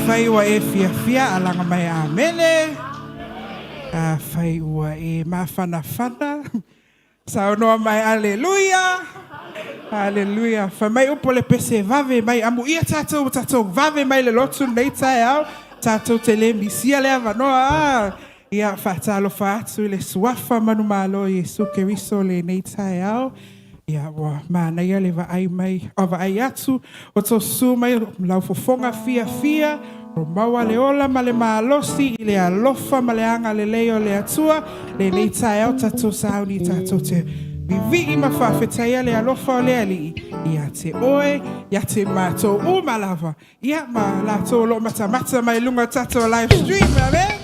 Afai ua e fiafia, alaga mai Amene. Afai ua e mafanafana, saunoa mai Aleluia. Aleluia. Fai mai upu o le pese, vave mai, amuia tatou, ua tatou vave mai le lotu lenei taeao, tatou te le misia le avanoa. Ah. Ia, faatalofa atu i le suafa manumalo o Iesu Keriso lenei taeao. Ia, ua manaia le vaai mai, o vaai atu, o tou susu mai lau fofoga fiafia, o maua le ola ma le malosi i le alofa ma le agalelei o le Atua. Lenei taeao tatou sauni tatou te vivii ma faafetaia le alofa o le Alii ia te oe, ia te matou uma lava. Ia, ma latou o lo o matamata mai luga o tatou live stream. Amen.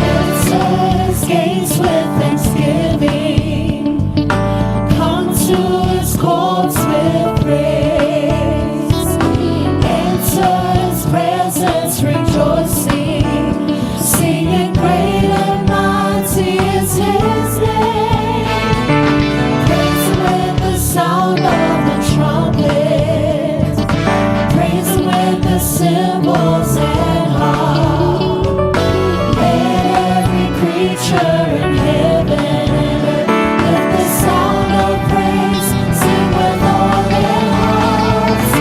Enter his gates with thanksgiving. Come to his courts with praise. Enter his presence rejoicing. Singing great and mighty is his name. Praise him with the sound of the trumpet. Praise him with the cymbals and harp. Let every creature in heaven and earth lift the sound of praise, sing with all their hearts.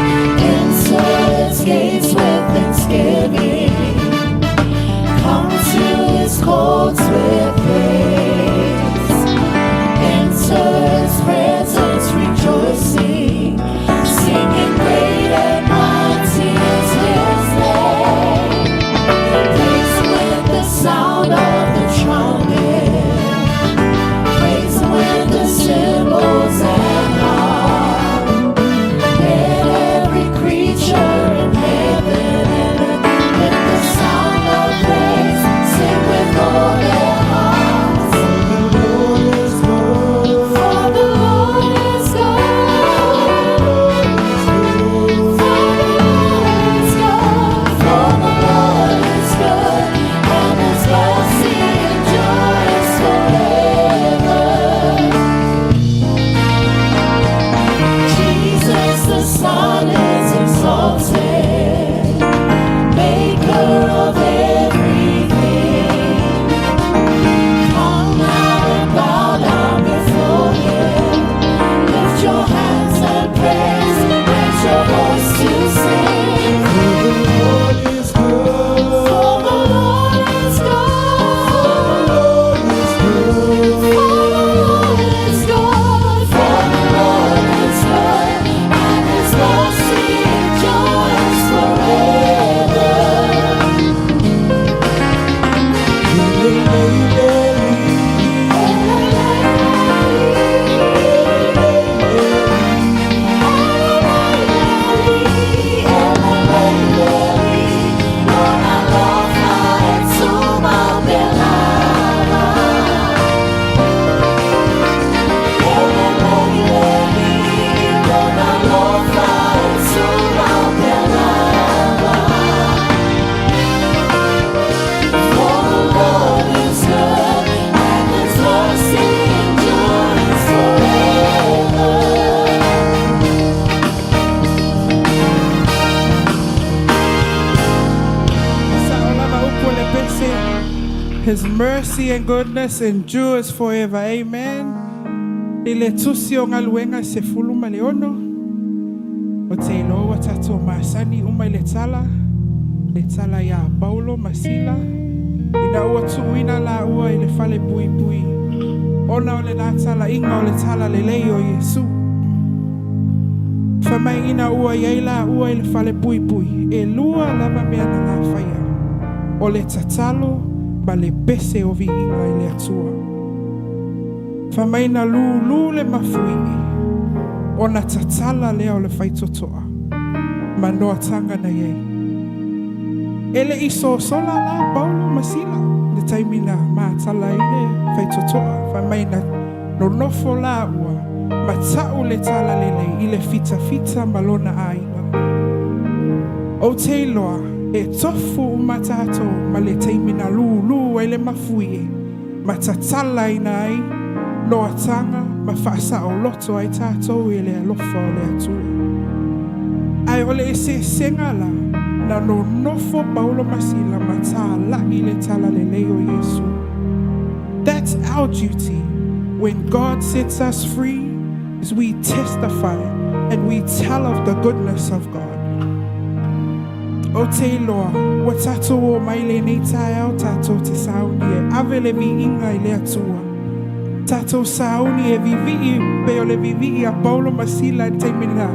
Enter his gates with thanksgiving. Come to his courts with praise. Enter his presence rejoicing, singing great and mighty is his name. Praise him with the sound of the trumpet. Praise him with the cymbals and harp. Let every creature in heaven and earth lift the sound of praise, sing with all their hearts. For the Lord is good. For the Lord is good. For the Lord is good, and His mercy endures forever. Jesus the Son is exalted, Maker of everything. Come now and bow down before Him. Lift your hands and praise, raise your voice to sing. For the Lord is good. For the Lord is good. For the Lord is good, and His mercy endures forever. For the Lord is good, and His mercy endures forever. Sao lava upu o le pese. His mercy and goodness endures forever. Amen. I le tusi o Galuega 16, o te iloa ua tatou masani uma i le tala, le tala iā Paulo ma Sila, ina ua tuuina lāua i le fale puipui, ona o le latalaʻiga o le tala lelei o Iesu. Fai mai ina ua i ai lāua i le fale puipui, e lua lava mea na lafaia, o le tatalo ma le pese o viiga i le Atua. Fai mai na lūlū le mafuie, ona tatala lea o le faitotoa ma noataga na i ai. E le i sosola la Paulo ma Sila le taimi na matala ai le faitotoa. Fai mai na nonofo lāua Ma ta'u le talalelei i le fitafita ma lona aiga. Ou te iloa e tofu uma tatou ma le taimi na lūlū ai le mafuie ma tatalaina ai noataga ma faasaoloto ai tatou i le alofa o le Atua. Ae o le eseesega la, na nonofo Paulo ma Sila ma tāla'i le talalelei o Iesu. That's our duty. When God sets us free, is we testify and we tell of the goodness of God. Ou te iloa, ua tatou omai lenei taeao tatou te sauni e ave le viiga i le Atua. Tatou sauni e vivii pei o le vivii a Paulo ma Sila i le taimi na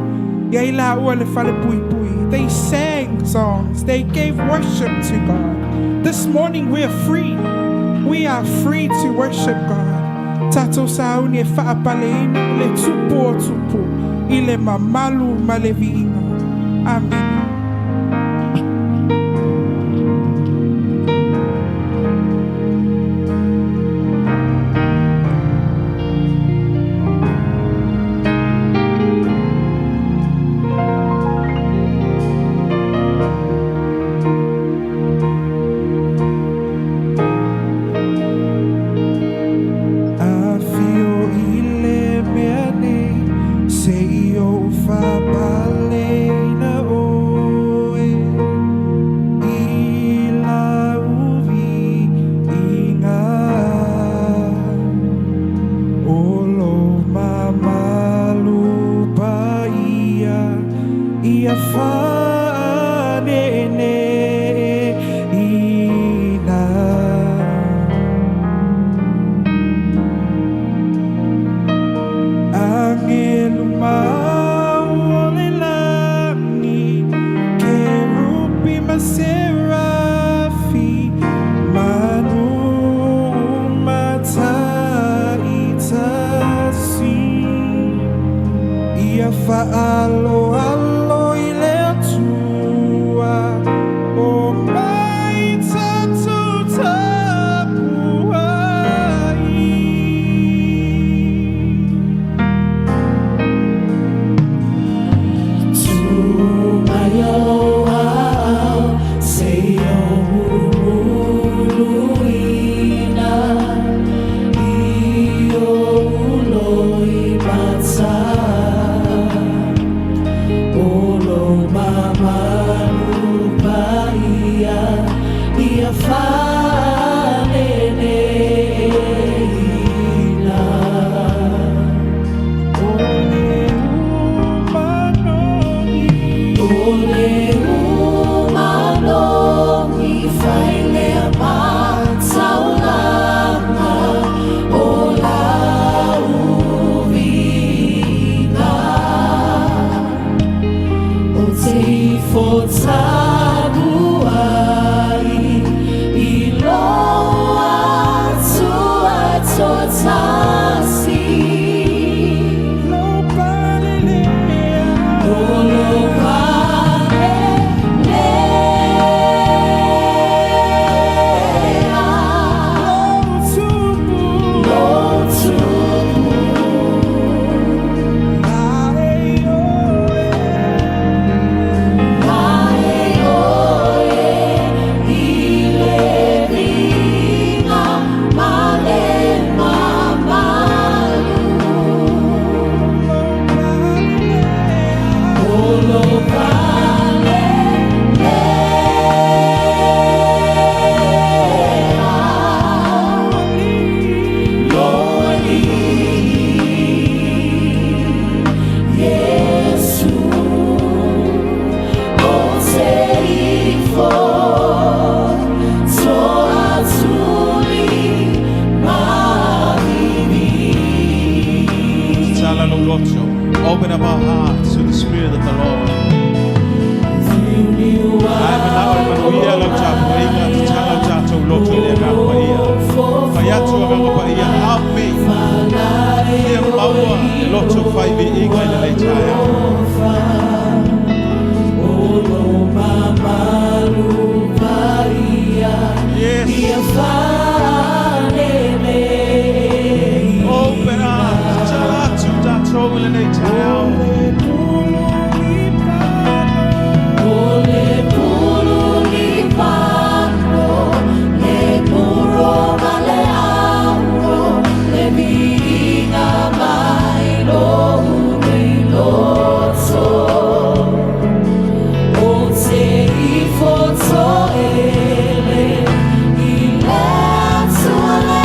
i ai laua i le falepuipui. They sang songs. They gave worship to God. This morning we are free. We are free to worship God. Tatou sauni e faapaleina le Tupu o Tupu i le mamalu ma le viiga. Amene. Afio i le mea nei, se i ou faapaleina oe. I lau viiga. O lou mamalu paia, ia faaneeneeina. Agelu mau o le lagi, kerupi ma serafi, manu uma ta'itasi. Ia fa'aaloalo i le Atua, omai tatou tapuai. Tuu mai ou aao se i ou mulumuluina i ou loimata. O lou mamalu paia ia faaneeneeina. O le uma nogi. O le uma nogi fai lea ma taulaga o lau viiga. Ou te ifo tapuai i lou Atua toatasi. Lou palelea. O lou palelea. Lou Tupu. Lou Tupu. Ae oe. Ae oe i le viiga ma le mamalu. Lou palelea. O lou palelea. Lou Alii Iesu, ou te ifo toatuli ma viivii. Tatala lou loto. Open up our hearts to the Spirit of the Lord. Ae manao e manuia lau tapuaiga, tatala o tatou loto i le Agaga Paia. Fai atu Agaga Paia, help me. Fia maua le loto fai viiga i lenei taeao. O lou mamalu paia Yes. ia faaneeneeina. Open up. Tatala atu tatou. tatou i lenei taeao. O le pulu lipano, le puro ma le auro, le viiga mai lou nei loto. O te ifo toele i le Atua le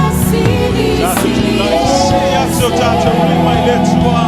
Tatou Silisili tulai, sii atu o tatou lima i le Atua.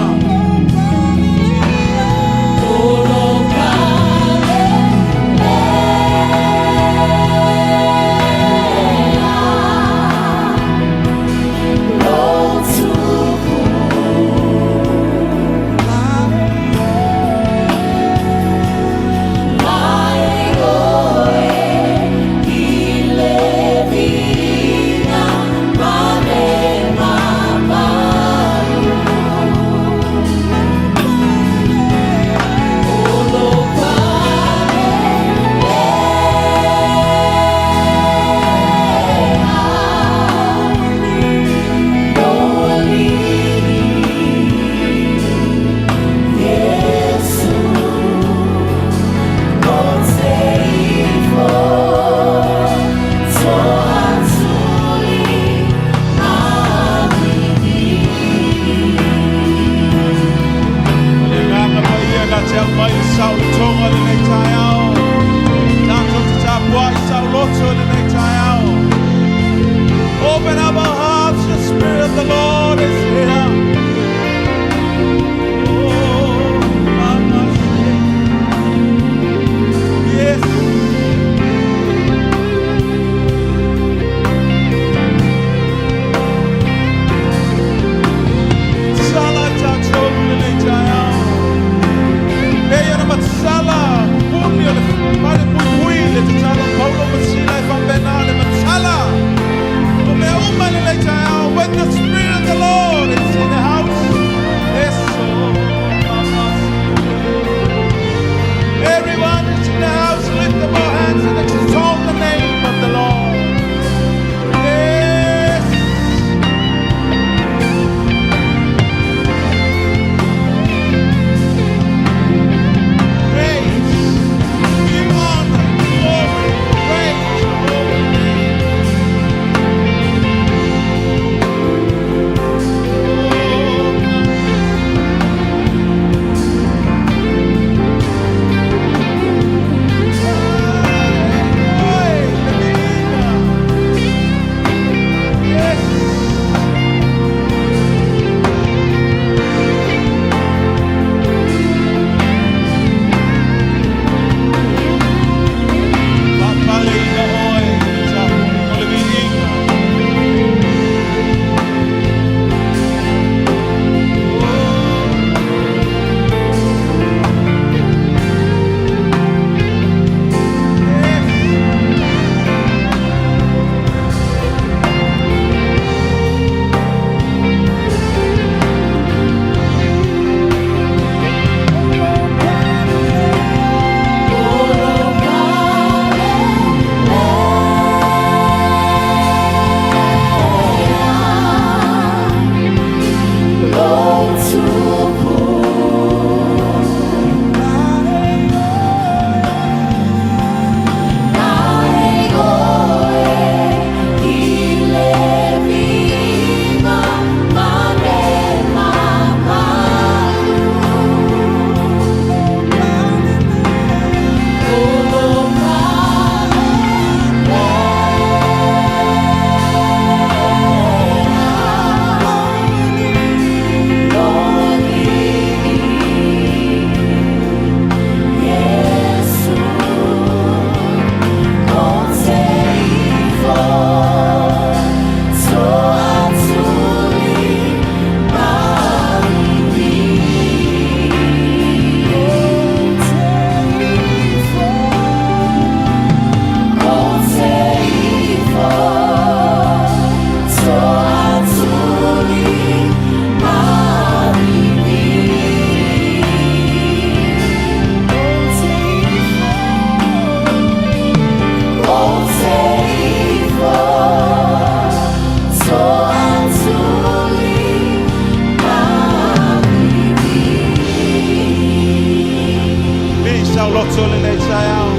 loto lenei taeao.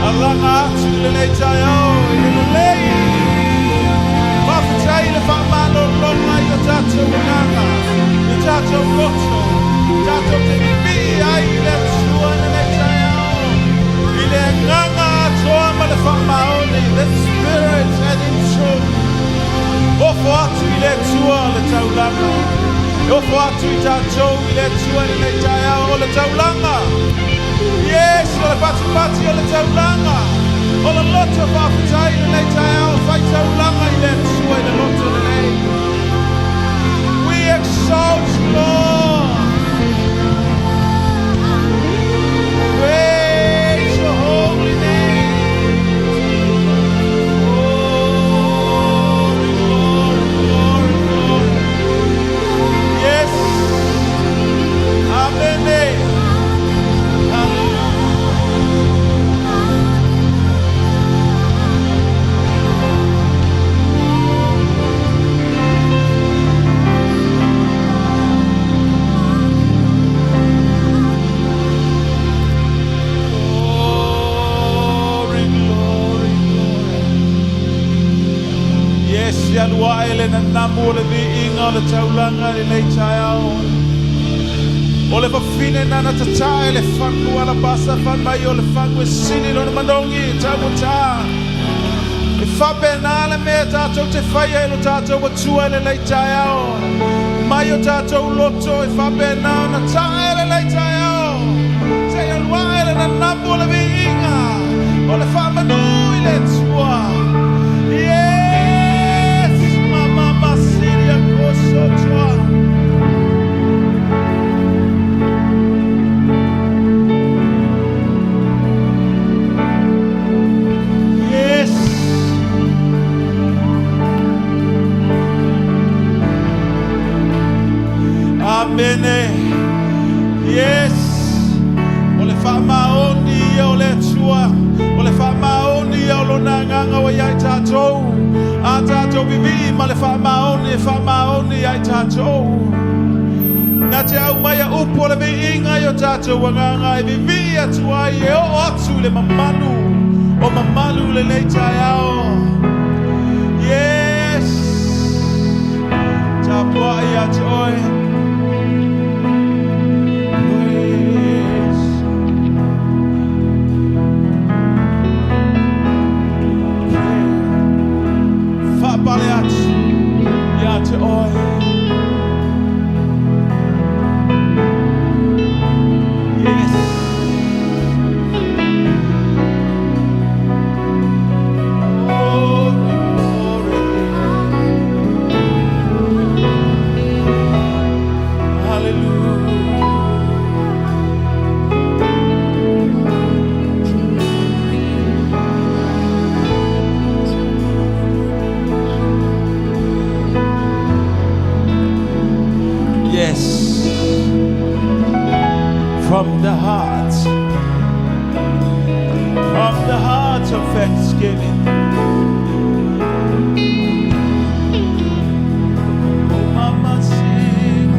Alaga atu i lenei taeao i le lelei. Faafetai i le faamalologa i o tatou agaga, i o tatou loto, tatou te vivii ai i le Atua i lenei taeao. I le agaga atoa ma le faamaoni, the spirit and in truth. Ofo atu i le Atua le taulaga. E ofo atu i tatou i le Atua i lenei taeao o le taulaga. Yes, o le patipati o le taulaga. O le loto faafetai i lenei taeao, fai taulaga i le Atua i le loto lenei. We exalt you, Lord. Praise your holy name. Glory, glory, glory, glory. Yes. Amen. Hallelujah. Glory, glory, glory. Yes, ia lua ele na namu o le viiga o le taulaga i lenei taeao. O le fafine nana tatā e le fagu alapasa fai mai o le fagu e sili lona manogi taugata. E faapena le mea tatou te faia i lo tatou Atua i lenei taeao. Mai o tatou loto e faapena ona tae lenei taeao. Se ia lua ele na namu o le viiga o le faamanu i le Atua. Yes, mama masilia kosotoa. Yes. Amene. Yes. O le faamaoni ia o le Atua. O le faamaoni ia o lona agaga ua ia i tatou. A tatou vivii ma le faamaoni e faamaoni ia i tatou. Na te au mai a upu o le viiga i o tatou agaga e vivii atu ai e oo atu i le mamalu. O mamalu lenei taeao. Yes. Tapuai ia te oe. Yes. Faapale atu ia te oe. Yes. Glory, glory. Hallelujah. Yes. From the heart. From the heart of thanksgiving. Oh, Mama, sing.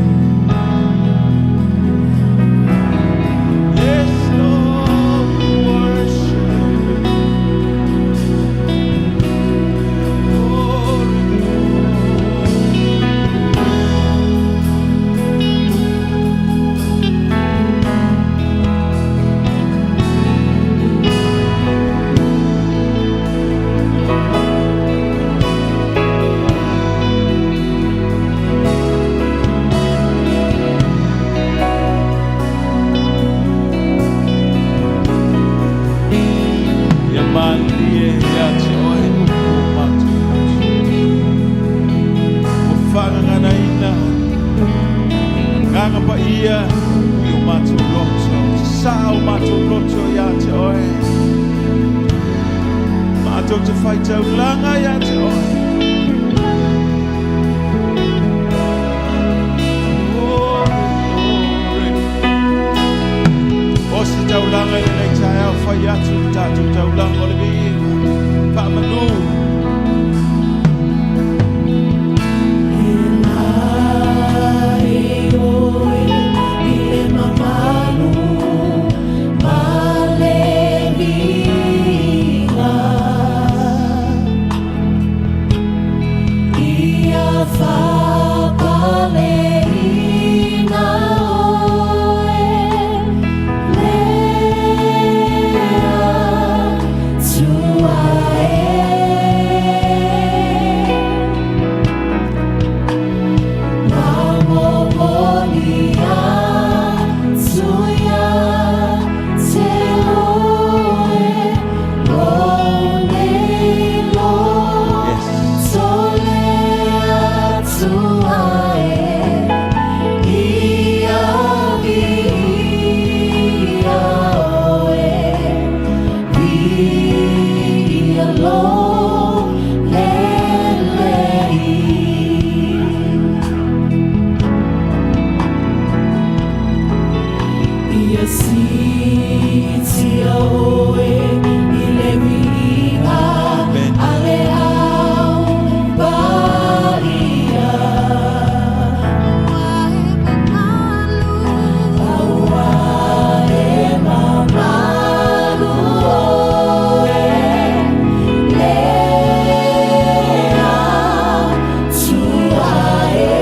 Yes, Lord, we worship you. Glory, glory. Ia malie ia te oe upu o matou Ua faagaganaina Agaga Paia i o matou loto. Sa o matou loto ia te oe. Matou te fai taulaga ia te oe. Glory, glory. O se taulaga i lenei taeao fai atu le tatou taulaga o le viiga. Faamanu. I le mamalu. Siitia oe i le viiga Amen. a le Au Paia. Ua e mamalu oe, le Atua e.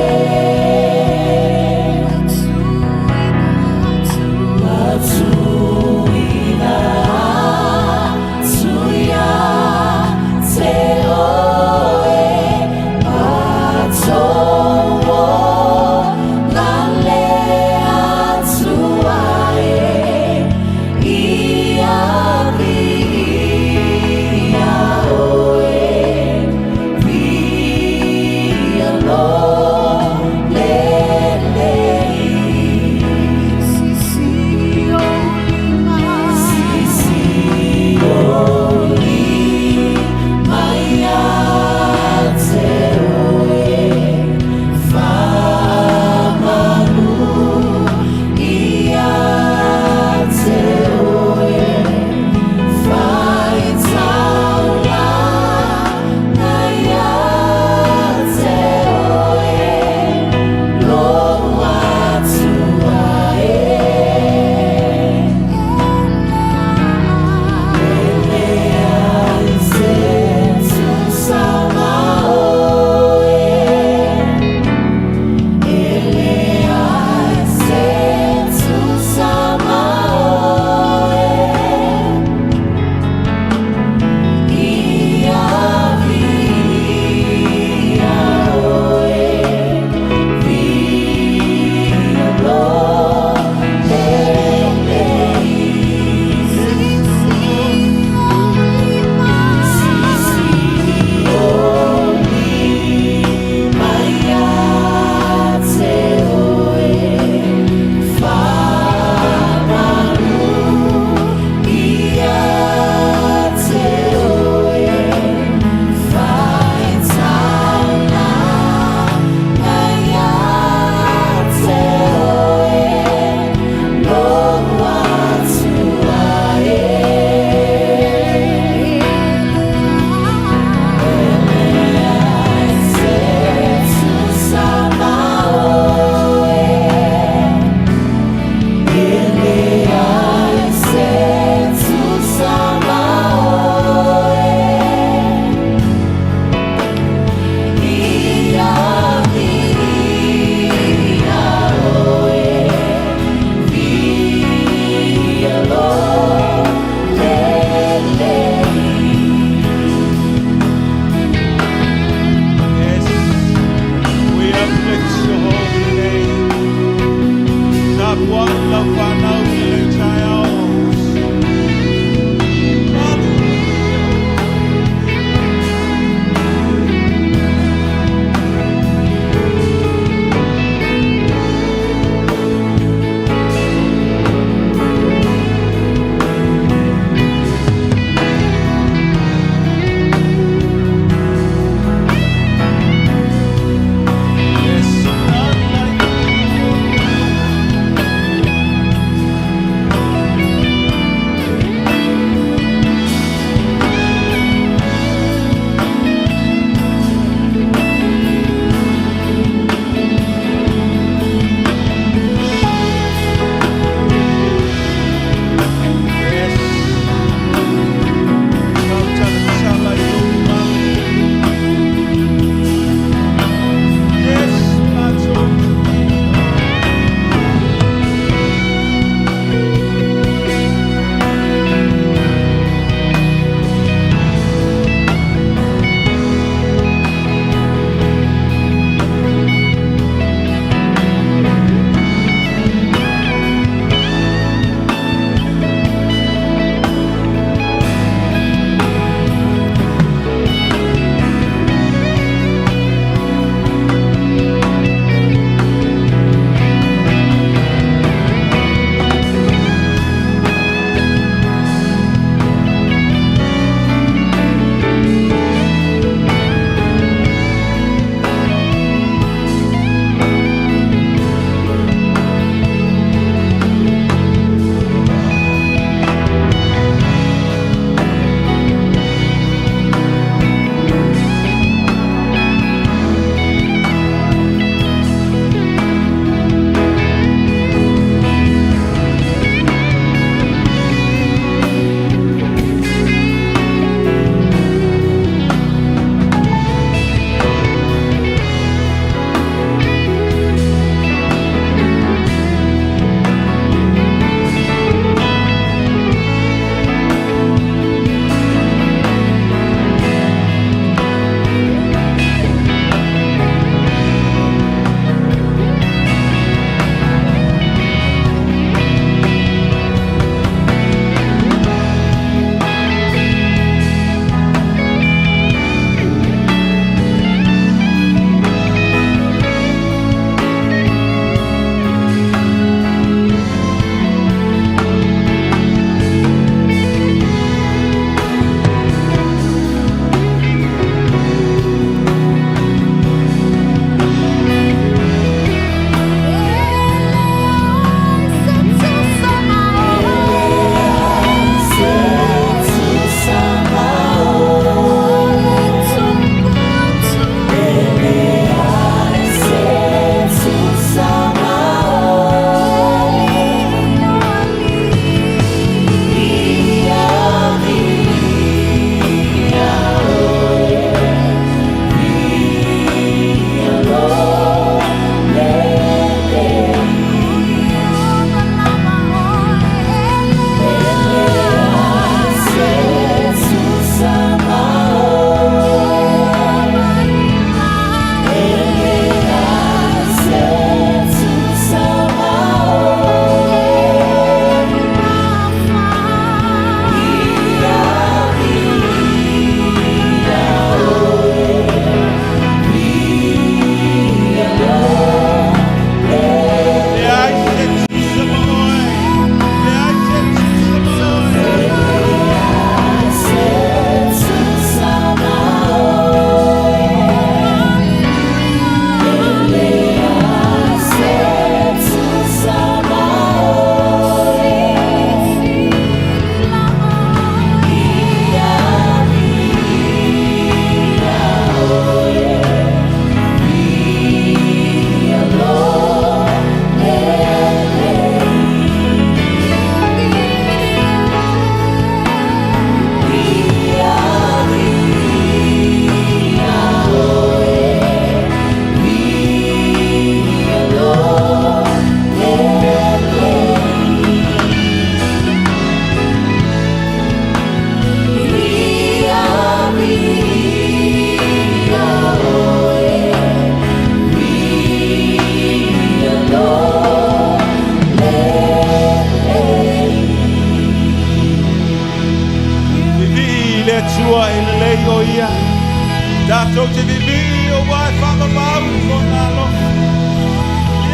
te viivii auā e faavavau Lona alofa.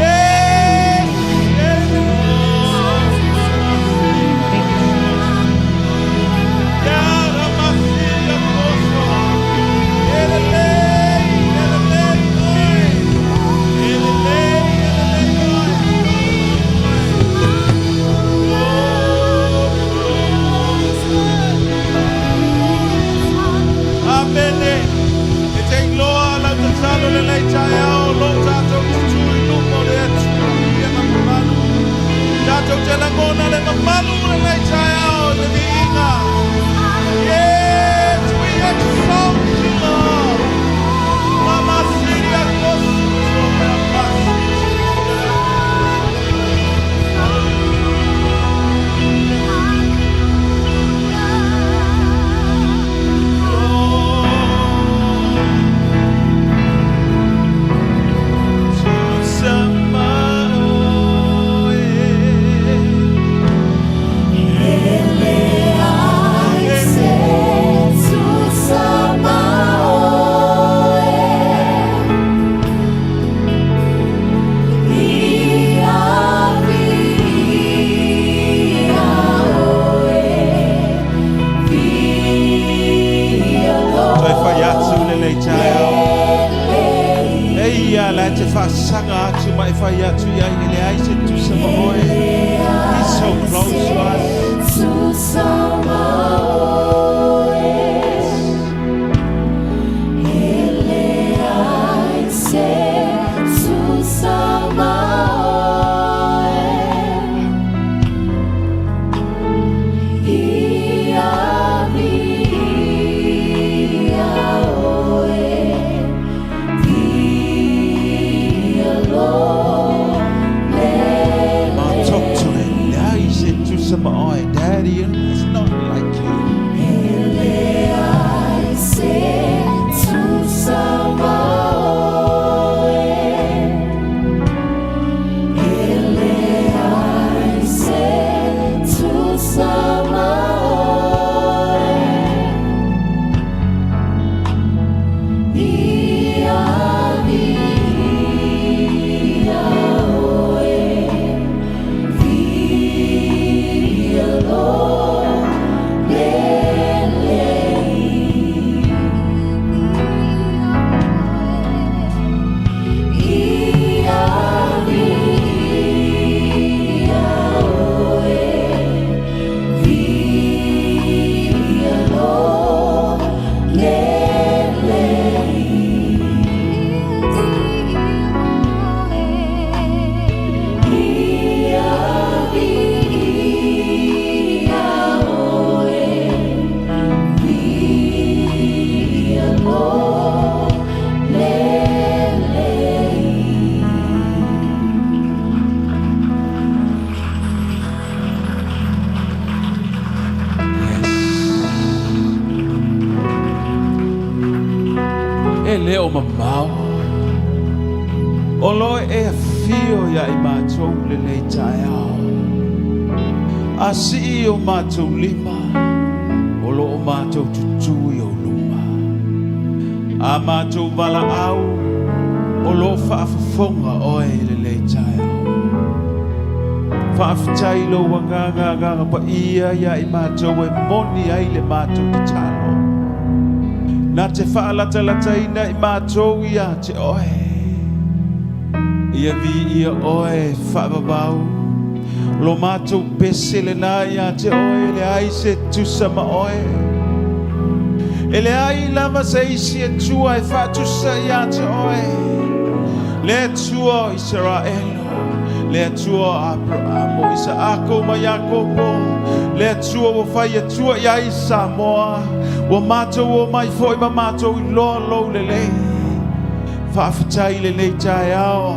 Yes! Yes, Lord. Yara masia koso. E lelei, e lelei oe. E lelei, e lelei oe. Glory, glory. Amene. E te iloa lau tatalo lenei taeao, o lo o tatou tutū i luma o le Atua ia ma mamalu. Tatou te lagona le mamalu lenei taeao i le viiga. Yes, we exalt you, Lord. Mama Siria Kosu, Tusa ma oe Ia viia oe Viia Toe fai atu lenei taeao. E ia la te faasaga atu ma e fai atu i ai e leai se tusa ma oe. He's so close to us. Tusa ma oe E leai se tusa ma oe Ia viia oe Viia lo Ma talk to him. Leai se tusa ma oe. Daddy, it's not like you. E leai se tusa ma oe E leai se tusa ma oe Ia viia oe Viia lo lelei Ia viia oe Viia lo lelei Ia viia oe Viia lo lelei Yes. E le o mamao. O lo e afio ia i matou lenei taeao. A sii o matou lima, o lo o matou tutū i ou luma. A matou valaau, o lo o faafofoga oe i lenei taeao. Faafetai lou agaga agaga paia ia i matou e moni ai le matou tatalo. Na te faalatalataina i matou ia te oe. Ia viia oe faavavau. Lo matou pese lena ia te oe leai se tusa ma oe. E leai lava se isi Atua e faatusa ia te oe. Le Atua o Isaraelu. Le Atua o Aperamo, Isaako ma Iakopo. Le Atua ua fai Atua ia i Samoa. Ua matou omai foi ma matou iloa lou lelei. Faafetai lenei taeao.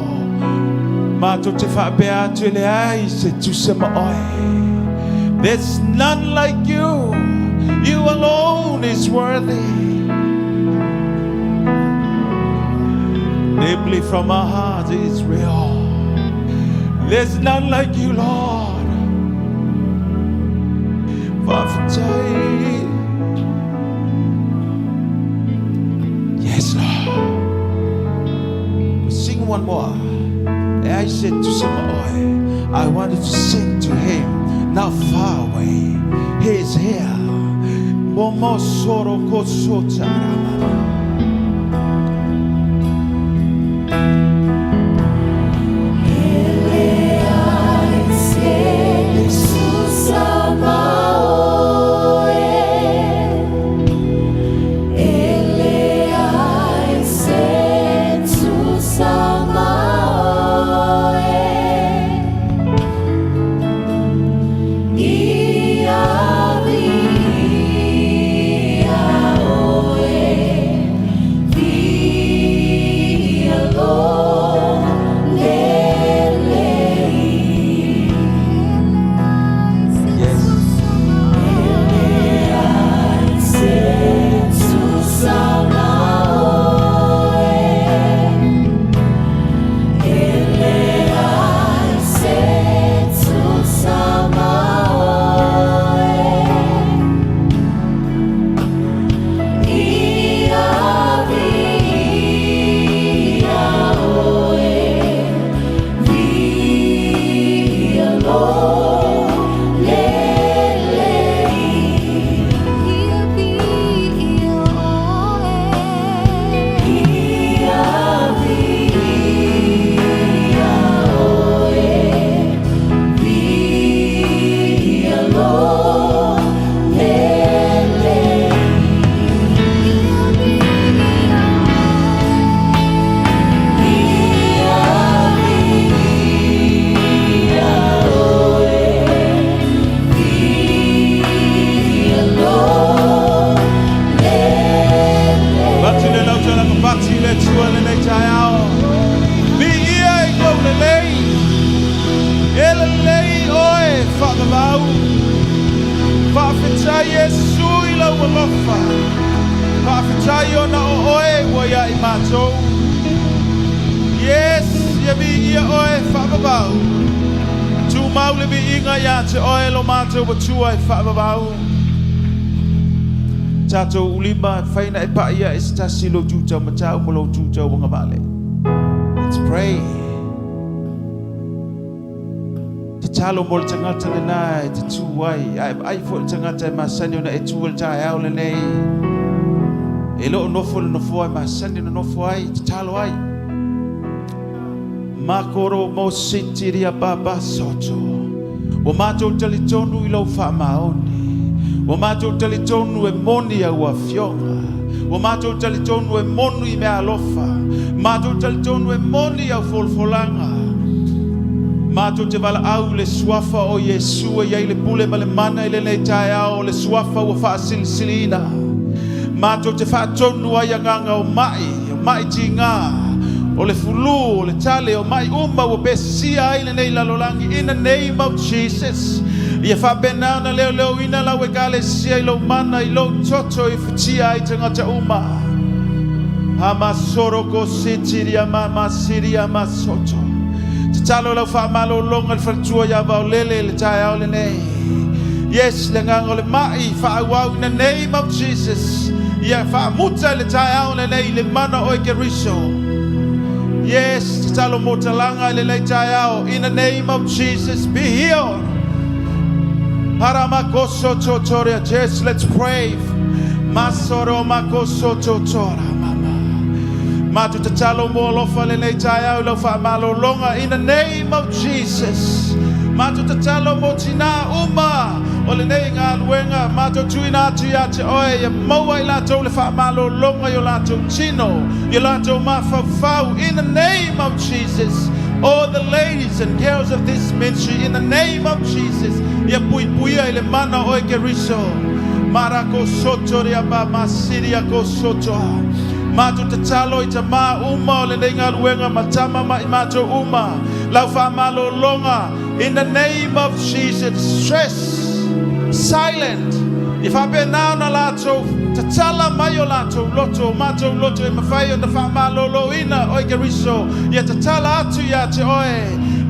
Matou te faapea atu e leai se tusa ma oe. There's none like you. You alone is worthy. Deeply from our heart is real. There's none like you, Lord. Faafetai. Yes, Lord. We sing one more. E ai se tusa ma oe. I wanted to sing to him, not far away. He is here. Momo soro ko sota ramama. Yes. Bati le lau tala ka bati le tua le nei tai ao. Mi ia i kou le lei. E le lei oe whakamau. Whaawhitai e sui lau alofa. Whaawhitai ona o oe ua ia i mātou. Yes, ia mi ia oe whakamau. Tū mau le mi inga ia te oe lo mātou wa tua e whakamau. Tātou ulima whaina e pa ia e se tasi lo tūtau matau mo lo tūtau wanga vale. Let's pray. Te talo mo le tangata le nā e te tū ai. Ai, ai fo le tangata e masani ona e tū le tai au le nei. E loo nofo le nofo ai masani na nofo ai, te talo ai. Makoro mo sitiria baba soto. Wa mātou talitonu i lau whaamaoni. Wa mātou talitonu e moni au afioga. Wa mātou talitonu e monu i mea alofa. Mātou talitonu e moni au folfolanga. Mātou te wala au le suafa o Iesu e iai le pule ma le mana i le nei tae ao le suafa ua whaasilisilina. Mātou te whaatonu ai anganga o mai, o mai ti ngā, o le fulu, o le tale, o mai uma ua pesia ai le nei lalolangi. In the name of Jesus. Ia whapena na leo leo ina lau e kale sia i lau mana i lau toto i whitia ai tangata uma. Hama soroko sitiria mama siria masoto. Te talo lau whaamalo longa le whanatua ia vau lele le tai au le nei. Yes, le nganga le mai whaauau in the name of Jesus. Ia whaamuta le tai au le nei le mana o e ke riso. Yes, te talo mō talanga i le nei tai au. In the name of Jesus, be healed. Haramakoso totoria. Yes, let's pray. Masoro makoso totora mama. Matu te talo mo alofa le nei tai au lau whaamalolonga. In the name of Jesus. Matu te talo mo tina uma. O le nei ngā luenga. Matu tuina atu ia te oe. Ia maua i lātou le whaamalolonga i o lātou tino. I o lātou mawhawhau. In the name of Jesus. All the ladies and girls of this ministry, in the name of Jesus, ia pui puia i le mana o e ke riso. Marako soto ria ba masiria ko soto. Mātou te talo i te mā uma o le nei ngā luenga matama ma i mātou uma. Lau whaamalolonga, in the name of Jesus, stress, silent. I whape nā na lātou, te tala mai o lātou loto, mātou loto e mawhai o te whaamalolo ina o i ke riso. Ia te tala atu ia te oe.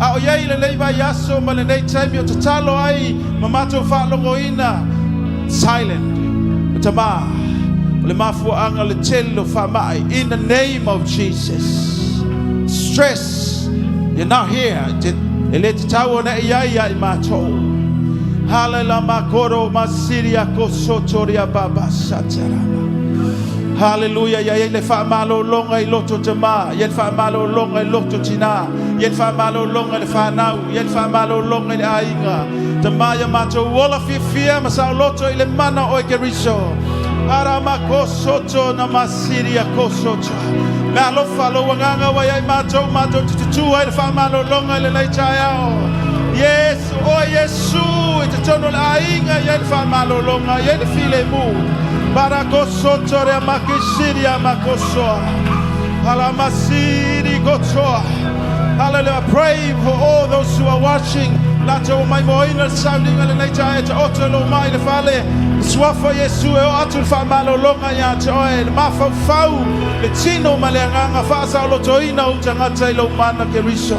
A o iei le nei vai aso ma le nei taimi o te talo ai ma mātou whaalongo ina. Silent. O te mā. O le mafuaanga o le tele o faamai. In the name of Jesus. Stress, you're not here. E le tatau ona e i ai ia i matou. Halela makoro masiria kosotoria baba satarama. Hallelujah. Ia i le faamalologa i loto tama. Ia le faamalologa i loto tina. Ia le faamalologa i le fanau. Ia le faamalologa i le aiga. Tama ia matou ola fiafia ma saoloto i le mana o Keriso. Ara makosoto na masiria kosoto. Me alofa lo agaga ua ia i matou, matou te tutū ai le faamalologa i lenei taeao. Yes, o Iesu i totonu o le aiga i ai le faamalologa, i ai le filemu. Parakosoto rea makisiria makosoa. Halamasiri kotoa. Hallelujah. I pray for all those who are watching. Latou mai moina le sauniga lenei taeao e taoto lo mai le fale. Suafa Iesu e o atu le faamalologa ia te oe. Le mafaufau, le tino ma le agaga faasaolotoina o tagata i lou mana Keriso.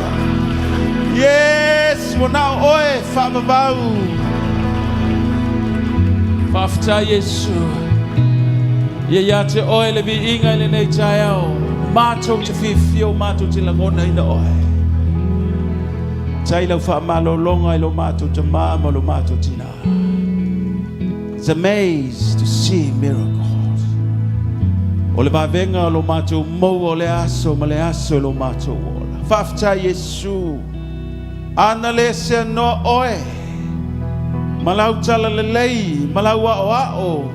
Yes, ua na o oe faavavau. Faafetai Iesu. Ia ia te oe le viiga i lenei taeao. Matou te fiafia o matou te lagonaina oe. Tai lau faamalologa i lo matou tama ma lo matou tina. It's amazed to see miracles. O le vavega o lo matou maua o le aso ma le aso i lo matou ola. Faafetai Iesu. Ana le se noa oe. Ma lau tala lelei, ma lau a'oa'o,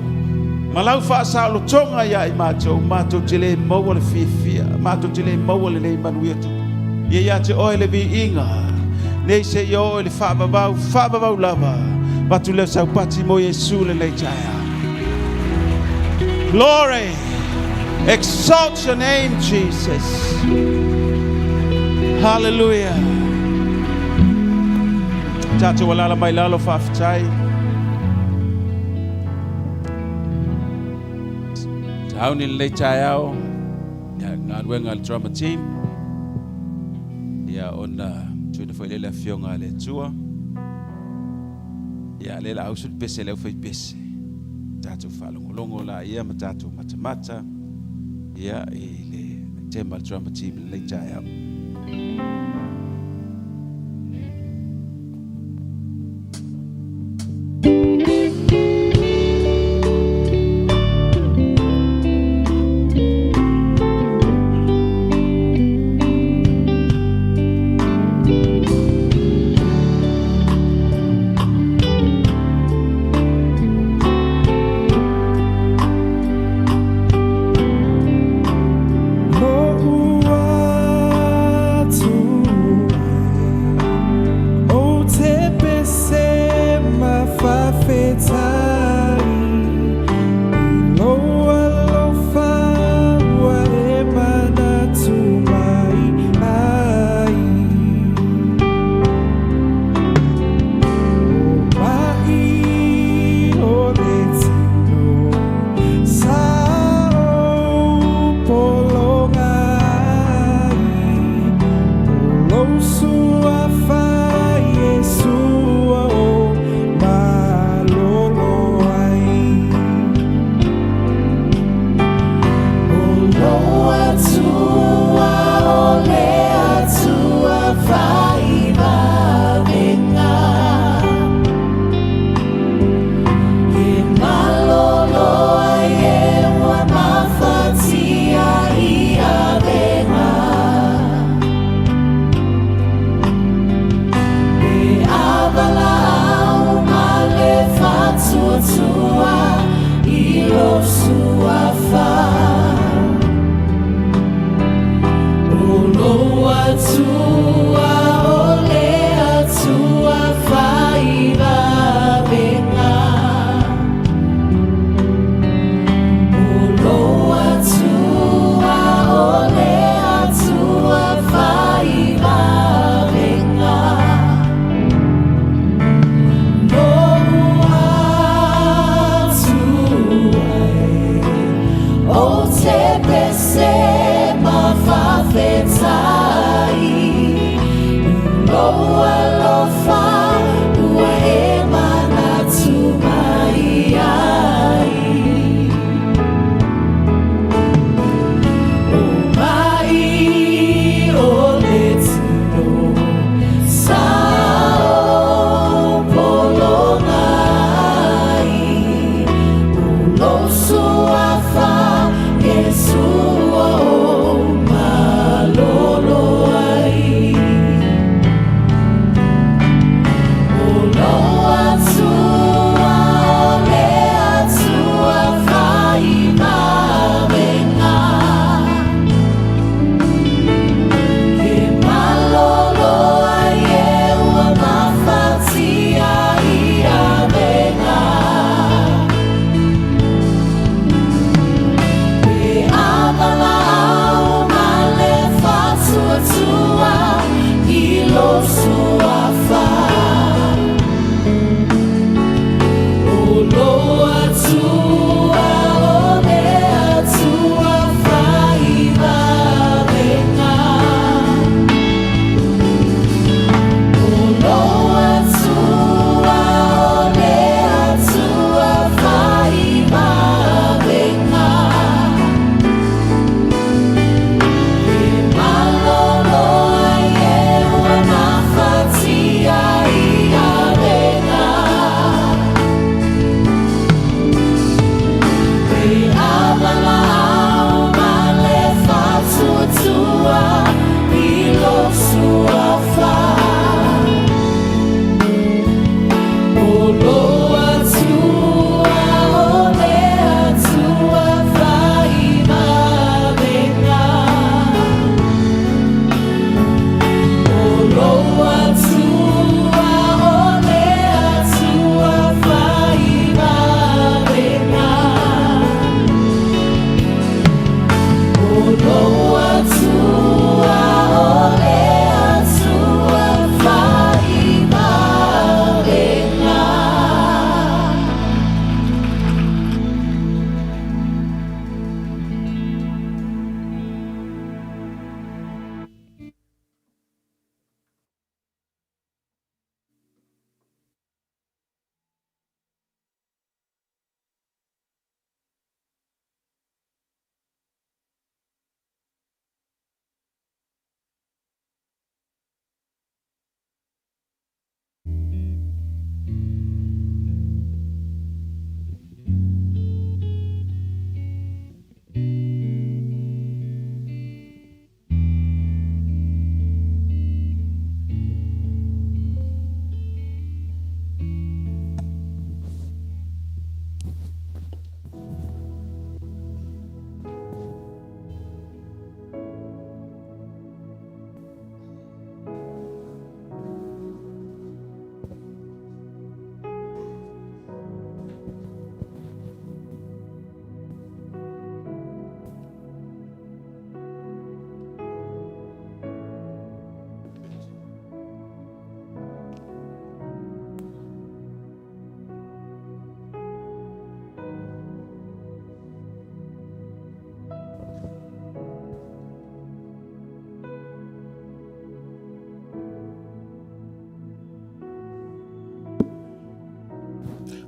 ma lau faasaolotoga ia i matou, matou te le maua le fiafia, matou te le maua lenei manuia tupu. Ia ia te oe le viiga, nei seia oo i le faavavau, faavavau lava. Avatu lea saupati mo Iesu lenei taeao. Glory! Exalt your name, Jesus. Hallelujah. Tatou alala mai lalo faafetai. Tauni lenei taeao, ia galuega a le drama team. Ia ona tuina foi le afioga a le Atua. Ia le la ausu le pese le au fai pese. Tatou faalogologo la ia ma tatou matamata. Ia i le tema le drama team lenei taeao. Lo'u Atua.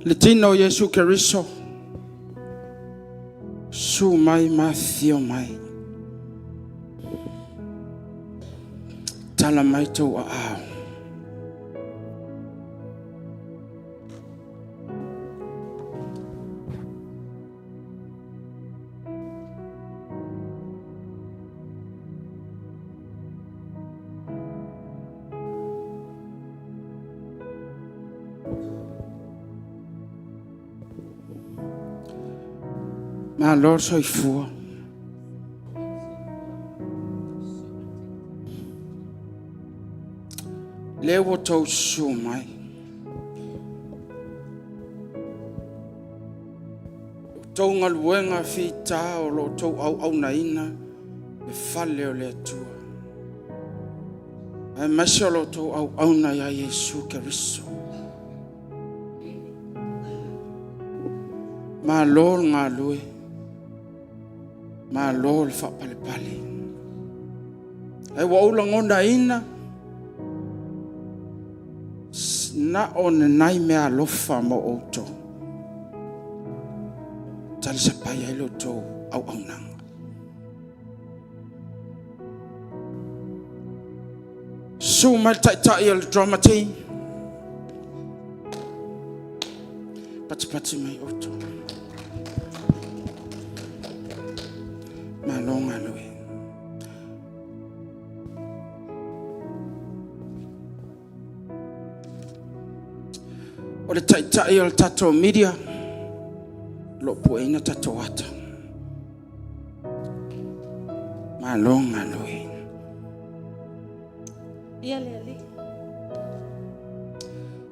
Le tino o Iesu Keriso, susu mai ma afifio mai. Tala mai tou aao. Malo le soifua. Lea ua outou susu mai. Outou galuega fita o lo outou auaunaina le fale o le Atua. Aemaise o lo outou auauna ia Iesu Keriso. Malo le galue, malo le faapalepale. Ae ua ou lagonaina na o ni nai meaalofa mo outou. Talisapaia ai lo outou auaunaga. Susu mai le taitai o le drama team. Patipati mai outou. Malo galue. O le taitai o le tatou media, o lo o pueina tatou ata. Malo galue. Ia le Alii.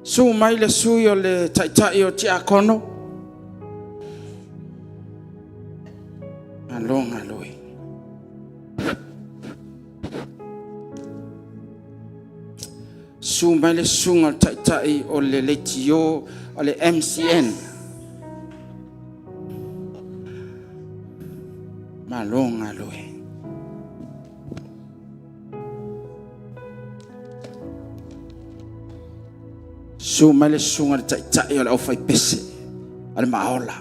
Susu mai le sui o le taitai o Tiakono. Malo galue. Susu mai le susuga o le taitai o le leitio o le MCN. Malo galue. Susu mai le susuga i le taitai o le aufaipese a le Maaola.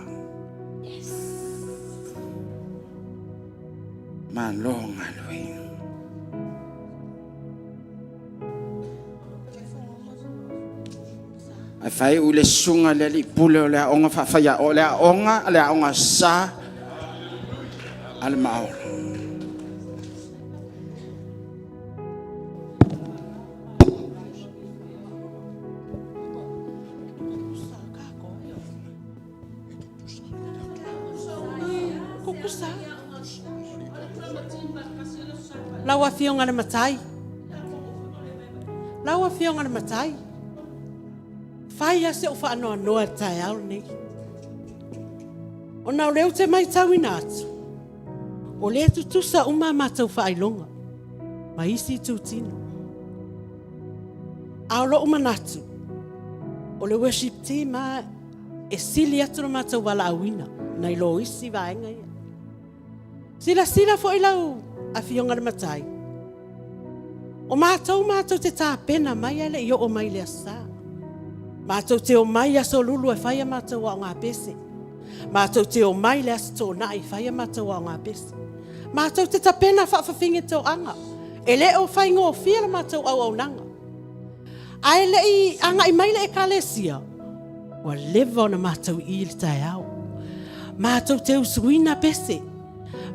Malo galue. Ae faaiu i le susuga i le alii pule o le aoga faafaiaoga, o le aoga, le aoga sa a le Maaola. Lau Afioga i le Matai, lau Afioga i le Matai, fai lava si ou faanoanoa i le taeao lenei. Ona o lea ou te matauina atu, o lea e tutusa uma a matou faailoga ma isi itutino. A o lou manatu, o le worship team lava e sili atu lo matou valaauina nai lo isi vaega ia. Silasila foi lau Afioga i le Matai, o matou matou te tapena mai ae le i oo mai i le Aso Sa. Matou te omai i Aso Lulu e fai a matou aoga pese. Matou te omai i le Aso Toonai e fai a matou aoga pese. Matou te tapena faafafine toaga. E le o faigofie le matou auaunaga. Ae le i agai mai le Ekalesia, ua leva ona matou i i le taeao. Matou te usuina pese,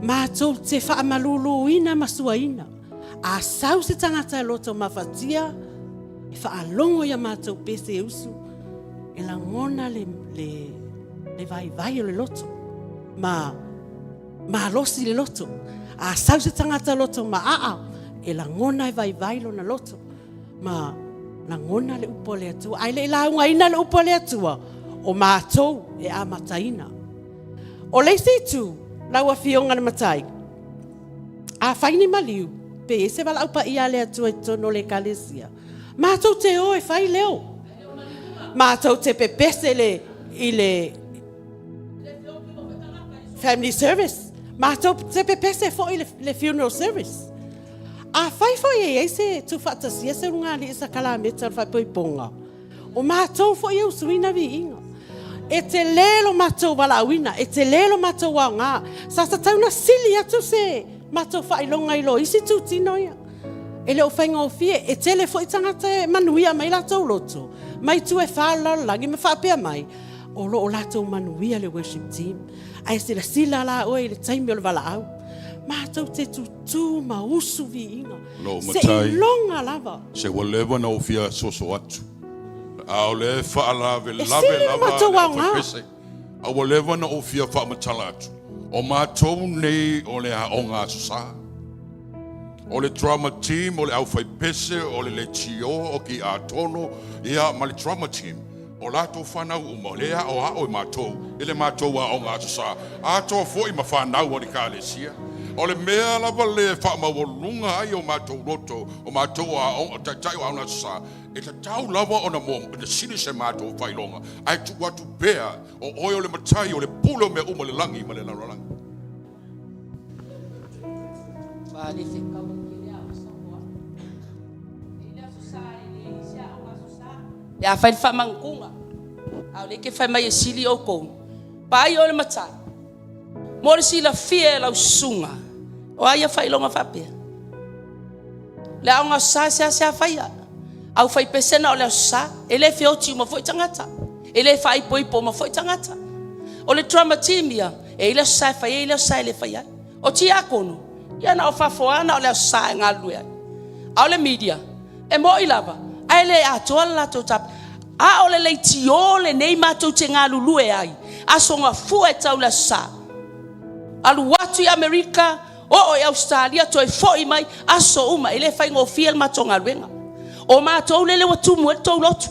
matou te faamaluluina ma suaina. A sau se tagata e loto mafatia, e faalogo i a matou pese e usu, e lagona le, le, le vaivai o le loto ma malosi le loto. A sau se tagata loto maaa, e lagona e vaivai lona loto ma lagona le upu a le Atua. Ae le i laugaina le upu a le Atua, o matou e amataina. O le isi itu, lau Afioga i le Matai, afai ni maliu, pe i ai se valaau paia a le Atua i totonu o le Ekalesia, matou te o e fai leo. Matou te pepese i le family service. Matou te pepese foi i le funeral service. Afai foi e i ai se tuufaatasia se ulugalii i sakalameta o le faaipoipoga, o matou foi e usuina viiga. E tele lo matou valaauina, e tele lo matou aoga. Sa tatau ona sili atu se matou faailoga i lo isi itutino ia. E le o faigofie, e tele foi tagata e manuia mai latou loto mai itu e fa o le lalolagi ma faapea mai, o lo o latou manuia le worship team. Ae silasila la oe i le taimi o le valaau, matou te tutu ma usu viiga, Lou matai, seiloga lava. Se ua leva ona ou fia soso atu, a o lea e E faalavelave sili le lava matou le aoga. aufaipese. A ua leva ona ou fia faamatala atu, o matou nei o le Aoga Aso Sa. O le Drama Team, o le aufaipese, o le leitio, o tiakono, ia ma le Drama Team, o latou fanau uma, o lea e aoao e matou i le matou Aoga Aso Sa, atoa foi ma fanau a le Ekalesia. O le mea lava lea e faamaualuluga ai o matou loto, o matou o aoga, o taitai o Aoga Aso Sa, e tatau lava ona ona sili se matou faailoga, ae tuu atu pea, o oe o le Matai, o le Pule o mea uma i le lagi ma le lalolagi. Ua le fetau i le aoga Samoa. E i le Aso Sa e leai se aoga Aso Sa. Pe a fai le faamanutuga, a o lea e te fai mai e sili outou. Paai oe le matai, mo le silafia e lau susuga, o a ia faailoga faapea? Le aoga Aso Sa e seasea faia. Aufaipese na o le Aso Sa. E le feoti uma foi tagata. E le faaipoipo uma foi tagata. O le drama team ia, e i ai le Aso Sa e fai ai, e i ai le Aso Sa e le fai ai. O tiakono, ia na o fafo lava na o le Aso Sa e galulue ai. A o le media, e moni lava, ae le atoa le latou tap. A o le leitio lenei matou te galulue ai, Aso Gafua e tau i le Aso Sa. Alu atu i Amerika, oo i Ausetalia, toe foi mai, aso uma, e le faigofie le matou galuega. O matou lele ua tumu ai le tou lotu.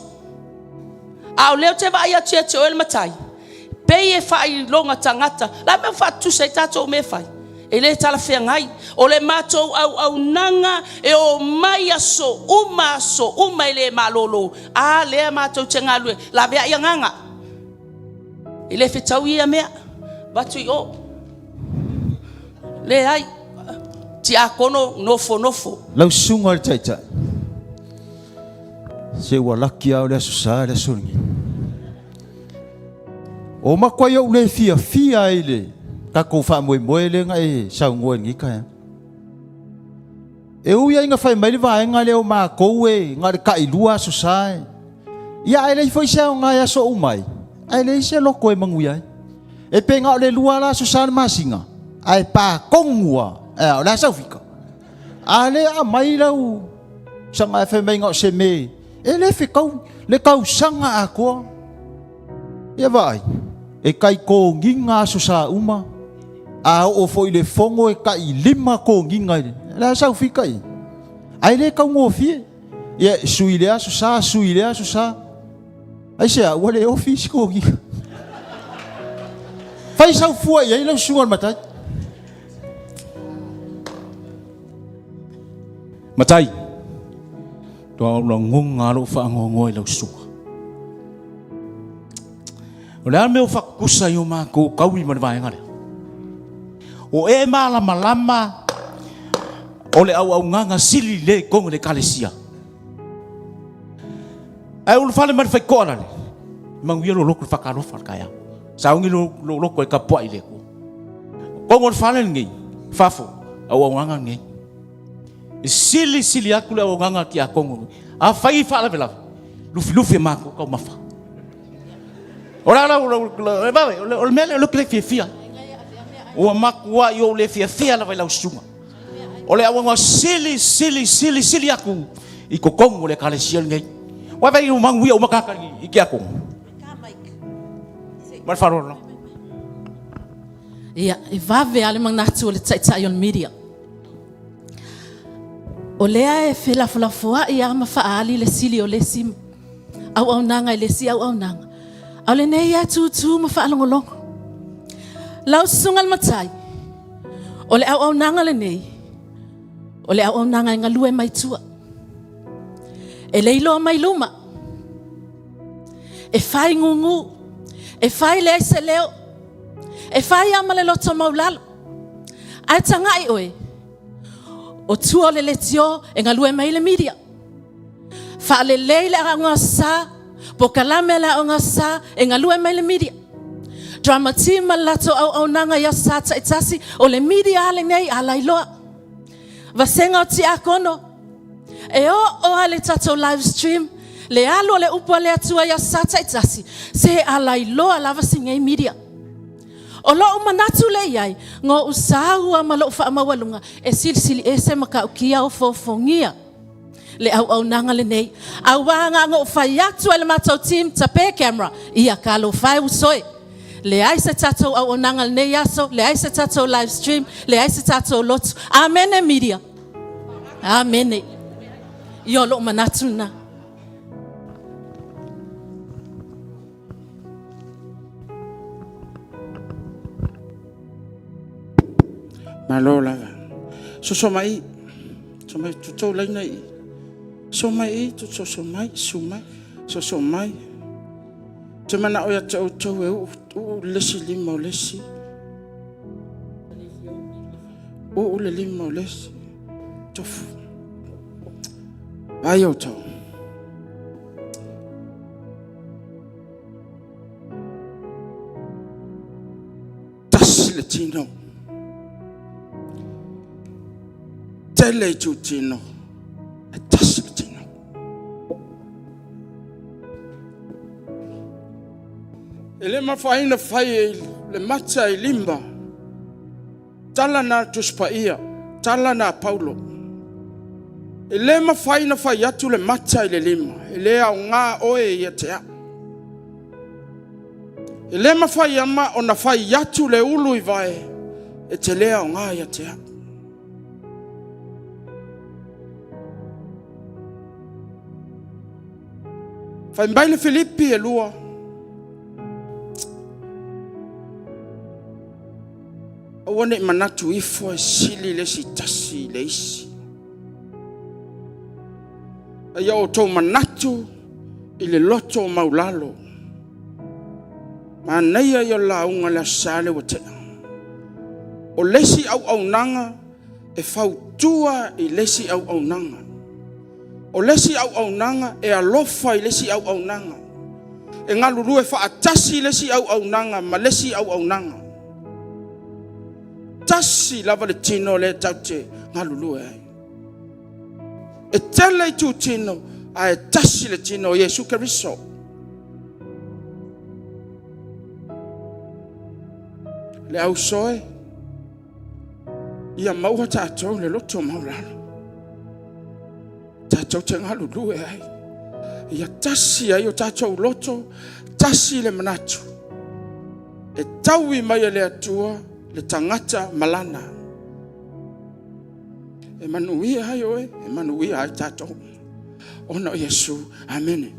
A o lea ou te vaai atu ia te oe le matai, pei e faailoga tagata. O le a le mea ua faatutusa ai tatou mea e fai? E le talafeagai. O le matou auaunaga e omai aso uma aso uma e le malolo. A lea matou te galulue, laveai agaga. E le fetaui ia mea. Avatu i o. Leai. Tiakono nofonofo. Lau Susuga i le Taitai, se ua laki lava o le Aso Sa le aso lenei. O makuai ou le fiafia ai i le tatou faamoemoe lea na e saunoa i lenei taeao. E ui lava ina fai mai le vaega lea o matou e na o le tailua Aso Sa e, ia ae leai foi se aoga e aso uma ai, ae leai se loto e manuia ai. E pe na o le lua la Aso Sa o le masina, ae pa tonu lava, ea, o le a sau fika? A lea aumai lau saga e fai mai na o se me, e le fetau le tausaga atoa. Ia vaai, e tai toniga Aso Sa uma, a oo foi i le fono e tai lima toniga i le, o le a sau fika i ai? Ae le taugofie. Ia, sui le Aso Sa, sui le Aso Sa. Aisea, ua le ofi isi toniga. Fai sau fua i ai lau susuga i le matai. Matai, toa ou lagona lava lou faanoanoa i lau susuga. O le a le mea ua faatutusa ai o matou taui ma le vaega lea? O e malamalama o le auaunaga sili lea i totonu o le Ekalesia. Ae ulufale mai le faitoa lale, manuia lou loto i le faatalofa i le taeao. Sauni lou loto e tapuai i le Atua. O totonu o le fale lenei, fafo, auaunaga lenei. E sili sili atu le auaunaga a tiakono. Afai e faalavelave, lufilufi e matou taumafa. O la lau lau o le mea lea ou te le fiafia. Ua matuai ou le fiafia lava i lau susuga. O le auaunaga sili sili sili sili atu i totonu o le ekalesia lenei. Ua vaai ua manuia uma tagata i tiakono. Ma le faaaloalo lava. Ia, e vave lava le manatu o le taitai o le media. O lea e felafolafoai lava ma faaali le sili o le isi auaunaga i le isi auaunaga. A o lenei lava tūtū ma faalogologo. Lau Susuga i le Matai, o le auaunaga lenei, o le auaunaga e galue mai tua. E le iloa mai luma. E fai gugu. E fai leai se leo. E fai lava ma le loto maulalo. Ae tagai oe, o tua o le leitio e galue mai le media. Faalelei le aoga sa, Pokalame a le Aoga Aso Sa e galue mai le media. Drama team ma le latou auaunaga i Aso Sa taitasi, o le media lava lenei a lailoa. Vasega o Tiakono, e oo lava i le tatou live stream, le alu o le upu a le Atua i Aso Sa taitasi, se a lailoa lava si nei media. O lou manatu lea i ai, na ou saua ma lou faamaualuga e silisili ese matautia ofoofogia le auaunaga lenei. Aua na ona ou fai atu e le matou team, tape camera, ia talofa e uso e. Leai se tatou auaunaga lenei aso, leai se tatou live stream, leai se tatou lotu. Amene media. Amene. Ia o lou manatu lena. Malo lava. Soso mai. Soso mai tutou laina i. So mai i, soso mai, su mai, soso mai. Te manao ia te outou e uu, uu le isi lima o le isi. Uu le lima o le isi. Tofu. Vai outou. Tasi le tino. Tele itu tino. E tasi le tino. E le mafai ona fai e le mata i lima. Tala na Tusi Paia, tala na Paulo. E le mafai ona fai atu le mata i le lima, e le aoga oe ia te au. E le mafai ama ona fai atu le ulu i vae, e te le aoga ia te au. Fai mai le Filipi e 2, aua ne i manatu ifo e sili le isi tasi i le isi. A ia outou manatu i le loto maulalo. Manaia ia o le lauga i le Aso Sa lea ua tea. O le isi auaunaga e fautua i le isi auaunaga. O le isi auaunaga e alofa i le isi auaunaga. E galulue faatasi le isi auaunaga ma le isi auaunaga. Tasi lava le tino lea tatou te galulue ai. E tele itu tino, ae tasi le tino o Iesu Keriso. Le auso e, ia maua tatou le loto maualalo. Tatou te galulue ai. Ia tasi ai o tatou loto, tasi le manatu. E taui mai e le Atua le tagata malana. E manuia ai oe, e manuia ai tatou. Ona o Iesu. Amene.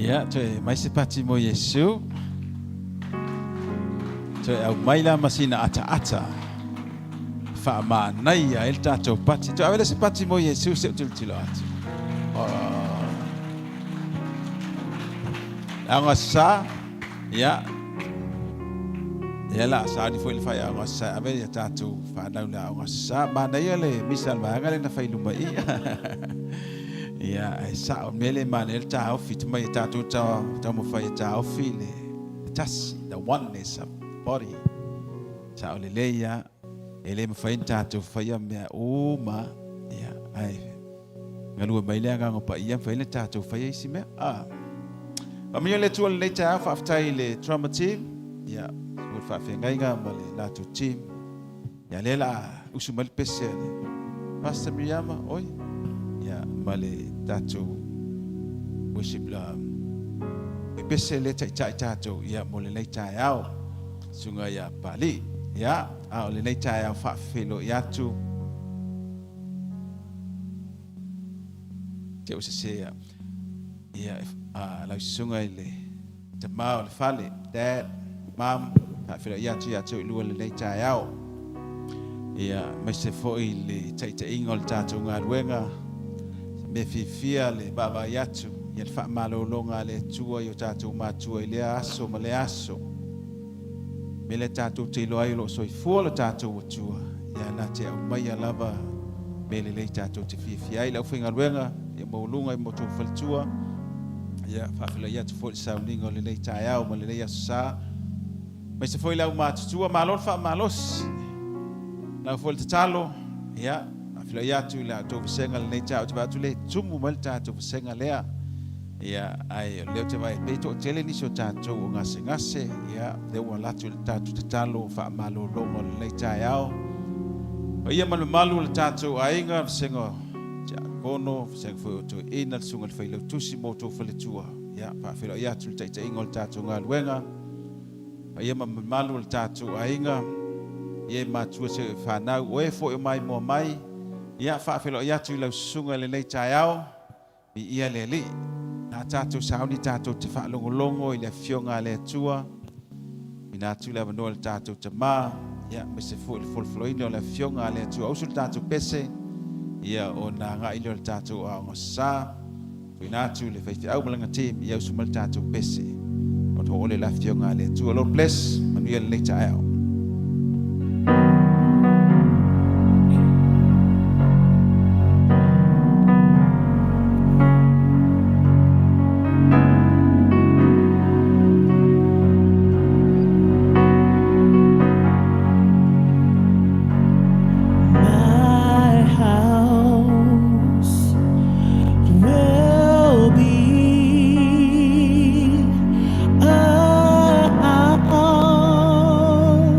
Ia, toe mai se pati mo Iesu. Toe aumai la ma sina ataata. Faamanaia ai le tatou pati. Toe ave lea se pati mo Iesu se i ou tilotilo atu. Oh. Aoga sa, ia. Ia la sauni foi le faiaoga sa ave ia tatou whanau le aoga sa. Manaia le misa le vaega le na whai luma i. Ia, e sao mea le manaia le taofi. Te mai e tatou taumafai e taofi le tasi, the oneness of the body. Sao lelei ia, e le mafai ona tatou faia mea uma. Ia, ae galue mai le Agaga Paia, mafai ona tatou faia isi mea. Ah. Faamanuia le Atua i lenei taeao, faafetai i le drama team. Ia, mo le faafeagaiga ma le latou team. Ia, lea la usu mai le pese a le Pastor Miriama, oi. Ia, ma le tatou worship la pese le taitai tatou ia mo lenei taeao. Susuga ia Pali. Ia, a o lenei taeao faafeiloai atu. Te ua sese ia. Ia, a, lau susuga i le tama o le fale, dad, mom, faafeiloai atu ia te oulua i lenei taeao. Ia, aemaise foi le taitaiga o le tatou galuega, se mea fiafia le vaavaai atu ia le faamalologa a le Atua i o tatou matua i lea aso ma lea aso. Mea lea tatou te iloa ai o lo o soifua lo tatou Atua, ia na te aumaia lava mea lelei tatou te fiafia ai. Le aufaigaluega, ia maualuga i matou faletua, ia faafeiloai atu foi i le sauniga o lenei taeao ma lenei aso sa. Aemaise foi le aumatutua, malo le faamalosi. Lau foi le tatalo, ia faafeiloai atu i la outou vasega lenei taeao. Ou te vaai atu le tumu mai le tatou vasega lea. Ia, ae o lea ou te vaai pei toatele nisi o tatou o gasegase, ia, lea ua alu atu i le tatou tatalo faamalologa o lenei taeao. Paia ma le mamalu o le tatou aiga, vasega o Tiakono, vasega foi o Toeaina, le Susuga i le Failautusi ma outou faletua. Ia, faafeiloai atu i le taitaiga o le tatou galuega. Paia ma mamalu o le tatou aiga, ia e matua se i fanau, o e foi o maimoa mai, ia, faafeiloai atu i lau susuga i lenei taeao. Viia le Alii. Na tatou sauni tatou te faalogologo i le Afioga a le Atua. Tuuina atu le avanoa i le tatou Tama, ia, aemaise foi le folofoloina o le Afioga a le Atua. Ausu le tatou pese, ia, ona agai lea o le tatou aoga sa. Tuuina atu le faifeau ma lana team, ia ausu mai le tatou pese. Ona oo lea i le Afioga a le Atua. Lord bless, manuia lenei taeao. My house will be a house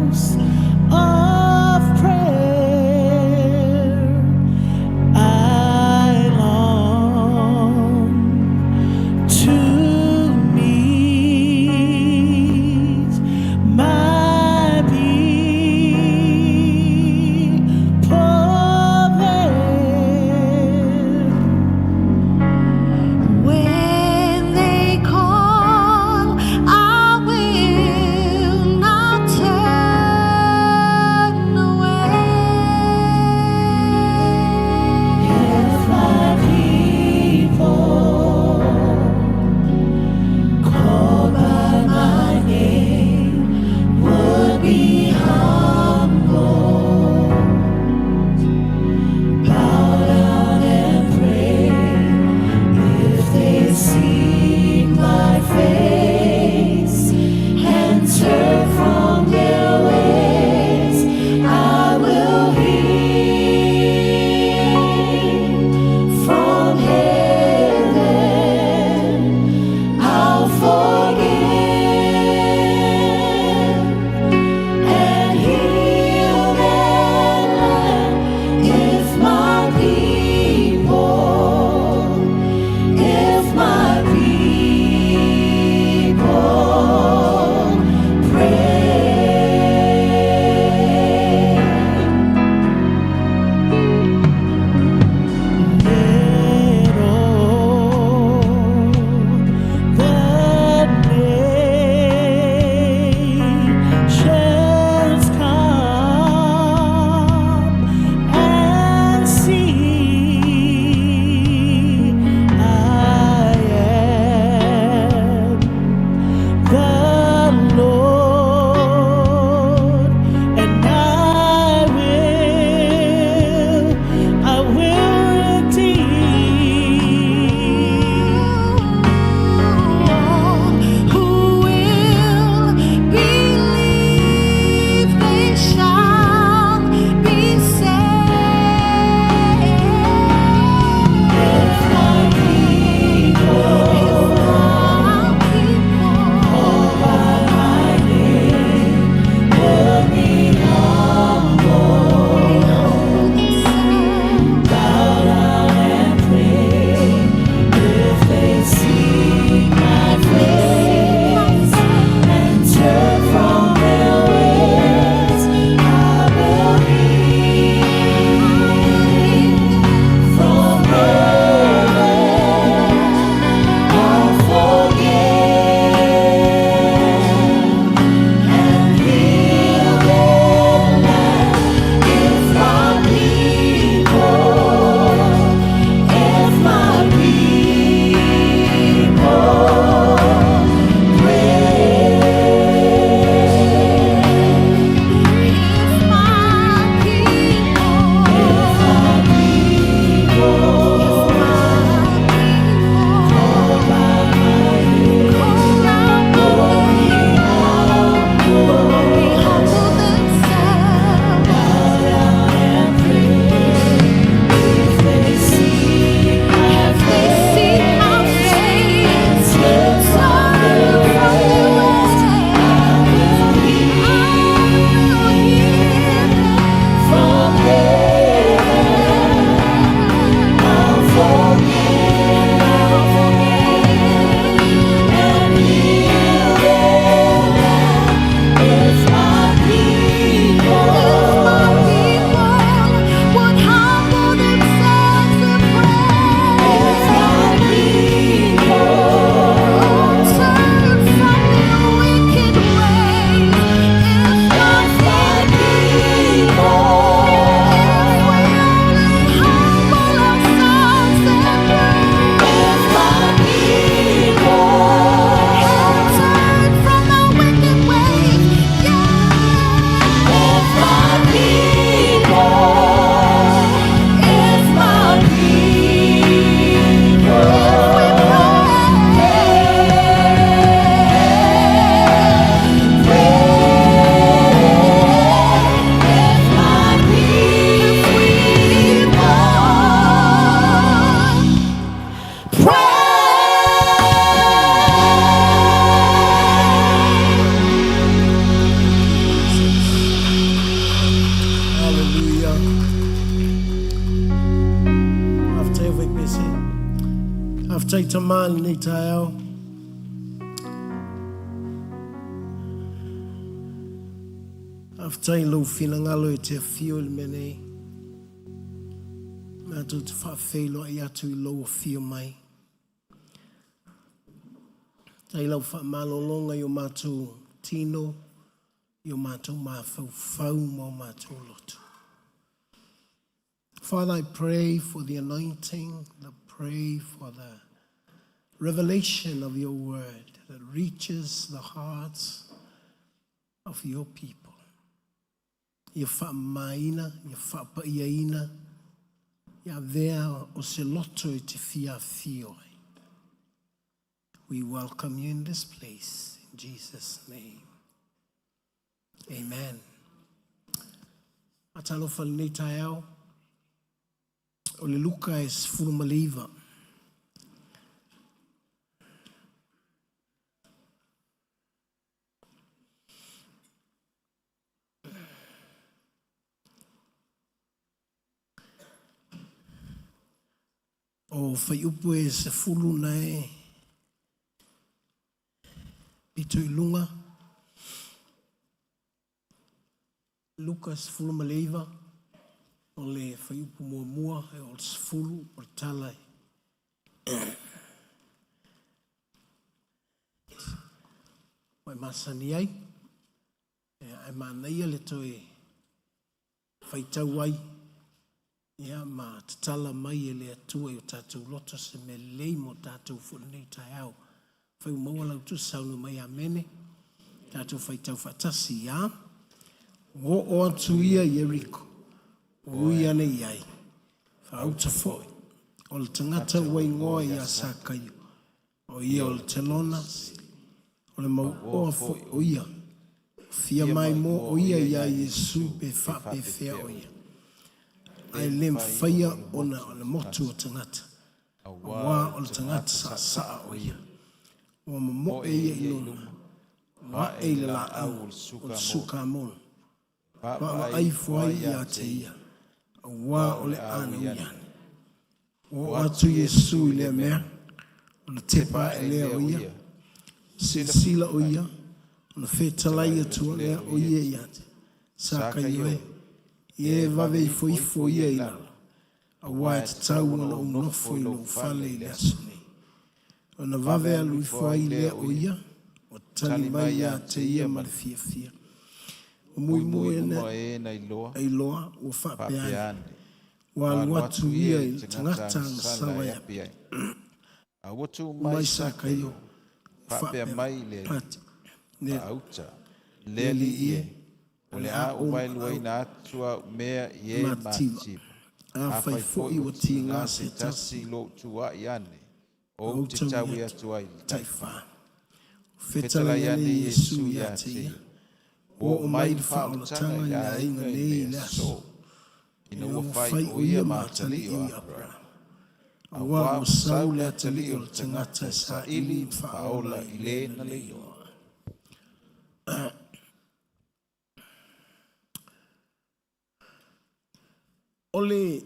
Faafetai Tama i lenei taeao. Faafetai i lou finagalo e te afio i le mea nei. Matou te faafeiloai atu i lou afio mai. Faafetai i lau faamalologa i o matou tino, i o matou mafaufau ma o matou loto. Father, I pray for the anointing, I pray for the revelation of your word that reaches the hearts of your people. Ia faamamaina, ia faapaiaina, ia avea o se loto e te fia afio ai. We welcome you in this place, in Jesus' name. Amen. Faatalofa i lenei taeao, o le Luka e 19. O Faiupu e 10 na e pito i luga. Luka 19, o le fuaiupu muamua e oo i le 10 o le tala e ua e masani ai. Ae manaia le toe faitau ai ia ma tatala mai e le Atua i o tatou loto se mea lelei mo tatou foi lenei taeao. Fai ua maua lau tusi saunoa mai Amene. Tatou faitau faatasi ia. Ua oo atu ia i Ieriko, ua ui ane i ai. Faauta foi, o le tagata ua igoa ia Sakaio, O ia o le telona, o le mauoa foi o ia. Fia maimoa o ia iā Iesu pe faapefea o ia. Ae le mfaia ona o le motu o tagata, auā o le tagata saasaa o ia. Ua momoe ia i luma, ua ae i le laau o le sukamono. Vaavaai ifo ai ia te ia, auā o le a na ui ane. Ua oo atu Iesu i lea mea, ona tepa ae lea o ia, silasila o ia, ona fetalai atu lea o ia ia te Sakaio e, Ie vave ifo ifo ia i lalo, auā e tatau ona ou nofo i lou fale i le aso nei. Ona vave alu ifo ai lea o ia, ua tali mai ia te ia ma le fiafia. Ua muimui ene ailoa, ua faapea ane, Ua alu atu ia i le tagata na sau ai api ai. Mai Sakaio, ua faapea mai le Alii e, O le a ou vaeluaina atu au mea i e matitiva. Afai foi ua tiga se tasi i lou tuuai ane, ou te taui atu ai i le taifa. Fetalai ane Iesu ia te ia, Ua oo mai le faaolataga i le aiga nei i le aso, ina ua fai o ia ma atalii o Aperahama. Auā ua sau le atalii o le tagata e saili ma faaola i le na le iloa. O le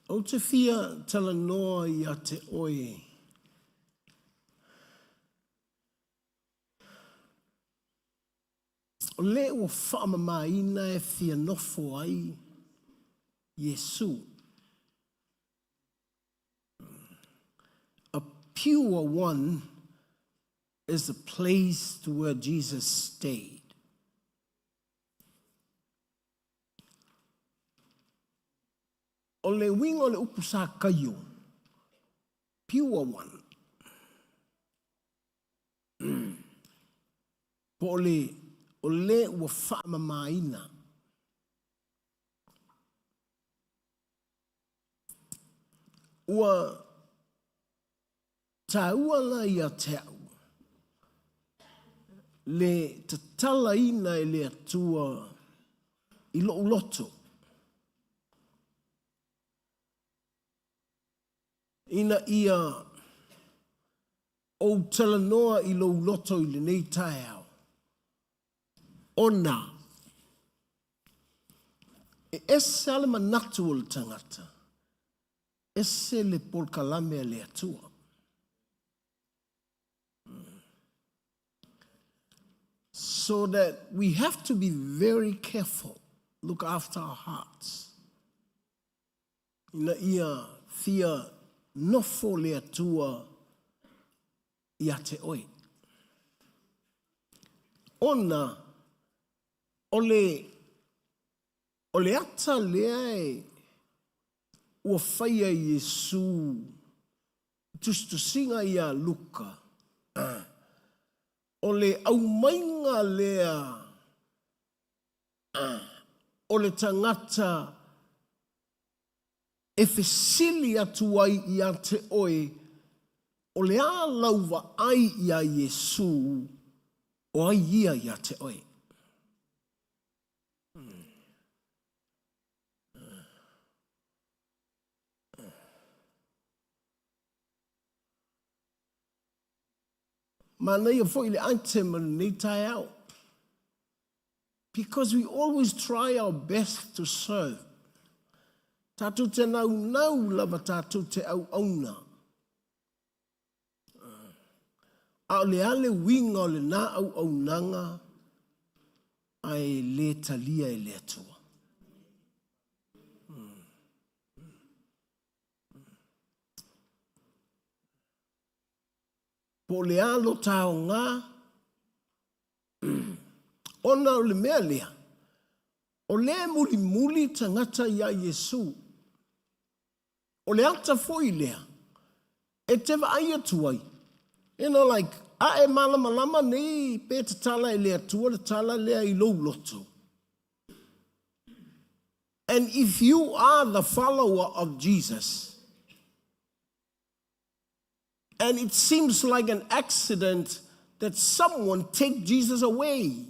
Ou te fia talanoa ia te oe O le ua faamamaina e fia nofo ai Iesu. A pure one is the place to where Jesus stayed. O le uiga o le upu Sakaio, pure one, po o le, o le ua faamamaina. Ua Taua la ia te au le tatalaina e le Atua i lou loto, ina ia ou talanoa i lou loto i lenei taeao, ona e E ese lava le manatu o le tagata, ese le polokalame a le Atua. So that we have to be very careful, look after our hearts. Ina ia fia nofo le Atua ia te oe. Ona o le, o le ata lea e ua faia e Iesu tusitusiga ia Luka, o le aumaiga lea o le tagata e fesili atu ai ia te oe, o le a lau vaai iā Iesu, o ai ia ia te oe? Manaia foi le item o lenei taeao. Because we always try our best to serve. Tatou te naunau lava tatou te auauna. A o le a le uiga o lena auaunaga ae le talia e le Atua? Po o le a lo ta aoga ona o le mea lea, o lea e mulimuli tagata iā Iesu. O le ata foi lea e te vaai atu ai, you know like, a e malamalama nei pe tatala e le Atua le tala lea i lou loto. And if you are the follower of Jesus, and it seems like an accident that someone take Jesus away,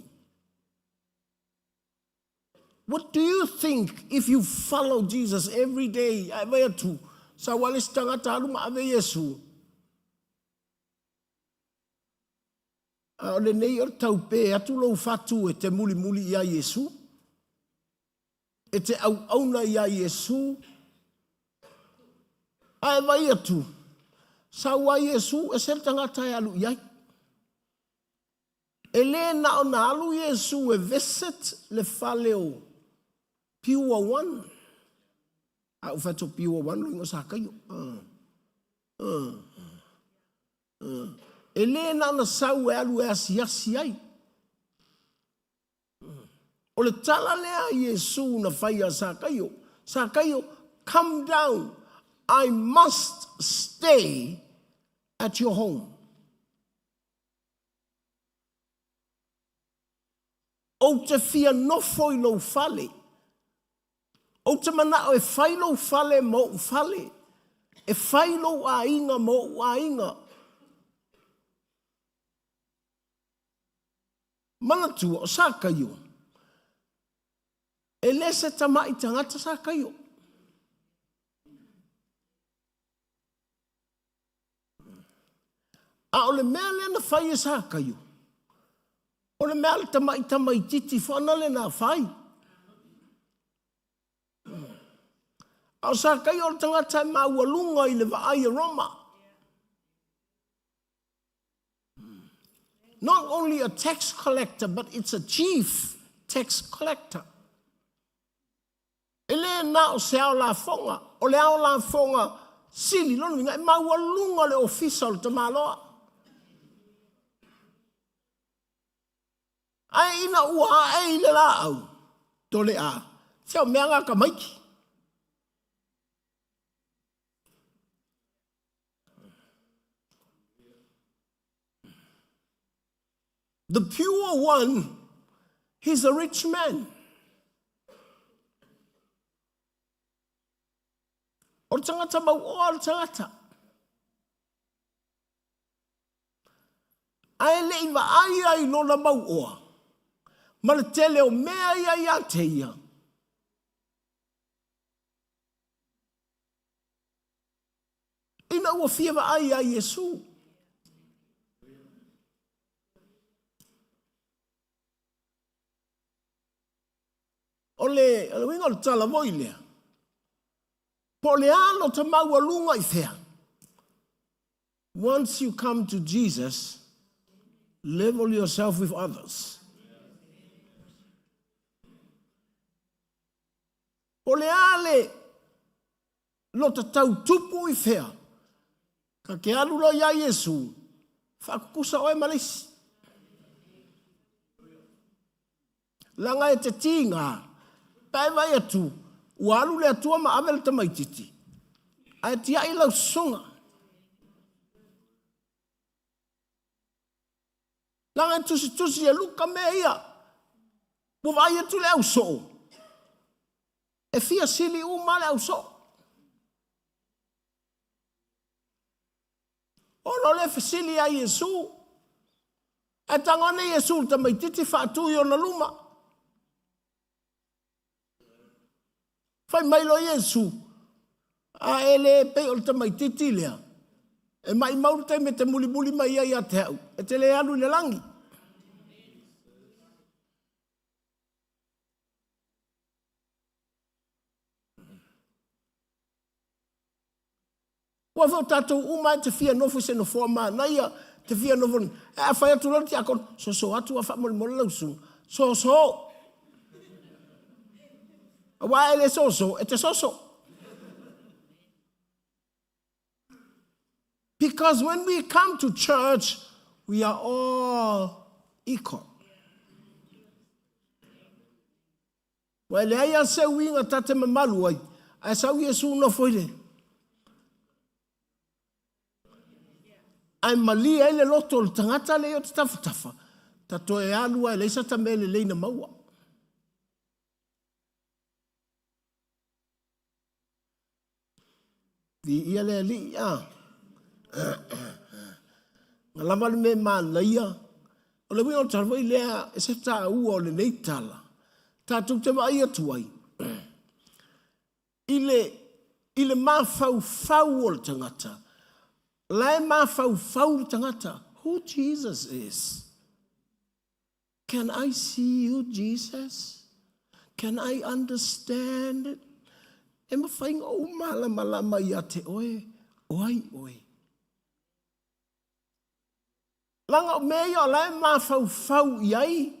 What do you think if you follow Jesus every day? Ae vai atu, sau a le isi tagata alu ma ave Iesu. A o lenei o le taupe atu lou fatu e te mulimuli ia Iesu. E te auauna ia Iesu. Ae vai atu, sau a Iesu, ese le tagata e alu i ai. E le na ona alu Iesu e visit le fale o Pure One. A ou fai atu o Pure One lo ingoa sa kaio. E le na ona sau e alu e asiasi ai. O le tala lea a Iesu na fai ia Sakaio, Sakaio, come down, I must stay at your home. Ou te fia nofo i lou fale. Ou te manao e fai lou fale ma ou fale, e fai lou aiga ma ou aiga. Manatua, o Sakaio, e le se tama'i tagata Sakaio. A o le mea lea na fai e Sakaio, o le mea a le tama'i tamaititi foana lena fai. A o Sakaio o le tagata e maualuga i le vaai a Roma. Not only a tax collector, but it's a chief tax collector. E le na o se ao lafoga, o le ao lafoga sili, lona uiga e maualuga le ofisa o le tamaloa. Ae ina ua ae i le laau, tole a, se o mea nga tamaiti. The pure one, he's a rich man. O le tagata mauoa o le tagata. Ae le i vaai ai lona mauoa ma le tele o mea ia ia te ia. Ina ua fia vaai ia Iesu. O le, o le uiga o le tala foi lea, po o le a lota maualuga i fea, Once you come to Jesus, level yourself with others. Po o le a le lota tau tupu i fea, ka te alu loa iā Iesu, faakukusa oe ma le isi. Leaga e te tiga, pe a e vaai atu, ua alu le Atua ma ave le tamaititi, ae tiai lau susuga. Leaga e tusitusi e Luka mea ia, ua vaai atu le ausoo, e fia sili uma le ausoo. Ona o le fesili ia Iesu, Ae tago ane Iesu i le tamaititi faatu i ona luma. Fai mai loa Iesu, A e le pei o le tamaititi lea, e maimau le taimi e te mulimuli mai ai ia te au, e te le alu i le lagi. Aua foi o tatou uma e te fia nofo i se nofoa manaia, te fia nofo, ae a fai atu loa le tiakono, soso atu a faamolemole lau susuga, soso. Aua e le soso, e te soso. Because when we come to church, we are all equal. Ua e leai a se uiga ta te mamalu ai, ae sau Iesu nofo i le. Ae malie ai le loto o le tagata lea o te tafatafa, ta toe alu ai leai sa ta mea lelei na maua. Viia le Alii, a. Na lava le mea manaia, o le uiga o le tala foi lea, e se taua o lenei tala, tatou te vaai atu ai i le, i le mafaufau o le tagata, la e mafaufau le tagata, who Jesus is. Can I see you Jesus? Can I understand it? E mafai ona ou malamalama ia te oe, o ai oe? Leaga o mea ia o la e mafaufau i ai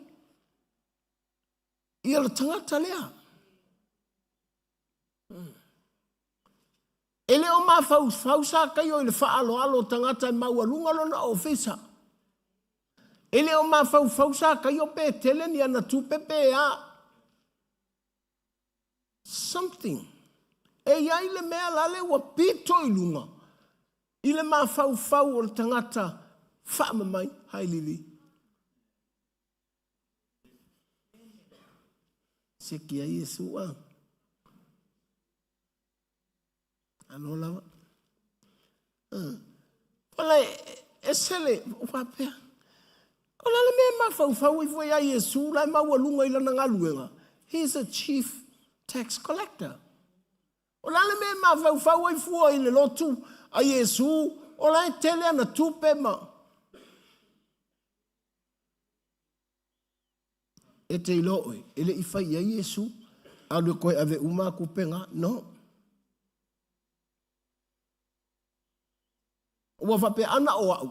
ia le tagata lea. E le o mafaufau Sakaio i le faaaloalo o tagata e maualuga lona ofisa. E le o mafaufau Sakaio pe tele ni ana tupe pe a. Something. E i ai le mea lale ua pito i luga i le mafaufau o le tagata faamamai. Hi Lily. Seki ai Iesu a. Alo lava. Wala e sele faapea. O le a le mea e mafaufau ai foi ia Iesu la e maualuga i lana galuega? He is a chief tax collector. O le a le mea e mafaufau ai fua i le lotu a Iesu o la e tele ana tupe ma E te iloa oe, e le i fai i ai Iesu, alu e koe ave uma aku pega. No. Ua faapea, ana o au,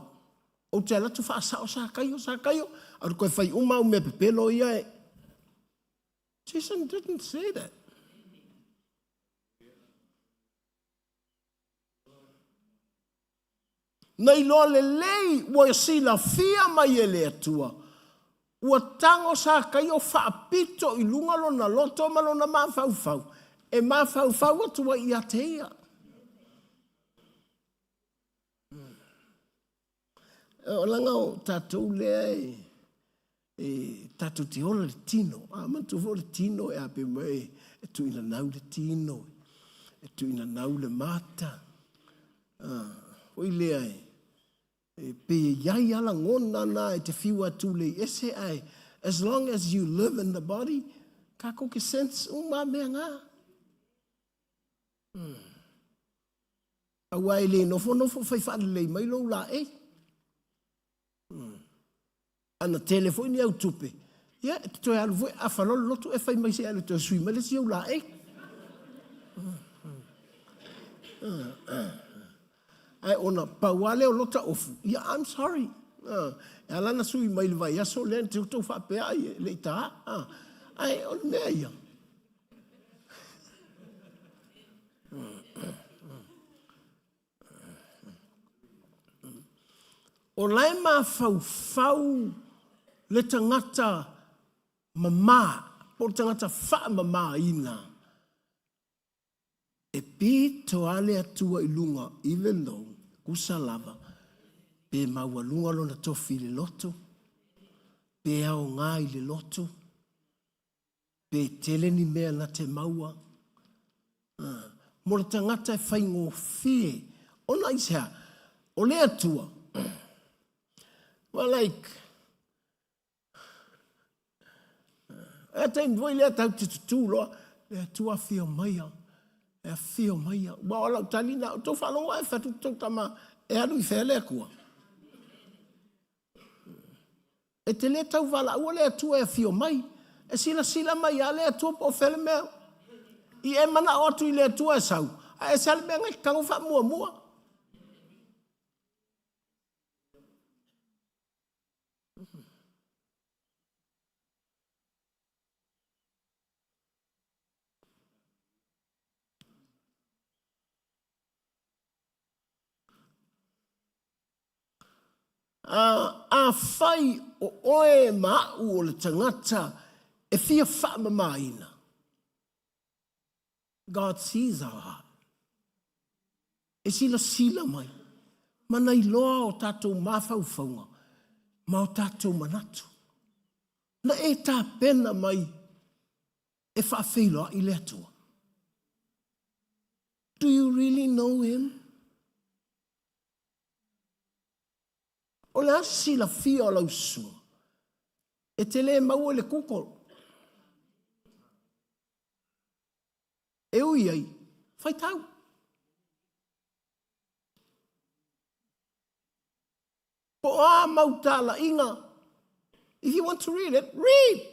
ou te alu atu faasao Sakaio, Sakaio, alu koe fai uma au mea pepelo ia e. Jesus didn't say that. Na iloa lelei ua silafia mai e le Atua, ua tago Sakaio faapito i luga lona loto ma lona mafaufau, e mafaufau atu ai ia te ia. O laga o tatou lea e, e tatou te ola le tino. A manatua foi o le tino e ape mai e, e tuuinanau le tino, e tuuinanau le mata. A, foi lea e, e pei e iai a lagona na e te fiu atu le i ese ae as long as you live in the body, kakou ke sense uma mea nga. Aua e le nofonofo fai faalelei mai lou laei. Ana tele foi ni au tupe, Ia, e te toe alu foi, afa loa le lotu, e fai mai se i alu e toe sui mai le isi ou laei. Ae ona pau lava lea o lota ofu, ia, I'm sorry. E ala ona sui mai i le vaiaso lea, ne i te i ua tou faapea ai e le i ta. Ae o le mea ia. O la e mafaufau le tagata mama po o le tagata faamamaina e pito lava le Atua i luga even though tusa lava pe maualuga lona tofi i le loto, pe aoga i le loto, pe tele ni mea na te maua. Mo le tagata e faigofie ona aisea? O le Atua, well like, e taimi foi lea tatou te tutū loa, le Atua afio maia, e afio maia. Ua o lau tali na, o tou faalogo ae fai atu tou tama, e alu i fea le Atua? E te le tau valaua le Atua e afio mai. E silasila mai lava le Atua po o fea le mea. I e manao atu i le Atua e sau, ae ese lava le mea na e tago faamuamua. Ā, afai o oe ma aʻu o le tagata e fia faamamaina, God sees our heart. E silasila mai ma na iloa o tatou mafaufauga ma o tatou manatu. Na e tapena mai e faafeiloai le Atua. Do you really know him? O le a se silafia o lau susuga? E te le maua i le Google. E ui ai, faitau. Po o a mau talaiga, if you want to read it, read!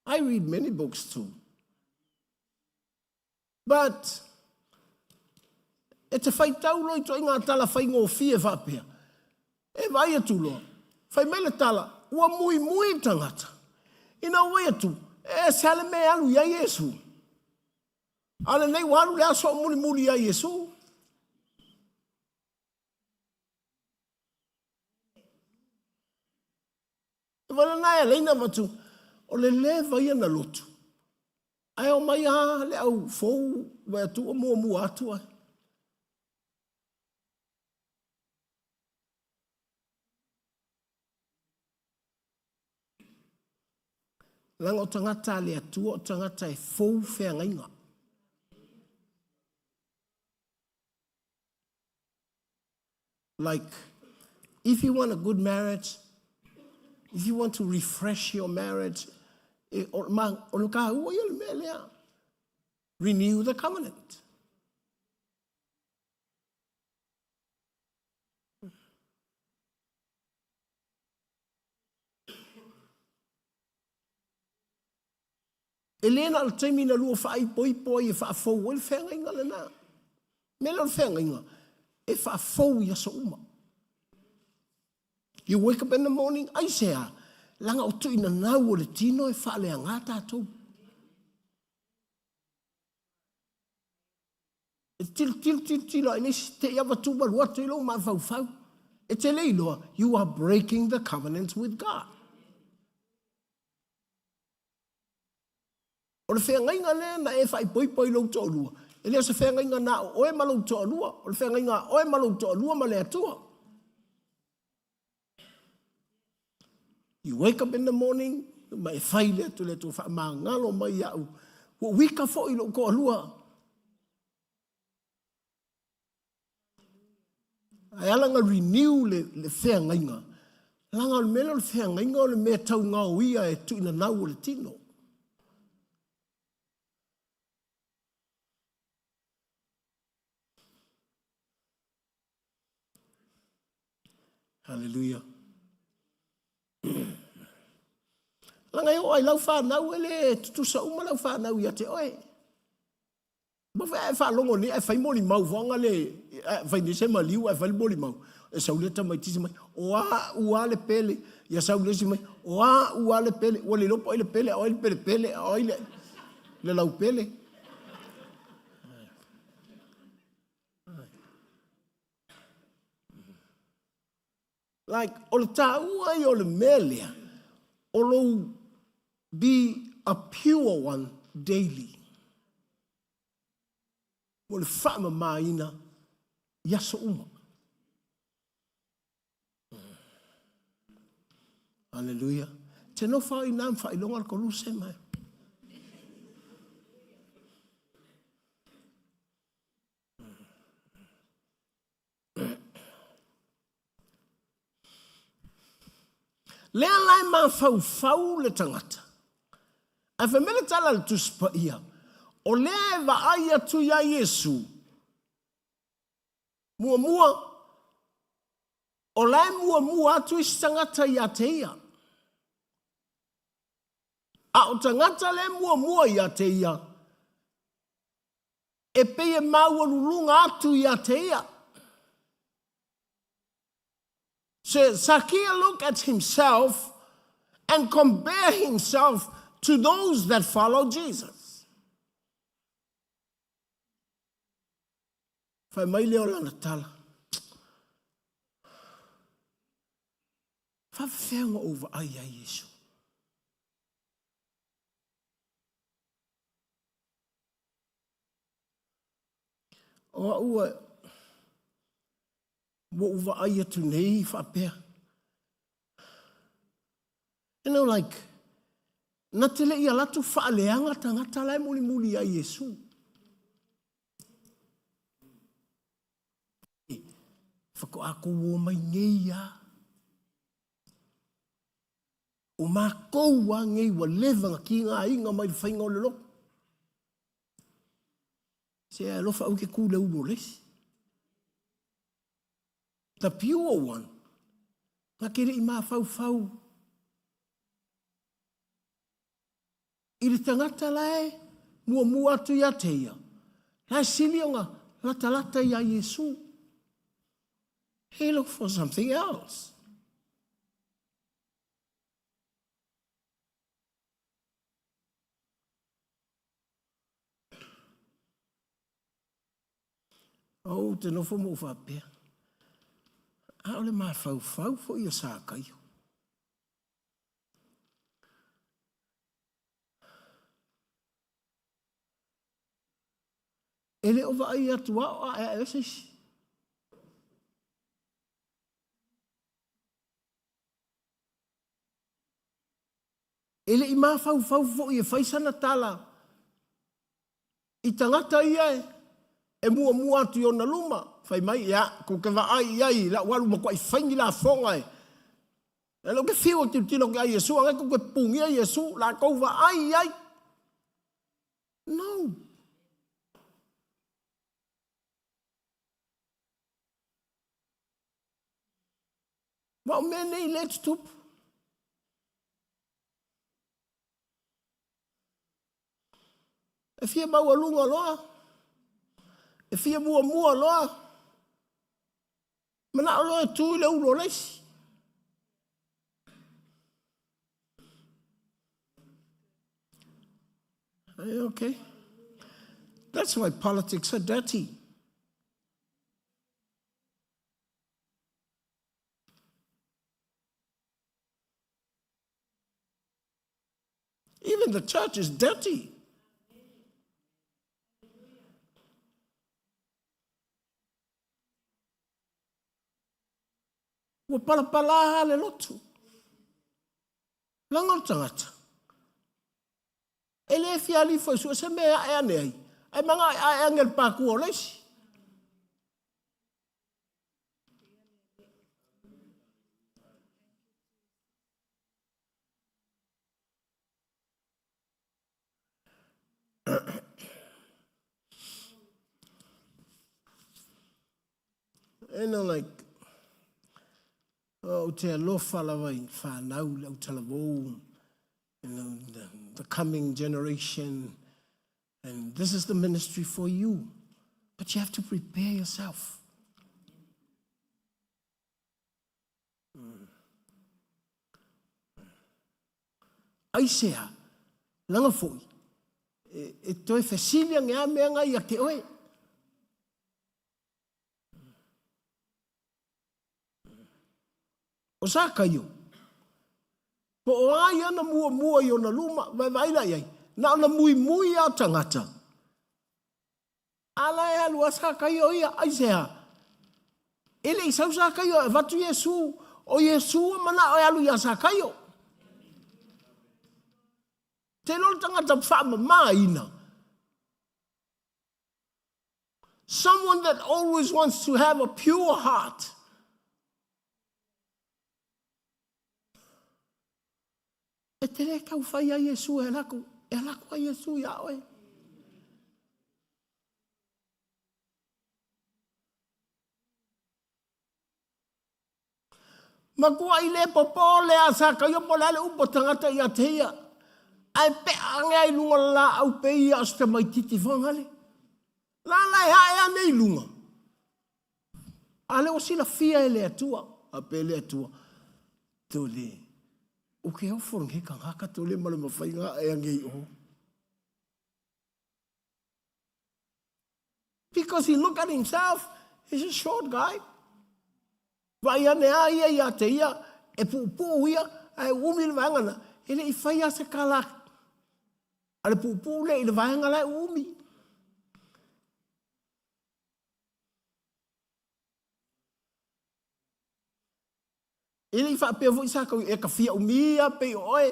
I read many books too. But, e te faitau loa i ituaiga tala faigofie faapea, e vaai atu loa, fai mai le tala, ua muimui le tagata. Ina ua vaai atu, e ese lava le mea e alu i ai Iesu. A o lenei ua alu le aso o mulimuli ia Iesu. E wala na e alaina avatu, o le leva ia na lotu. Ae omai a le au fou vai atu ua muamua atu ai. Leaga o tagata a le Atua o tagata e fou feagaiga. Like, if you want a good marriage, if you want to refresh your marriage, e, o, ma, o le kāua ia le mea lea. Renew the covenant. E le na o le taimi na lua faaipoipo ai e faafou ai le feagaiga lena. Mea lea o le feagaiga, e faafou i aso uma. You wake up in the morning, aisea? Leaga o tuinanau o le tino e faaleaga tatou. E tilotilo, tilotilo ai le isi, te i avatu ma alu atu i lou mafaufau. E te le iloa, you are breaking the covenant with God. O le feagaiga lea na e faaipoipo i lou toalua, e le o se feagaiga na o oe ma lou toalua, o le feagaiga a oe ma lou toalua ma le Atua. You wake up in the morning, ma e fai le atu le Atua, faamagalo mai iaʻu. Ua wika foi lou toalua. Ae ala na renew le, le feagaiga, leaga o le mea lea o le feagaiga o le mea tau gaoia e tuuinanau o le tino. Hallelujah. Leaga e oo lava i lau fanau e le tutusa uma lau fanau ia te oe. Ma foi a e faalogo nei ae fai molimau foaga le fai nei se maliu ae fai le molimau. E sau lea tamaitiiti mai, o a'u a le pele. Ia sau le isi mai, o a'u a le pele. Ua le iloa po o ai le pele a o ai le pelepele a o ai le laupele. Like, o le taua ia o le mea lea, o lou be a pure one daily. Mo le faamamaina i aso uma. Hallelujah. Te nofo au i nā ma faailoga le koluse mai. Lea la e mafaufau le tagata. Ae fai mai le tala a le Tusi Paia, o lea e vaai atu iā Iesu, muamua, o la e muamua atu isi tagata ia te ia. A o tagata lea e muamua ia te ia, e pei e maualuluga atu ia te ia. So Zacchaeus look at himself and compare himself to those that follow Jesus. Fai mai lea o lana tala. Faafefea ona ou vaai ai Iesu? O au ua ou vaai atu nei faapea. You know, like, na te le i alu atu faaleaga tagata la e mulimuli ia Iesu. Faatoa kou o mai nei a. O makou a nei ua leva na tigaina mai le faiga o le lotu. Se alofa aua e te tu i le ulu o le isi. The pure one, na te le i mafaufau i le tagata la e muamua atu ia te ia, la e sili ona latalata ia Iesu. He look for something else. Ou te nofo ma ou faapea, a o le mafaufau foi o Sakaio. E le o vaai atu a o ae ae ai se isi. E le i mafaufau foi e fai sana tala i tagata ia e muamua atu i ona luma, fai mai, ia, kou te vaai i ai i lau alu matuai fai ni lafoga e. E le o ke fiu e tilotilo atu ia Iesu, a tou te punia Iesu, la tou vaai i ai. No. Ma o mea nei lea e tutupu. E fia maualuga loa, e fia muamua loa, manao loa e tu i le ulu o le isi. Okay. That's why politics are dirty. Even the church is dirty. Ua palapalā le lotu. Leaga o le tagata. E le fia alifo e sue se mea e ae ane ai, ae manao e ae ane le pākua o le isi. You know, like, Ou te alofa lava i fanau le autalavou, you know, the coming generation. And this is the ministry for you. But you have to prepare yourself. Aisea, langa foi, e toe fesili ange a mea ngai ia te oe. O Sakaio, po o a ia na muamua i ona luma, vaevae la i ai, na ona muimui lava o tagata. A la e alu a Sakaio ia, aisea? E le i sau Sakaio e avatu Iesu, o Iesu ua manao e alu ia Sakaio. Te iloa le tagata faamamaina. Someone that always wants to have a pure heart. E te le tau whai a Iesu e alaku, e alaku a Iesu i a oe. Matuai le popo le a Sakaio po o le a le upu a tagata ia te ia, ae pea ane a i luga o le laau pei ia o se tamaititi fagale. La la e ae ane i luga. A lea ua silafia e le Atua, a pe le Atua, tole, o ke ofo lenei kangaka tole ma le mafaiga ae ange i o. Because he look at himself, he's a short guy. Vaai ane a ia ia te ia, e puupuu ia, ae uumi le vaega na, e le i fai a se kala a le puupuu le i le vaega la e uumi. E le i faapea foi sa kau e ka fia umi a pei o oe.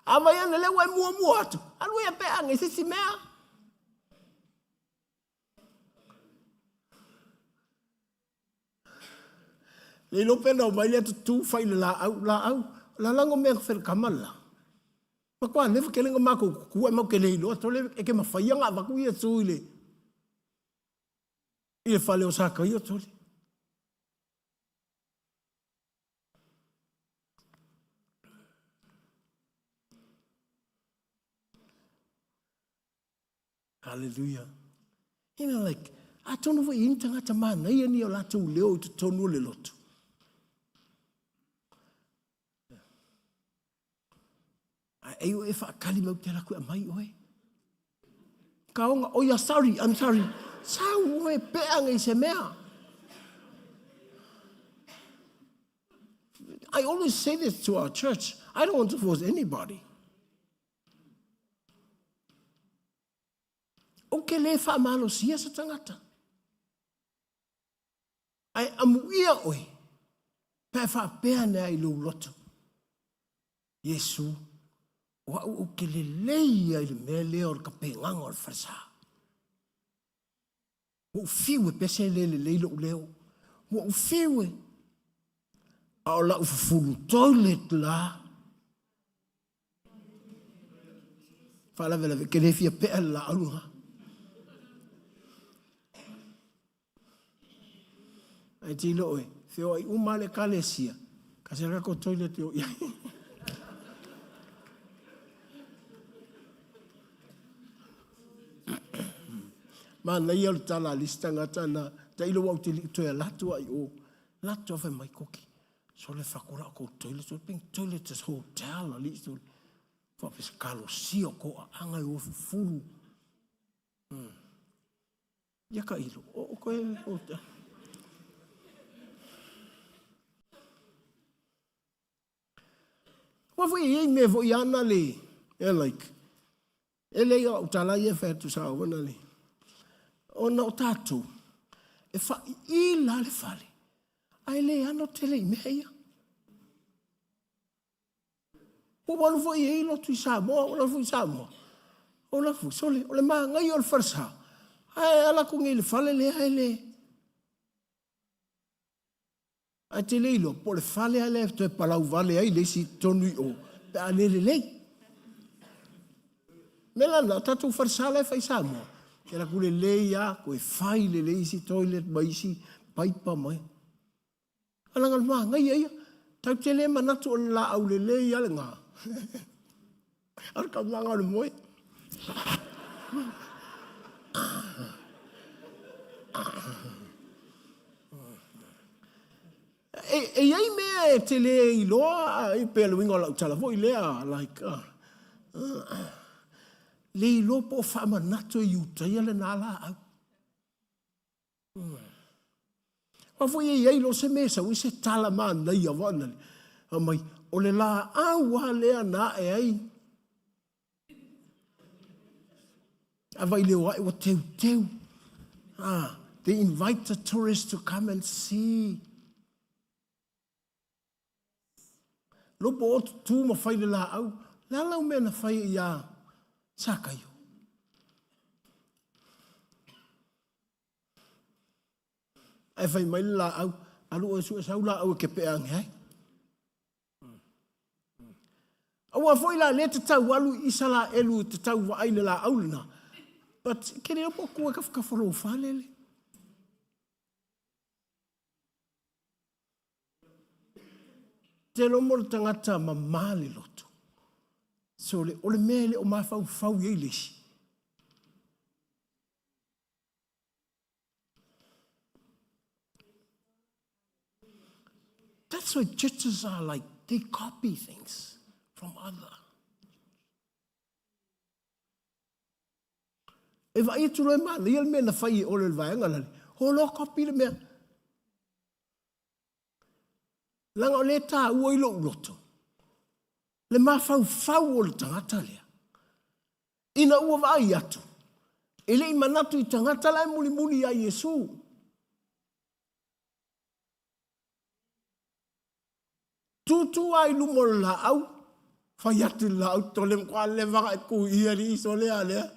A vai ana lea ua e muamua atu, alu ia pea ane i se isi mea. Le iloa pe na omai lea tutū fai le laau, laau, la lago mea ka felekama le la. Matua never kele nga makou kuku ai mau ke le iloa tole e ke mawhai nga avaku ia tū i le i le fale o Sakaio tole. Hallelujah. You know, like, atonu foi i ni tagata manaia ni o latou leo i totonu o le lotu. Ae ei oe e whaakali mau te laku e mai oe. Kaonga, oh yeah, sorry, I'm sorry. Sau oe pea ngai se mea. I always say this to our church. I don't want to force anybody. O ke le whaamalosia se tangata. Ae amuia oe, pe a faapea ane ai lou loto, Iesu, o au ou te lelei ia i le mea lea o le kapegaga o le falesa. Ua ou fiu e pese e le lelei lou leo. Ua ou fiu e. A o lau fufulu toilet la. Faalavelave, ke le fia pea le laau lena. Ae tilo oe, feoai uma le ekalesia, kasi a kako toilet e o i ai. Manaia o le tala a le isi tagata na tailo ua ou te lii toe ala atu ai o, la atu a fai mai koki, sole whakora o kou toilet, sole ping toilet is hotel a lii sole. Whapesa kalosia ko a anga i o fufuru. Ia ka ilo, o koe o te... Ua foi e iai mea foi ana le, e like, e le ia au tala ia whai atu sa ona le. Ona o tātou, e whai i la le whale, ai le ano tele i mea ia. Ua alu foi e i lotu i Samoa, ua alu foi i Samoa. O la foi, sole, o le māngai o le falesa. Ae ala atu nei i le fale lea e le... Ae te le iloa, po o le fale lea e toe palau vale ai le isi tonu i o, pe a le lelei. Mea la lena, o tatou falesa la e fai i Samoa, Te alu atu lelei lava, toe fai lelei isi toilet ma isi paipa ma. A leaga o le manaia ia. Tatou te le manatu o le laau lelei lava lena. A o le taumaga o le moe. E, e i ai mea e te le iloa, e pei o le uiga o lau tala foi lea, like, le iloa po o faamanatu e Iutaia lena laau. Aua foi e i ai loa se mea e sau ai se tala manaia faa fai mai, o le laau lava lea na ae ai a vaileo ae ua teuteu. Ah, they invite the tourists to come and see. Lopo o tutu ma fai le laau. Le a lau mea na fai iā Sakaio? Ae fai mai le laau, alu oe sue sau laau e ke pea ange ai. Aua foi la lea te tau alu i Isalaelu te tau vaai le laau lena. But ke le opo ku e kafukafu lou fale le. Te lomo le tagata mamā le loto. So le, o le mea e le o mafaufau i ai le isi. That's why churches are like, they copy things from other. E vaai atu loa e manaia le mea na fai e Ole i le vaega lale, o loa copy le mea. Leaga o lea e taua i lou loto le mafaufau o le tagata lea. Ina ua vaai atu, e le i manatu i tagata la e mulimuli ia Iesu. Tūtū lava i luma o le laau, fai atu i le laau, tole matua leva na e ku ia li iso lea lea.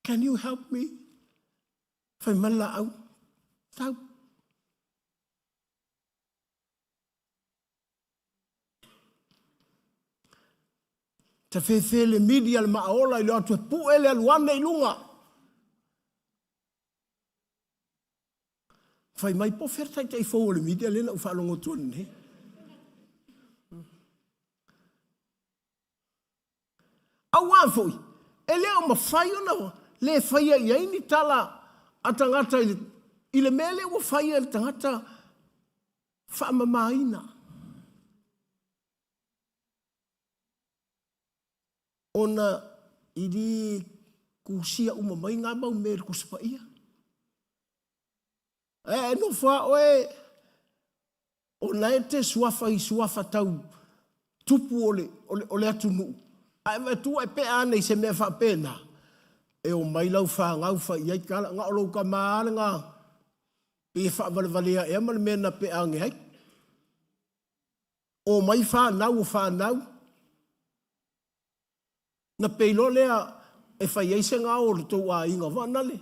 Can you help me? Fai mai le laau, tau. Ta fefe le mili a le maaola i le atu e pue le alu ane i luga. Fai mai, po o fea le taitai fou o le media lea na ou faalogo atu nei. Auā foi, e le o mafai ona le faia i ai ni tala a tagata i le, i le mea lea ua faia e le tagata faamamaina. Ona i le kusia uma mai ngā mau mea i le Tusi Paia. E nofo a oe ona e te suafa i suafa tau tupu o le, o le, o le atunuu, ae vae tua e pea ane i se mea faapena, e o mai lau fanau fai i ai tala, na o lou tama lava lena, pei e faavalevalea ea ma le mea na pea ane ai. O mai fanau o fanau, Na pei loa lea e fai ai se gao o le tou aiga vaanale,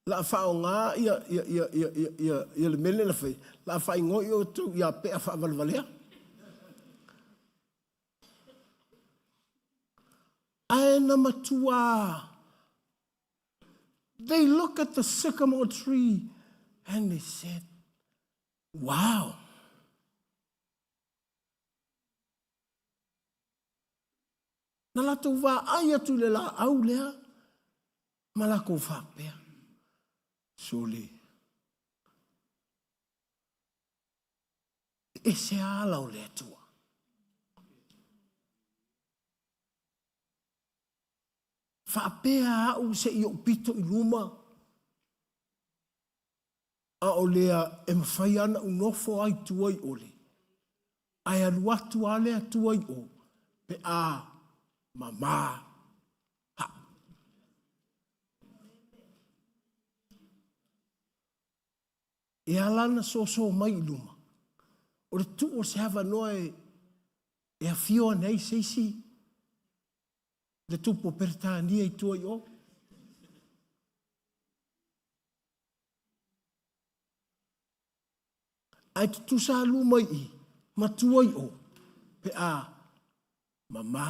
la a faaaoga ia, ia, ia, ia, ia, ia, ia le mea lea na fai, la a faaigoa i outou ia Pea Faavalevalea. Ae na matua They look at the sycamore tree and they said, wow. Na latou vaai atu i le laau lea ma lakou faapea, Sole, e ese lava ala o le Atua. Faapea au se i ou pito i luma, A o lea e mafai lava ona ou nofo ai tua i ole, ae alu atu lava le Atua i o pe a mamā ha. E ala ona soso mai i luma, o le tuu o se avanoa e, e afio ane ai se isi le tupu o Peretania i tua i o. Ae tutusa alu mai i ma tua i o pe a mamā.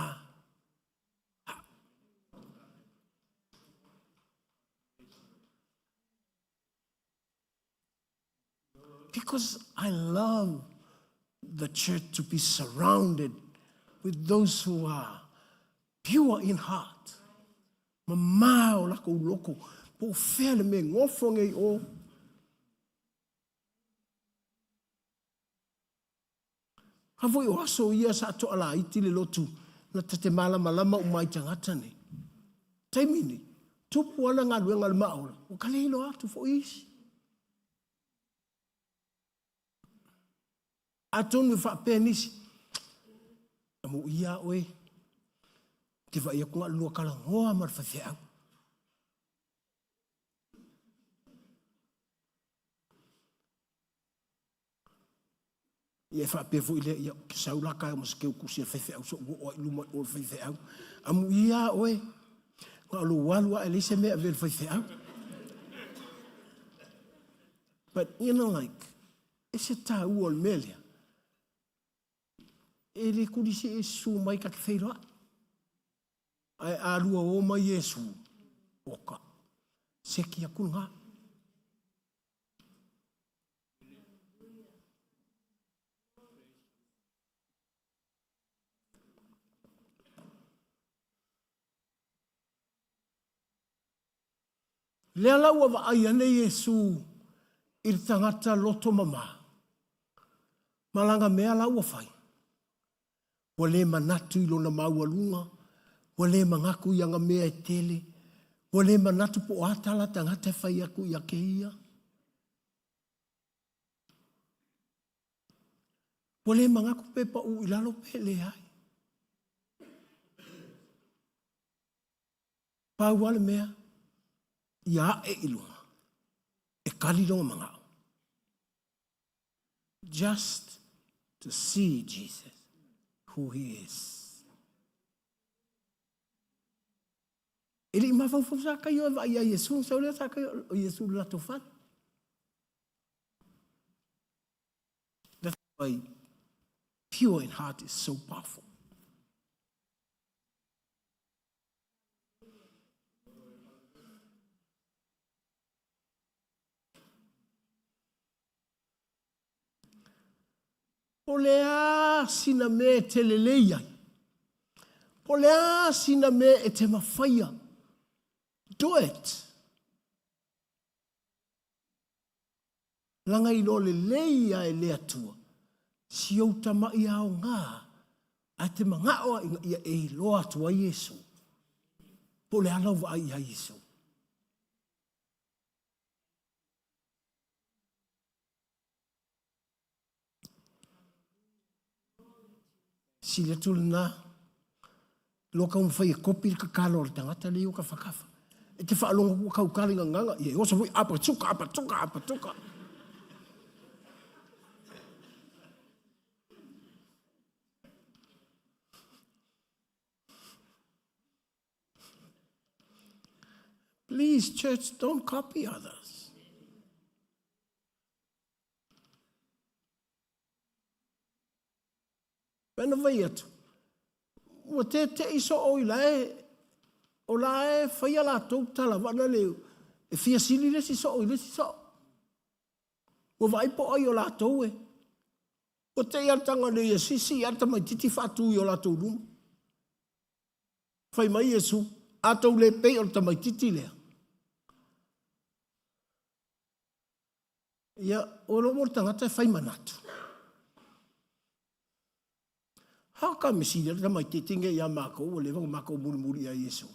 Because I love the church to be surrounded with those who are pure in heart. Mamā o lakou loko, po o fea le mea e gofo nei i o. A foi o aso ia sa toalaiti le lotu na ta te malamalama uma ai tagata nei. Taimi nei, tupu ana galuega a le Maaola, ua ka le iloa atu foi isi. Atonu e faapea nisi, Amuia oe, te vaai atu na o le lua talanoa ma le faifeau. Ia e faapea foi lea, ia, ou te sau la taeao ma se teutusi a le faifeau se i ou oo ai i luma i o le faifeau. Amuia oe, na o lou alu lava e leai se mea e ave i le faifeau. But you know like, e se taua o le mea lea. E le kulisi e susu mai ta te feiloai. Ae a lua o mai Iesu, oka, seki aku lena. Lea la ua vaai ane Iesu i le tagata loto mama, ma lana mea la ua fai, ua le manatu i lona maualuga, ua le manatu i ana mea e tele, ua le manatu po o a tala tagata e fai atu ia te ia. Ua le manatu pe pau i lalo pe leai. Pau lava le mea, ia ae i luga, e kali lona manao. Just to see Jesus, who he is. E le i mafaufau Sakaio e vaai ia Iesu, sau lea Sakaio o Iesu le latou fale. That's why pure in heart is so powerful. Po o le a sina mea e te lelei ai? Po o le a sina mea e te mafaia? Do it. Laga i loa lelei ia e le Atua si ou tamaʻi aoga ae te manaʻo a ina ia e iloa atu ai Iesu. Po o le a lau vaai iā Iesu? Sili atu lena, loa taumafai e kopi le tatalo a le tagata lea i o tafatafa. E te faalogo atu ua tautala i gagana, ia e oso foi apa tuka, apa tuka, apa tuka. Please, church, don't copy others. Pena fai atu, ua teteʻi soo i lae, o la e faia latou tala vaana le e fia sili le isi soo i le isi soo. Ua vaai po o ai o latou e. Ua tei a le taga nei e sisi a le tamaititi faatu i o latou luma. Fai mai Iesu, a tou le pei o le tamaititi lea. Ia, o lo mo le tagata e fai manatu. How come e sili le tamaititi nge ia makou ua leva ona makou mulimuli ia Iesu.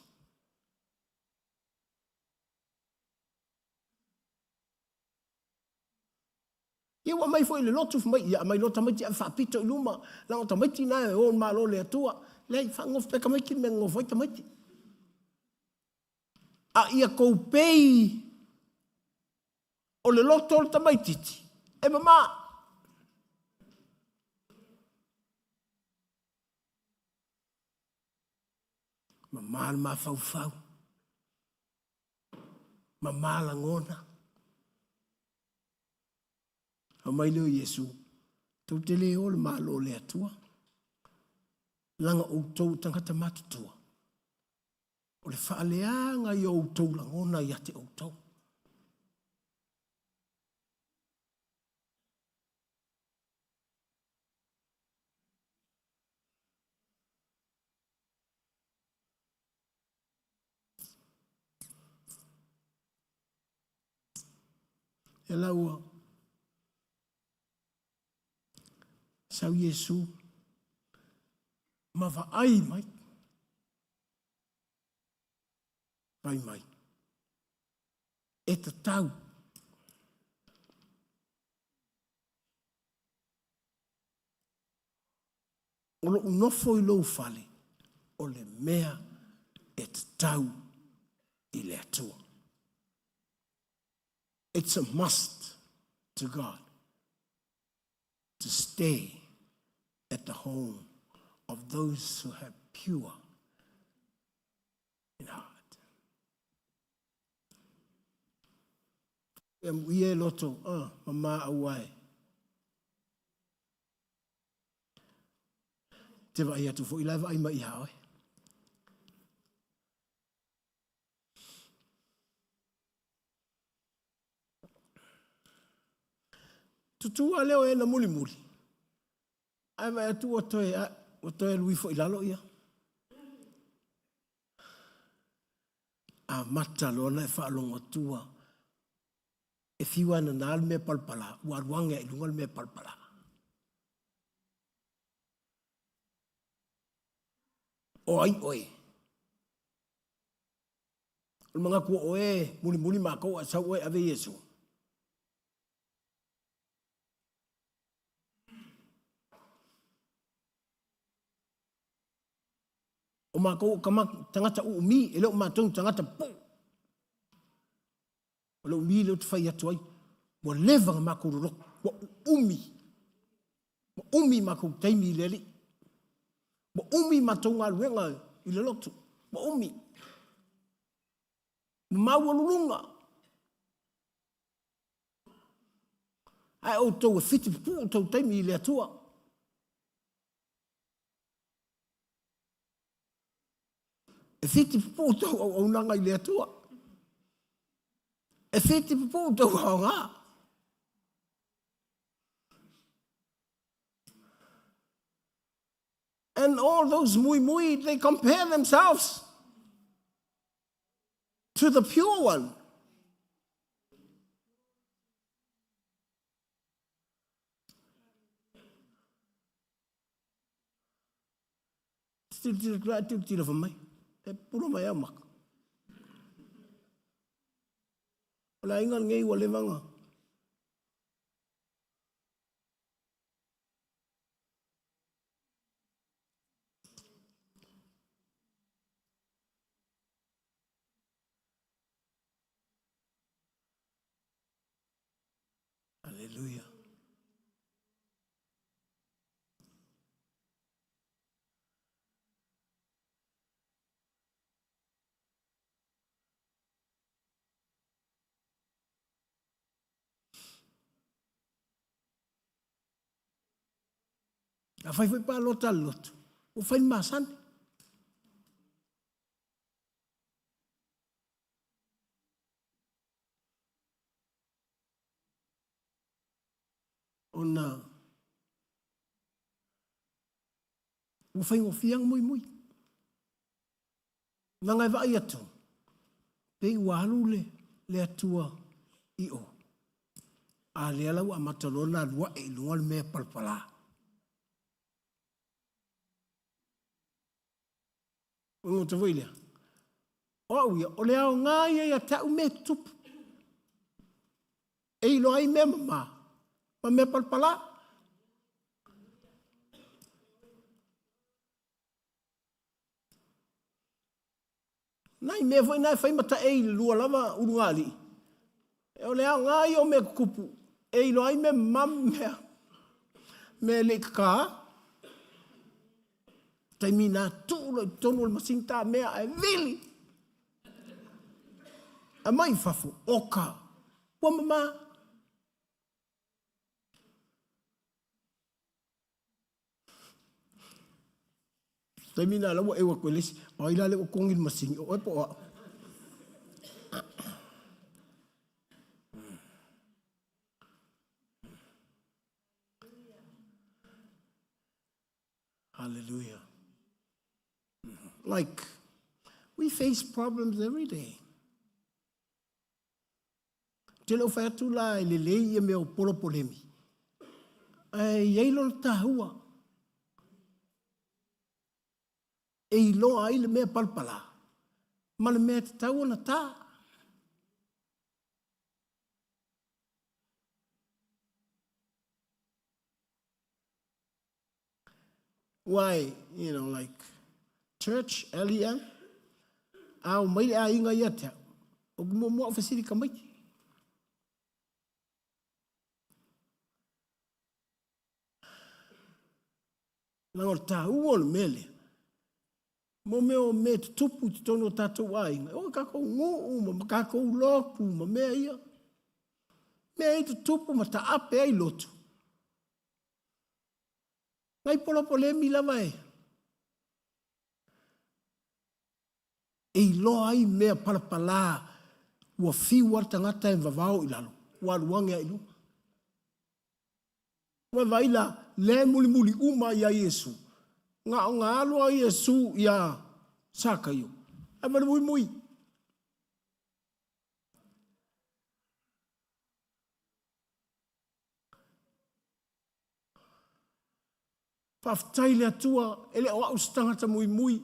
Ia ua aumai foi i le lotu, fai mai, ia aumai loa tamaiti ave faapito i luma, leaga o tamaiti na e o i le Malo o le Atua. Leai, faagofo pea tamaiti le mea e gogofo ai tamaiti. A ia tou pei o le loto o le tamaititi e mama. Mama le mafaufau. Mama lagona. Aumai lea o Iesu, tou te le o le Malo o le Atua, leaga outou o tagata matutua. O le faaleaga ia o outou lagona ia te outou. Ia la ua sau Iesu ma vaai mai. Fai mai. E tatau. O lou nofo i lou fale, o le mea e tatau i le Atua. It's a must to God to stay at the home of those who have pure in heart. Ia muia e loto, ah, ma auae. Te vaai atu foi la e vaai mai ia oe. Tutū a leo e na mulimuli. Ae vaai atu ua toe, ua toe alu ifo i lalo ia. Amata loa ona e faalogo atua e fiu lava e nana le mea palapala, ua alu age lava i luga le mea palapala. O ai oe? O le manatu o oe e mulimuli matou ae sau oe e ave Iesu. O matou o tama, tagata uumi, e le o matou ni tagata pupuu. O le umi lea ou te fai atu ai, ua leva ona matou loloto, ua uumi. Ua umi matou taimi i le Alii. Ua umi matou galuega i le lotu. Ua umi. Ua maualuluga. Ae outou e fiti pupuu tou taimi i le Atua. E fiti pupuu tou auaunaga i le Atua. E fiti pupuu tou aoga. And all those muimui, they compare themselves to the pure one. Tilotilo atu la, tilotilo fai mai. E pupula mai au maka. O le aiga lenei ua leva ona Hallelujah. A fai foi palota a le lotu, ua fai le masani. Ona ua faigofie ona muimui. Leaga e vaai atu, pei ua alu le, le Atua i o. A lea la ua amata loa ona alu ae i luga le mea palapala. Ua foi lea. O au ia, o le aoga ia ia te au mea tutupu. E iloa ai mea mama ma mea palapala. Nai mea foi na e fai ma taei i le lua lava ulugalii. O le aoga ia o mea tutupu e iloa ai mea mama ma mea, mea e le i kaka. Taimi na tuu loa i totonu o le masini ta mea ae vili. Aumai i fafo, oka, ua mama. Taimi na la ua eu atu e le isi, o ai la lea ua togi le masini, o oe po o au? Hallelujah. Like, we face problems every day. te le o fai atu la e lelei ia mea o polopolemi, ae i ai lona taua e iloa ai le mea palapala ma le mea e tatau ona ta. Why, you know, like, church, LEM, a o mai le aiga ia te au, o ku muamua au fesili tamaiti. Leaga o le taua o le mea lea, mo mea o mea e tutupu i totonu o tatou aiga, e oo i tatou nuu ma tatou lotu ma mea ia. Mea ia e tutupu ma taape ai lotu. Nai polopolemi lava e e iloa ai mea palapala ua fiu lava le tagata e vavao i lalo, ua alu age lava i luga. Ua vaai la, lea e mulimuli uma ia Iesu. Na ona alu a Iesu ia Sakaio, ae ma le muimui. Faafetai i le Atua, e le o au se tagata muimui.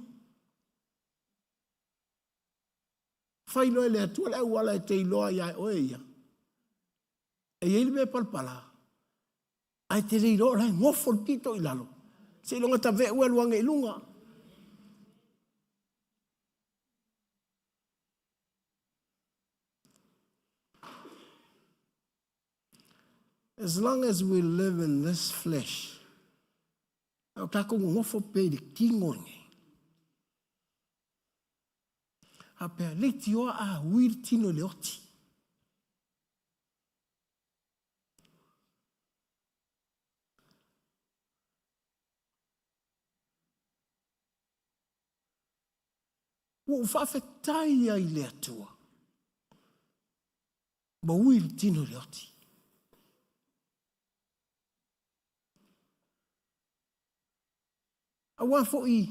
Fai loa e le Atua le auala e te iloa ai ia oe ia. E i ai le mea palapala, ae te le iloa o la e nofo le pito i lalo, seiloga tave'u e alu ane i luga. As long as we live in this flesh, a o tatou nonofo pea i le tino lenei. Faapea, leitioa a ui le tino i le oti. Ua ou faafetai ai i le Atua ma ui le tino i le oti. Aua foi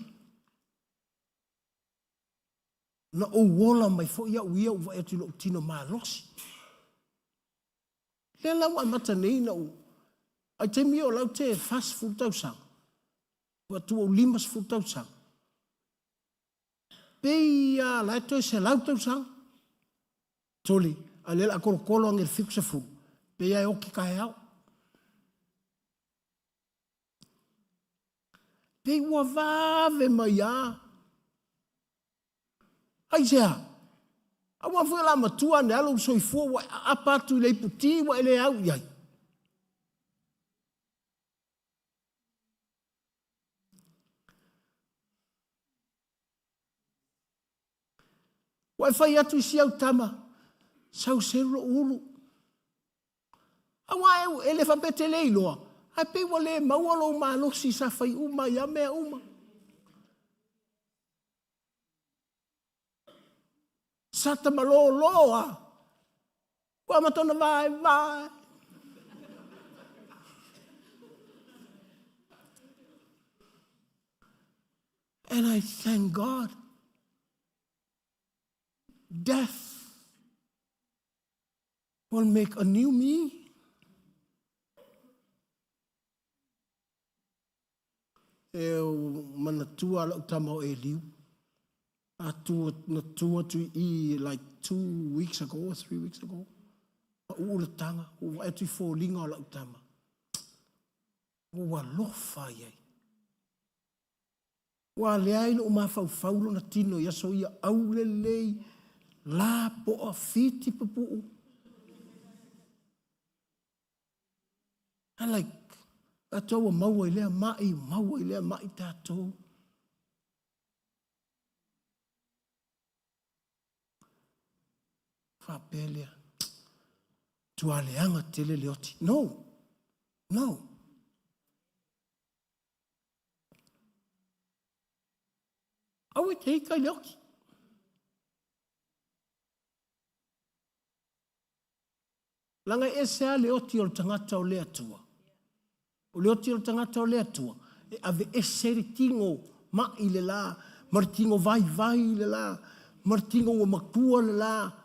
na ou ola mai foi au ia ou vaai atu i lou tino malosi. Lea la ua amata nei na ou ai taimi o lau te 40 tausaga. Ua atu ou 50 tausaga. Pei a la e toe 100 tausaga. Sole, a o lea o le a tolotolo ane i le 70, pei lava e oti taeao. Pei ua vave mai lava. Aisea? Aua foi o le a matua ane lava lou soifua ua e aapa atu i le iputi ua e le au i ai. Ua e fai atu i si au tama, sau selu lou ulu. Aua e, e le faapea te le iloa, ae pei ua le maua lou malosi sa fai uma ai lava mea uma. Sa tamalōlō lava, ua amata ona vaevae. And I thank God. Death will make a new me. E manatua lau tama o Eliu. A tu, na tu atu i like 2 weeks ago or 3 weeks ago. Pa uu le taga, ua vaai atu i foliga o lau tama. Ua alofa ai ai. Ua leai lou mafaufau lona tino i aso ia aulelei, lapoa, fiti pupuu. I like, tatou ua maua i lea mai, maua i lea mai tatou. Faapea lea, tualeaga tele le oti. No, no. Aua e te ita i le oti. Leaga e ese lava le oti o le tagata o le Atua. O le oti o le tagata o le Atua, e aveese ai le tino mai le la, ma le tino vaivai le la, ma le tino ua matua le la.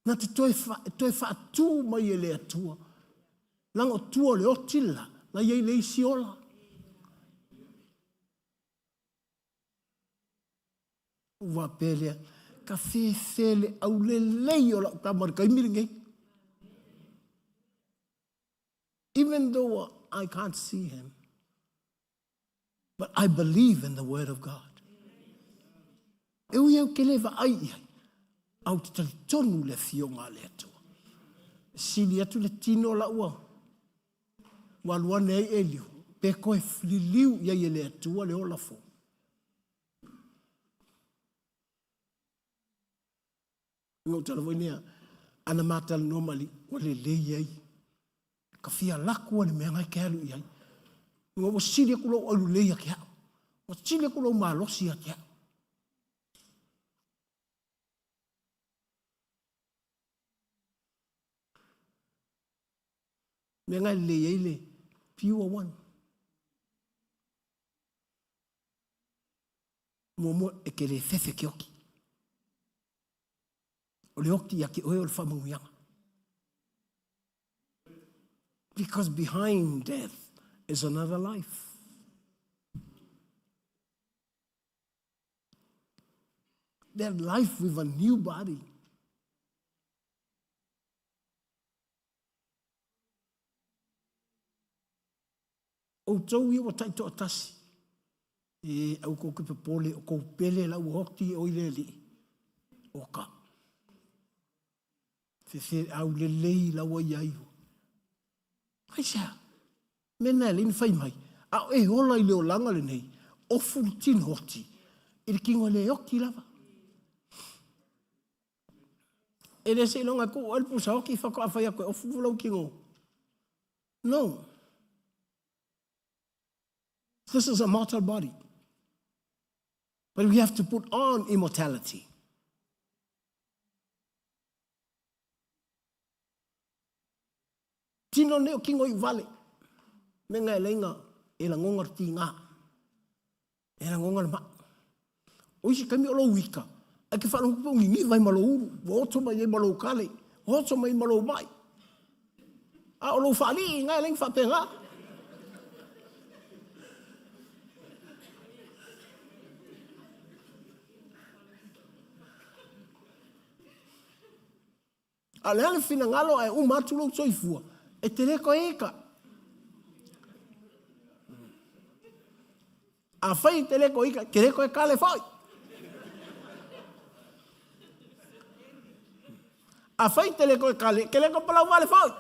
Na te toe, toe faatū mai e le Atua. Leaga o tua o le oti le la, la i ai le isi ola. Ou faapea lea, ka fefe le aulelei o lau tama i le taimi lenei. Even though I can't see him, but I believe in the word of God. E ui au ke le vaai i ai, a ou te talitonu le afioga a le Atua. E sili atu le tino la ua ua alu ane ai Eliu, pe koe liliu i ai e le Atua le ola fou. Nga ou tala foi nea, ana ma talanoa ma alii, ua lelei ai. Ka fia laku a le mea ngai ke alu i ai. Nga ua sili aku lou alu lelei ia te au. Ua sili aku lou malosi ia te au. Mea ngai lelei ai le pure one. Muamua, e te le fefe ke oki. O le oki ia te oe o le faamanuiaga. Because behind death is another life. That life with a new body. Outou ia ua taitoatasi, e aua kou ke popole, o kou pele la ua oti e oi le Alii, o ka. Fefe au lelei la ua iai ua. Aisea? Mea na e leai ni fai mai, a o e ola i le olaga lenei, ofu le tino oti, i le tino e le oti lava. E le seiloga e tuu ai le pusa oti faatoa fai atu e ofu lou tino. No. This is a mortal body. But we have to put on immortality. Tino nei o kino i vale. Me nga e leinga e lagonga le tigā. E lagonga le maa. O isi taimi o lou ika, ae ke faalogo pe ugigi ai ma lou ulu, ua oto mai ai ma lou kale, ua oto mai ma lou mai. A o lou faalii ina e leai ni faapena. A o le a le finagalo ae uma atu lou soifua, e te le toe ika. Afai e te le toe ika, e te le toe kale foi. Afai e te le toe kale, e te le toe palau vale foi.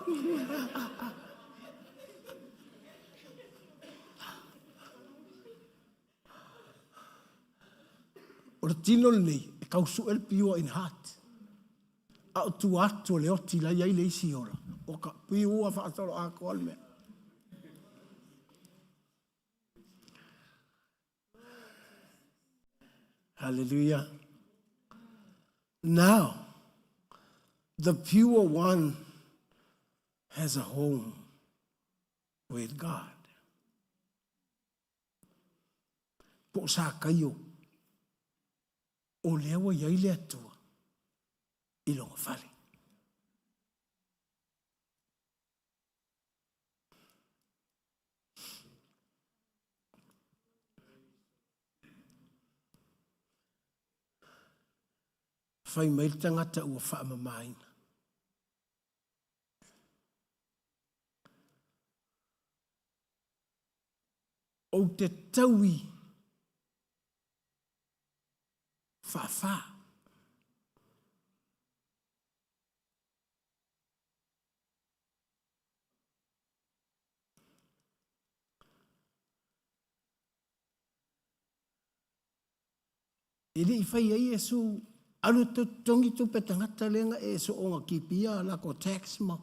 O le tino lenei, e tau sue le pure in heart. A o tua atu o le oti la i ai le isi ola, o ka pure faasoloatoa le mea. Hallelujah. Now, the pure one has a home with God. Po o Sakaio, o lea ua i ai le Atua i lona fale. Fai mai le tagata ua faamamaina. Ou te taui faafa. E le i fai ai Iesu alu e totogi tupe tagata lea na e soonga kipia lako tax ma.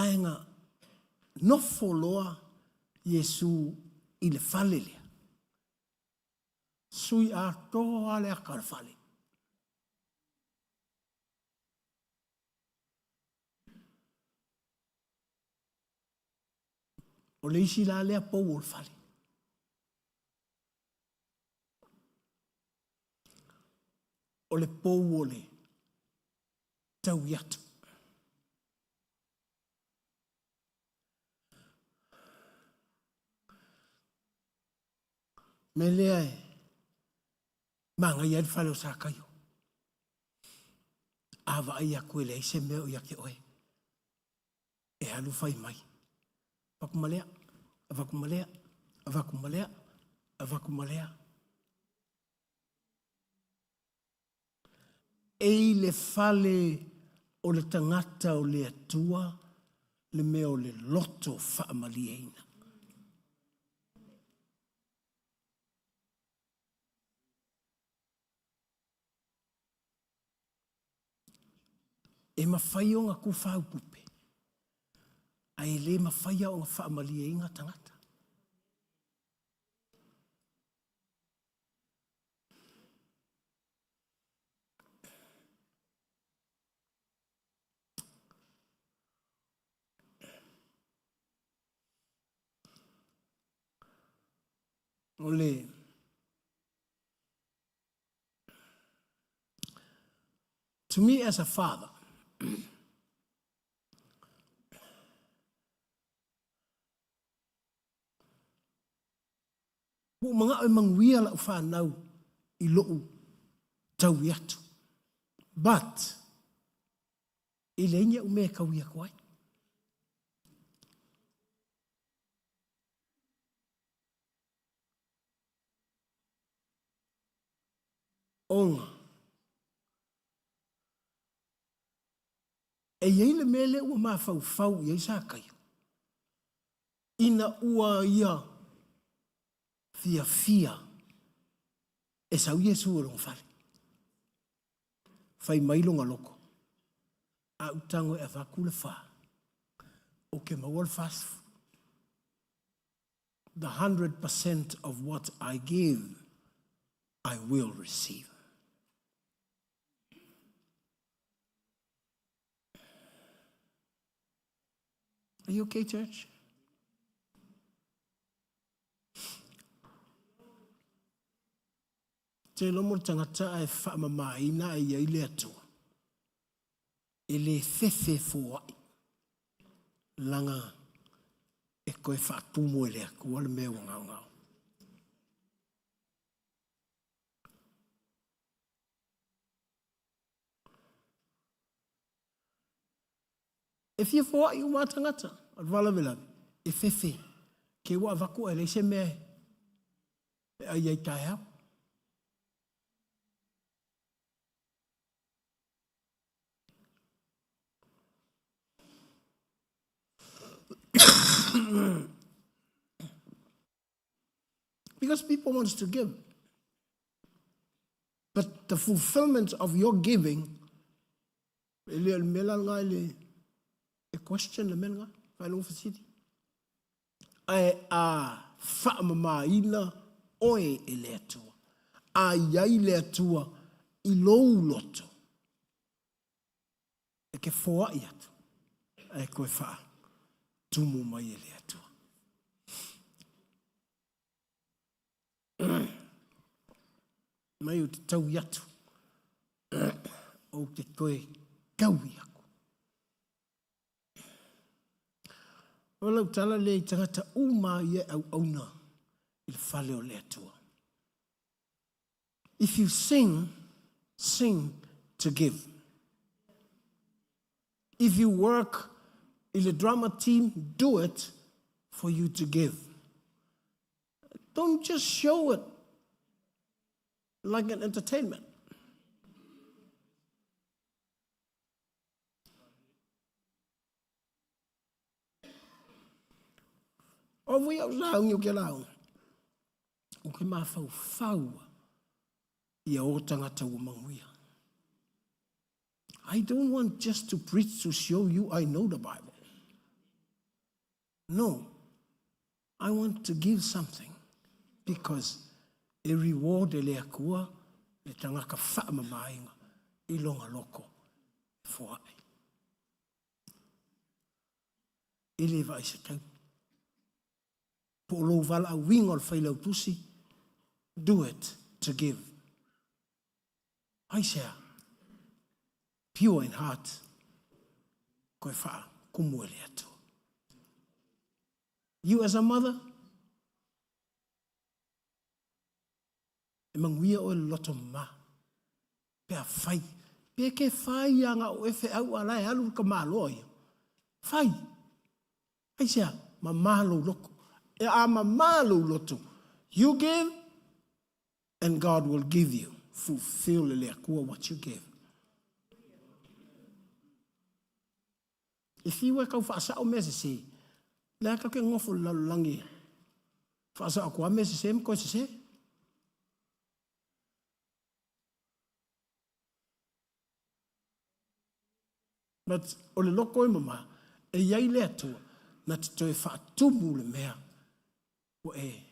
Ae na nofo loa Iesu i le fale lea. Sui atoa le aka o le fale. O le isi la lea pou o le fale. O le pou o le taui atu. Me lea e magaia ai le fale o Sakaio. A vaai atu e leai se mea o ia te oe, e alu fai mai. Avatu ma lea, avatu ma lea, avatu ma lea, avatu ma lea. E i le fale o le tagata o le Atua le mea o le loto faamalieina. E mafai ona tufautupe, ae le mafai ona faamalieina tagata. O le To me as a father, Ua ou manao e manuia lau fanau i lou taui atu. But, e leai ni au mea e taui atu ai. Ona, e i ai le mea lea ua mafaufau i ai Sakaio, ina ua ia fiafia e sau Iesu i lona fale. Fai mai lona loto, A ou tago e avatu le fa, ou te maua le 40. The 100% of what I give, I will receive. Are you okay, church? Te lomo le tagata ae faamamaina ai ai le Atua, e le fefe foai, laga e toe faatumu e le Atua le mea ua gaogao. E fia foai uma a tagata, o le faalavelave, e fefe, ke ua avatu ae leai se mea e ai ai taeao. Because people wants to give. But the fulfillment of your giving, e le o le mea la lena e le, e question le mea lena, faailoga fesili. Ae a faamamaina oe e le Atua, a i ai le Atua i lou loto, e ke foai atu, ae koe faatumu mai e le Atua. Mai ou te taui atu, ou te toe taui aku. O lau tala lea i tagata uma ia e auauna i le fale o le Atua. If you sing, sing to give. If you work i le drama team, do it for you to give. Don't just show it like an entertainment. O vui au saungi o ke lau. O ke mafaufau ia o tagata ua manuia. I don't want just to preach to show you I know the Bible. No. I want to give something because e reward e le Atua le tagata faamamaina i lona loko e foai. E le vaai se taimi. Po o lou valaauina o le failautusi, do it to give. Aisea? Pure in heart, koe whaakumu e le Atua. You as a mother, e manuia oe le loto mama. Pe a fai, pe ke fai a nga o e wheau a la e alu ka maloa ia. Fai. Aisea, mama lou loko. E a mama lou loto. You give, And God will give you, fulfill e le Akua what you give. E fiu e kau whaasao mea sese, le a kau ke ngofo le lalolagi e whaasao kua mea sese ma koe sese. But o le loko e mama, e iai le Atua, na te toe whaatumu le mea ua e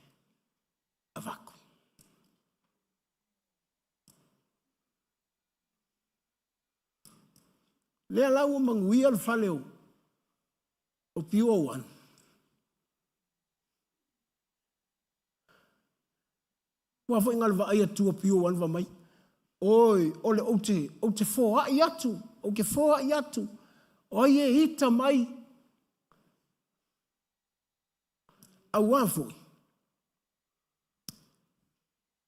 avatu. Lea la ua manuia le fale o o Pure One. Ua foi ngā le vaai atu o Pure One va mai. Oi, o le ou te, ou te foai atu, ou ke foai atu. O ai e ita mai. Auā foi.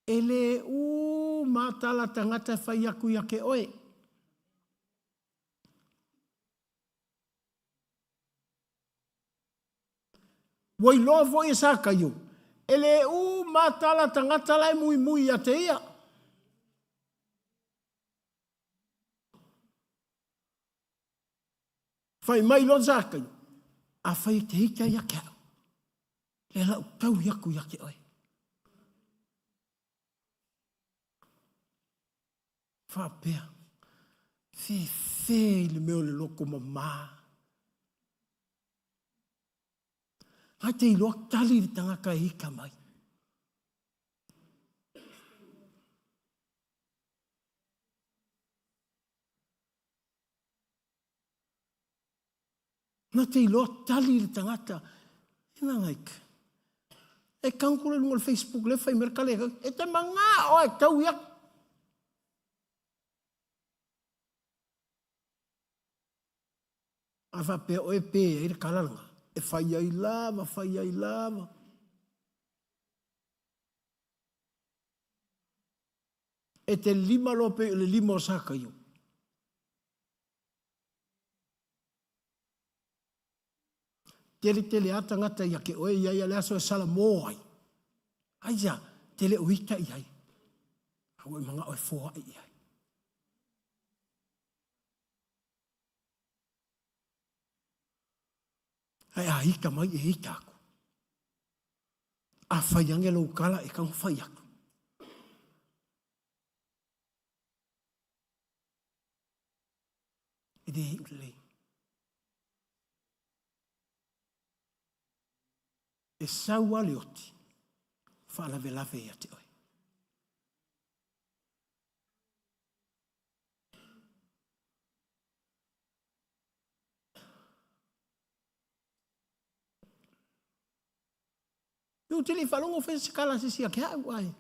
E le uma tala tagata e fai aku ia ke oe. Ua iloa foi e Sakaio, e le uma tala tagata la e muimui ia te ia. Fai mai loa Sakaio, a fai e te ita ia ke au. Lea lau taui aku ia te oe. Faapea, fefe i le mea o le loko mamā. Ngai te iloa tali le tangata e ika mai. Na te iloa tali le tagata. Ina like, e kau kore lunga o le Facebook le fai mai le kale e te mangā oe tau ia. A whapea oe pē ai le kalalanga, e whai ai lava, whai ai lava. E te lima loa pei o le lima o Sakaio. Tele tele a tagata ia ke oe ia ia le aso e salamo ai. Aia, tele o ita i ai. A ua e mangao e foai i ai. Ae a ita mai e ita aku. A whai ange lou kala e kau whai aku. E le iu lelei. E sau a le oti, faalavelave ia te oe. Ou te le i faalogo fai se kala se isi ia ke au ai.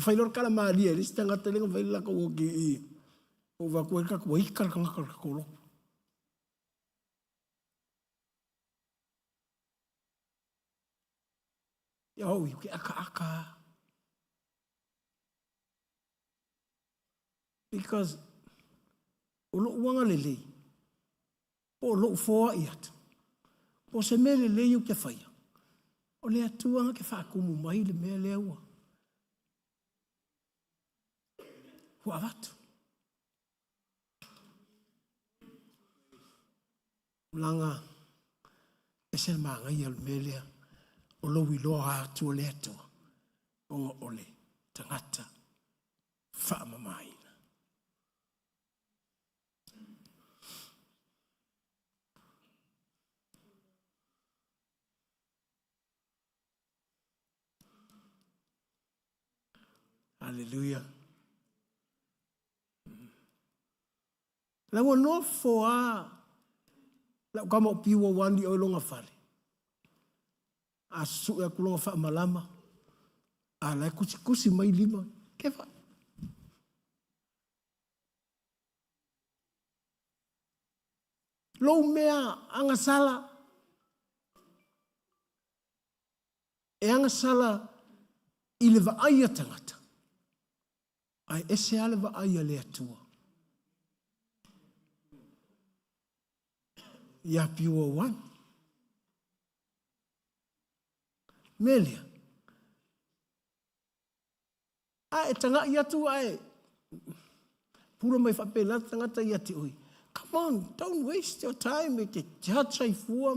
Fai loa le kala malie le isi tagata le fai le lakou oki i o va ku ka ku ika le tagata le kolo. Ia o ke aka aka. Because o lou agalelei, po o lou foai atu, po o se mea lelei ou te faia, o le Atua na te faakumu mai le mea lea ua ua avatu. Leaga ese le manaia o le mea lea, o lou iloa atu o le Atua, ona o le tagata faamamaina. Hallelujah. La ua nofo a lau kama o piua wani o longa fale. A su'e atu loa faamalama, a la e kusikusi mai lima. Kefa. Lou mea agasala, e agasala i le vaai a tagata, ae ese lava le vaai a le Atua. Ia pure one. Mea lea, a e taga'i atu ae pula mai faapena le tagata ia te oe, come on, don't waste your time e te judge ai fua.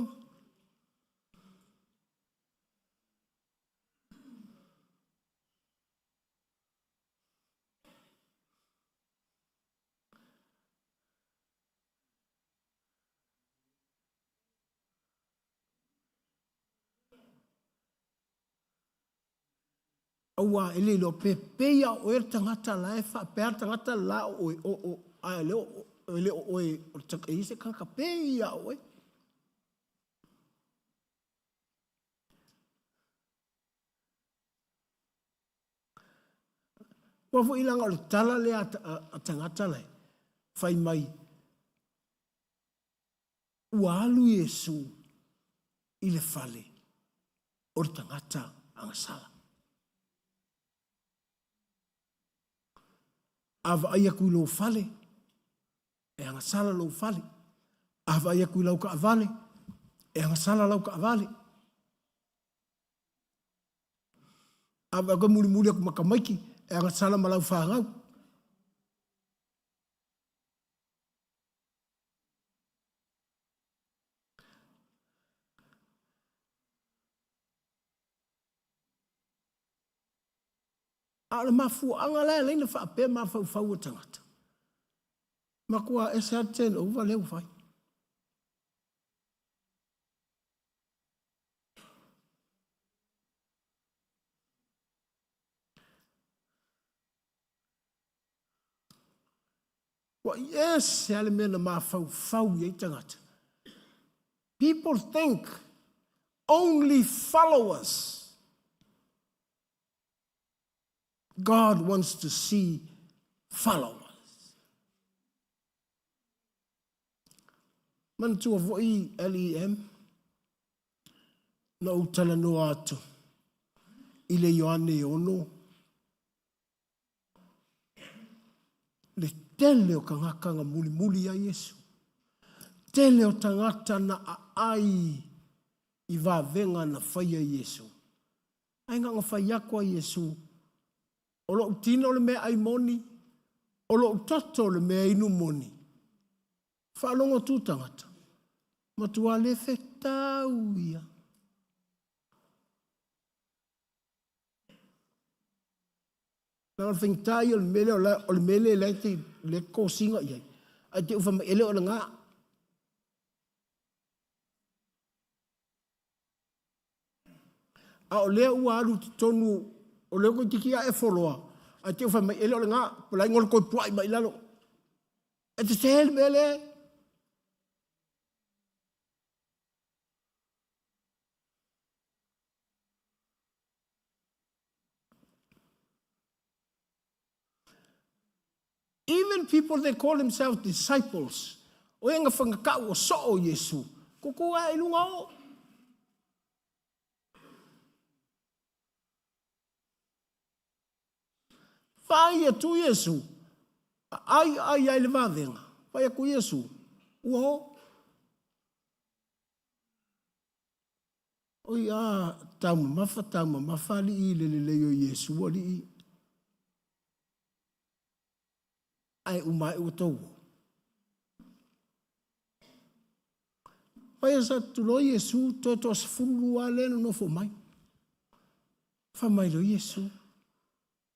Aua e le iloa pe pei a oe le tagata la e faapea le tagata la o oe o o ae le o e le o oe o le e i se tagata pei a oe. Ua foi leaga o le tala lea a tagata la e fai mai Ua alu Iesu i le fale o le tagata agasala. A vaai atu i lou fale, e agasala lou fale. A vaai atu i lau taavale, e agasala lau taavale. A vaai atu e mulimuli atu ma tamaiti, e agasala ma lau fanau. A o le mafuaaga la e ala ai ona faapea mafaufau o tagata, matua ese lava le turnover lea ua fai. Ua ese lava le mea na mafaufau i ai tagata. People think only followers. God wants to see followers. Manatua foi LEM, na ou talanoa atu i le Ioane 6, Le tele o tagata na mulimuli ia Iesu. Tele o tagata na aai i vavega na faia e Iesu. Ae na ona fai atu a Iesu, O lou tino le mea ai moni, o lou toto le mea inu moni. Faalogo atu tagata, matua le fetau ia. Leaga o le faigata ia o le mea lea, o le mea lea la e te lea e kosiga i ai, ae te i ua fai mai e le o lena. A o lea ua alu i totonu, o lea toeitiiti lava e foloa, ae te i ua fai mai e le o lena, po o le a igoa le toe puai mai i lalo. E tetē le mea lea. Even people they call themselves disciples, o e na whakatau o soo Iesu, kuku ae i lunga o. Vaai atu Iesu, ai ai ai le vavenga, vai atu Iesu, ua o. Oi a, taumamafa, taumamafa alii i le lelei o Iesu alii. Ae uma ae ua tou o. Vai asa atu loa Iesu, toe toa-12 lea na nofo mai. Fai mai loa Iesu,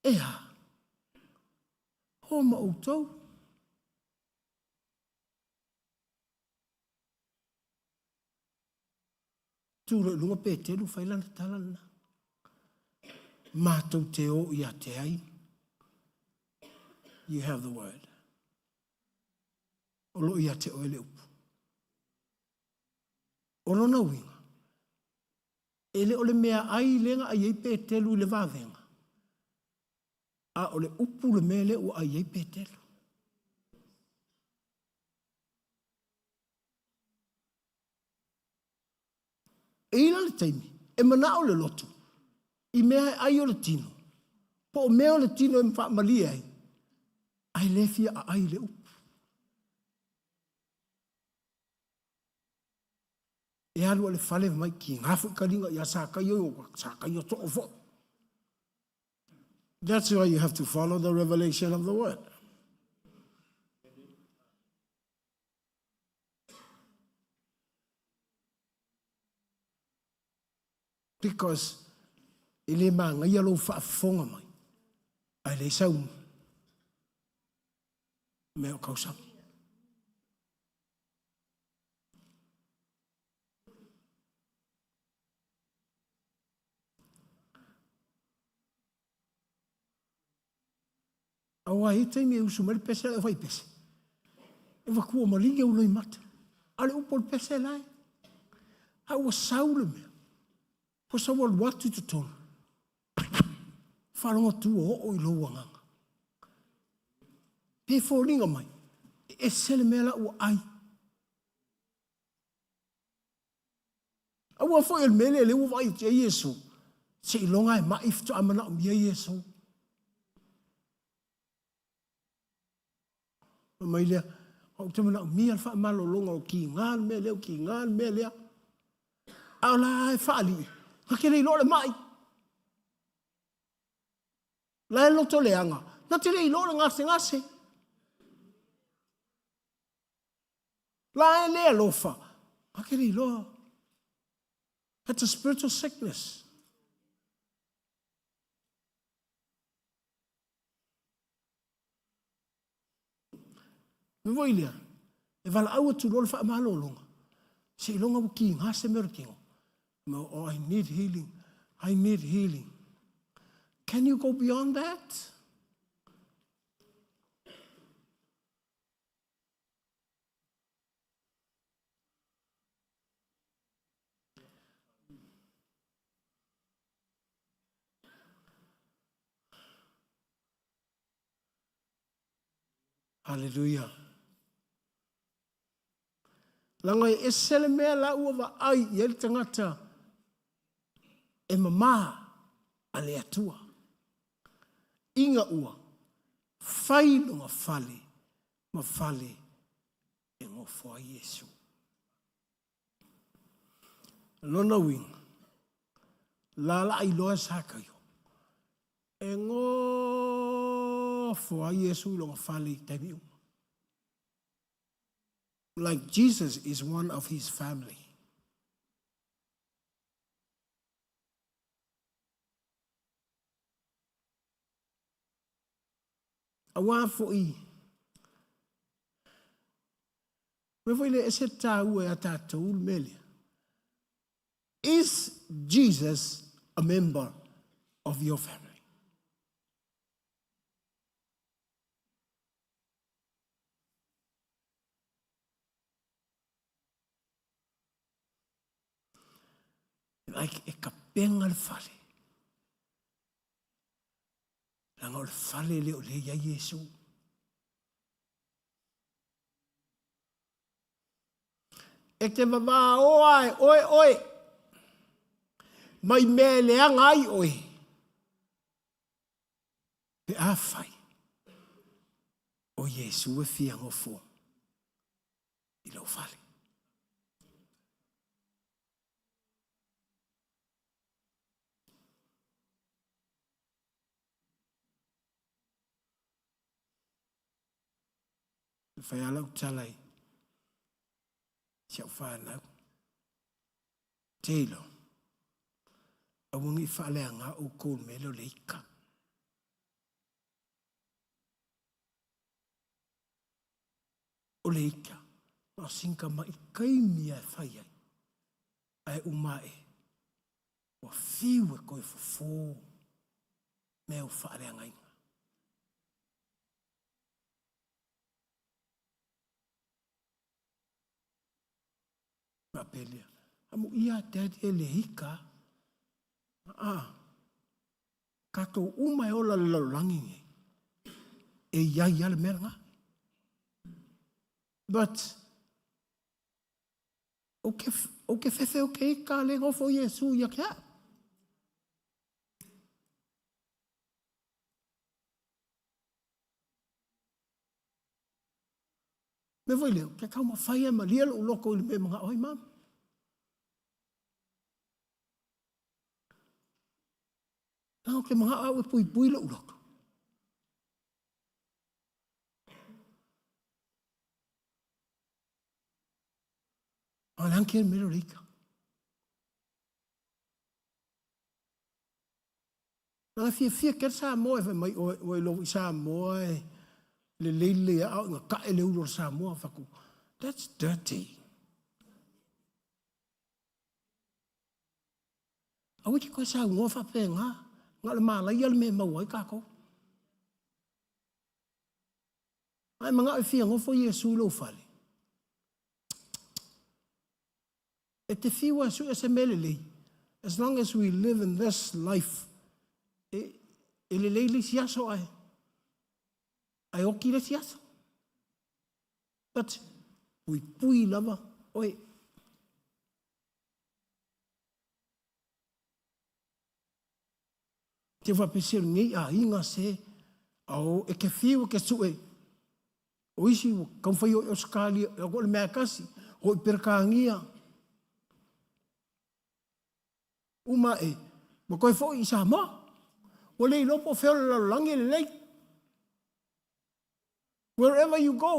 E a? O ma outou. Tu loa i luga Petelu fai lana tala lena. Matou te o ia te ai. You have the word. O lo ia te oe le upu. O lona uiga, E le o le meaai lea na ai ai Petelu i le vavega, a o le upu le mea lea ua ai ai Petelu. E i ai la le taimi e manao le loto i mea e ai o le tino, po o mea o le tino e faamalie ai, ae le fia aai i le upu. E alu a le fale mai kiga foi kaliga ia Sakaio, Sakaio too foi. That's why you have to follow the revelation of the word. Because e le magaia lou faafofoga mai, ae leai sau mea o kausami. Aua e i ai taimi e usu mai le pese le fai pese. E vaku o malingi au loimata. A le upu o le pese la e. A ua sau le mea. Ua sau alu atu i totonu. Faalogo atu ua oo i lou agaga. Pe foliga mai, e ese le mea la ua ai. Aua foi o le mea lea lea ua vaai atu i ai Iesu, seiloga e mai faatoa manaomia Iesu. Fai mai lea, ou te manaomia le faamalologa o kiga le mea lea, o kiga le mea lea. A o la e faalii, na te le iloa le mai. La e loto leaga, na te le iloa le gasegase. La e le alofa, na te le iloa. That's a spiritual sickness. Me foi lea, e valaau atu loa le faamalologa, seiloga ua kiga se mea o le tino. No, oh, I need healing. I need healing. Can you go beyond that? Haleluia. Leaga e ese le mea la ua vaai i ai le tagata e mama a le Atua. Ina ua fai lona fale ma fale e nofo ai Iesu. Lona uiga, laalaa iloa e Sakaio, e nofo ai Iesu i lona fale i taimi uma. Like Jesus is one of his family. Aua foi, mea foi lea e ese tāua e a tātou le mea lea. Is Jesus a member of your family? Like e kapenga le fale. Leaga o le fale lea o lea i ai Iesu. E te vavaoa e oe oe, mai mea e leaga ai oe, pe afai o Iesu e fia nofo i lou fale. E fai lava lau tala i si au fanau. Taylor, aua ne i faaleaga outou i le mea lea o le ika. O le ika, na o sina tamai taimi lava e fai ai, ae uma ae, ua fiu e toe fofo mea ua faaleagaina. Faapea lea, amuia a daddy e le ika. Aa, tatou uma e ola i le lalolagi nei, e i ai lava le mea lena. But, ou te, ou te fefe ou te ita le nofo Iesu ia te au. Mea foi lea, ou te taumafai e malie lou loto i le mea e manao ai mama. Leaga ou te manao au e puipui lou loto. A o le anke le mea lea o le ita. Leaga e fiafia tele Samoa e fai mai ua ua iloa foi Samoa e lelei lelei lava ina tae le ulu o le Samoa. Fai atu, that's dirty. Aua e te toe saunoa faapena, na o le malaia le mea e maua ai tatou. A e manao e fia nofo Iesu i lou fale, E te fiu e sue se mea lelei, as long as we live in this life, e, e lelei le isi aso ae, ae oki le isi aso. But, puipui lava oe. Te whapese o lenei aiga se, ao e te fiu e te sue, O isi ua taumafai o i Ausetalia, e o le mea e tasi, o i Peretania. Uma e, ua toe foi i Samoa. Ua le iloa po o fea o le lalolagi e lelei. Wherever you go.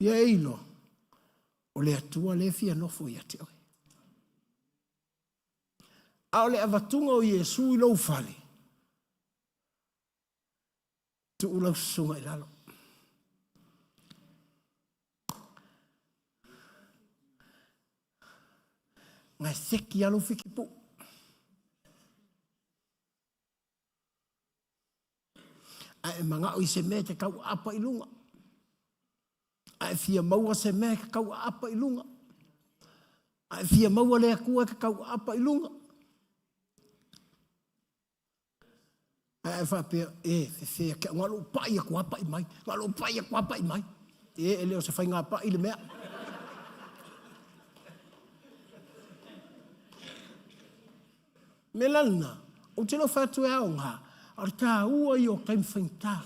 Ia e iloa, o le Atua lea e fia nofo ia te oe. A o le avatuga o Iesu i lou fale, tuu lau susuga i lalo. Ngai seki alo fikipu. Ae e manao i se mea e te tauaapa i luga. Ae fia maua se mea e te tauaapa i luga. Ae fia maua le Atua e te tauaapa i luga. Ae ae faapea, e, fefe ake au, na o lou pai atu lava pai mai, na o lou pai atu lava pai mai. E, e le o se faiga pai le mea. Me la lena, ou te le o fai atu e aoga, a o le taua ia o taimi faigata.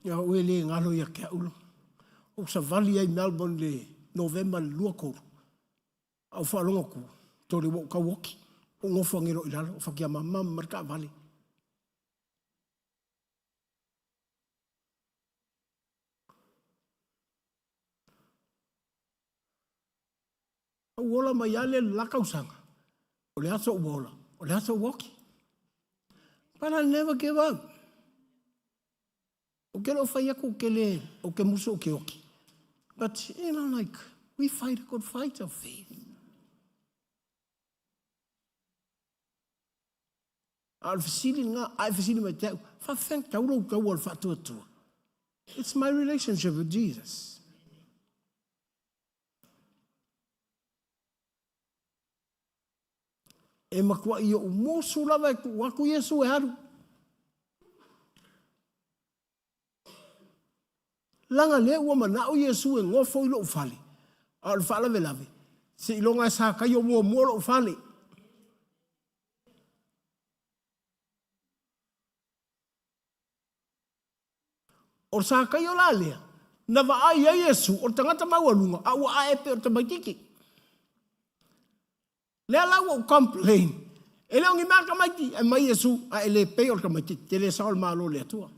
Ia au e le galo ia te au, ou savali ai Melbourne le Novema le 23. A ou faalogo atu, tole ua ou tau oki, ou nofo agelo i lalo, ou fakia mama ma le taavale. Ou ola mai lava lea i le la tausaga, o le aso ua ola, o le aso ua oki. But I never give up. Ou te le o fai atu ou te le, ou te musu ou te oki. But, you know, like, we fight a good fight of faith. A o le fesili lena, a e fesili mai te au, faafefea tau lou taua o le faatuatua? It's my relationship with Jesus. E matuai ou musu lava e tuu atu Iesu e alu. Laga lea ua manao Iesu e nofo i lou fale, a o le faalavelave, seiloga e sakaio muamua lou fale. O le Sakaio la lea, na vaai ai Iesu o le tagata maualuga, a ua ae pei o le tamaititi. Lea la ua ou complain, e le o ni mea tamaiti, e mai Iesu, a e le pei o le tamaititi, te le sao le Malo o le Atua.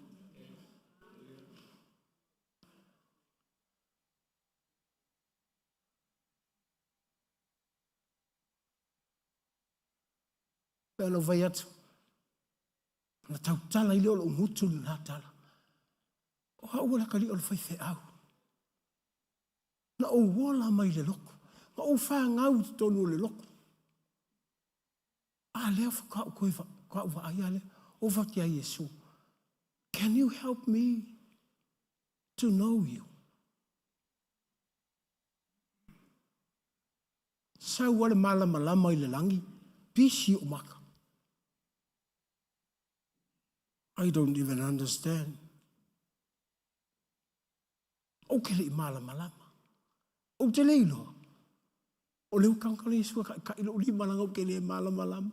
Pei ona ou fai atu, Ona tautala ai lea o lou gutu i lena tala. O au o le atalii o le faifeau. Na ou ola mai le lotu. Na ou fanau i totonu o le lotu. A lea faatoa ou toe faatoa ou vaai lava lea, ou fai atu ia Iesu, Can you help me to know you? Sau lava le malamalama i le lagi, pisi ou maka. I don't even understand. Ou te le i malamalama. Ou te le iloa. O le utanga le Iesu e kaʻikaʻi loʻu lima leaga ou te le malamalama.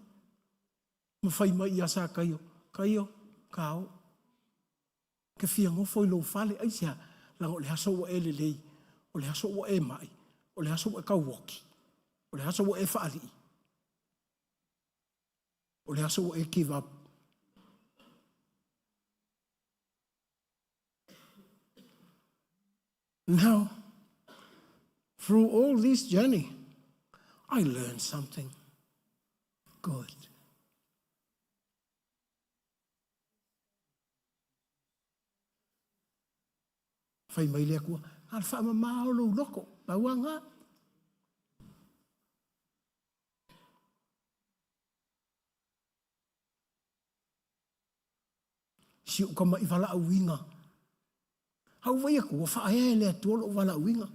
Ma fai mai ia Sakaio, Kaio, ka o. Ke fia nofo i lou fale, aisea, leaga o le aso ua e lelei, o le aso ua e maʻi, o le aso ua e tauoki, o le aso ua e faalii, o le aso ua e give up. Now, through all this journey, I learned something good. Fai mai le Atua, na o le faamama o lou loto, pau lava lena. Si ou tamaʻi valaauina. A ou vaai atu, ua faaea e le Atua lou valaauina.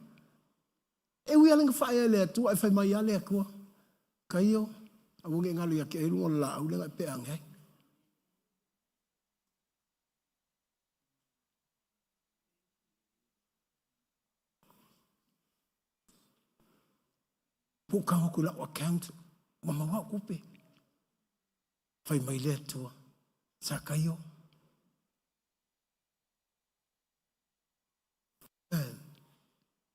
E ui lava ina faaea e le Atua, ae fai mai lava le Atua, Kaio, aua ne i galo ia te oe luga o le laau lea na e pea ane ai. Po o tago atu i lau account, ua maua au tupe. Fai mai le Atua, Sakaio, learn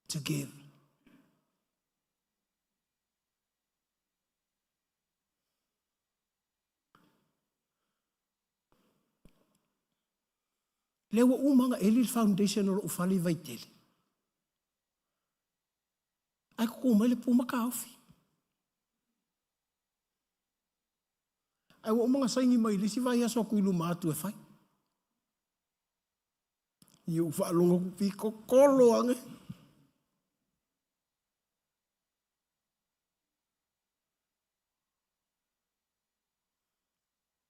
to give. Lea ua uma ona eli le foundation o lou fale i Vaitele. Ae tutu mai le pu ma taofi. Ae ua uma ona saini mai i le isi vaiaso atu i luma atu e fai. I ou faalogo atu pito kolo ane.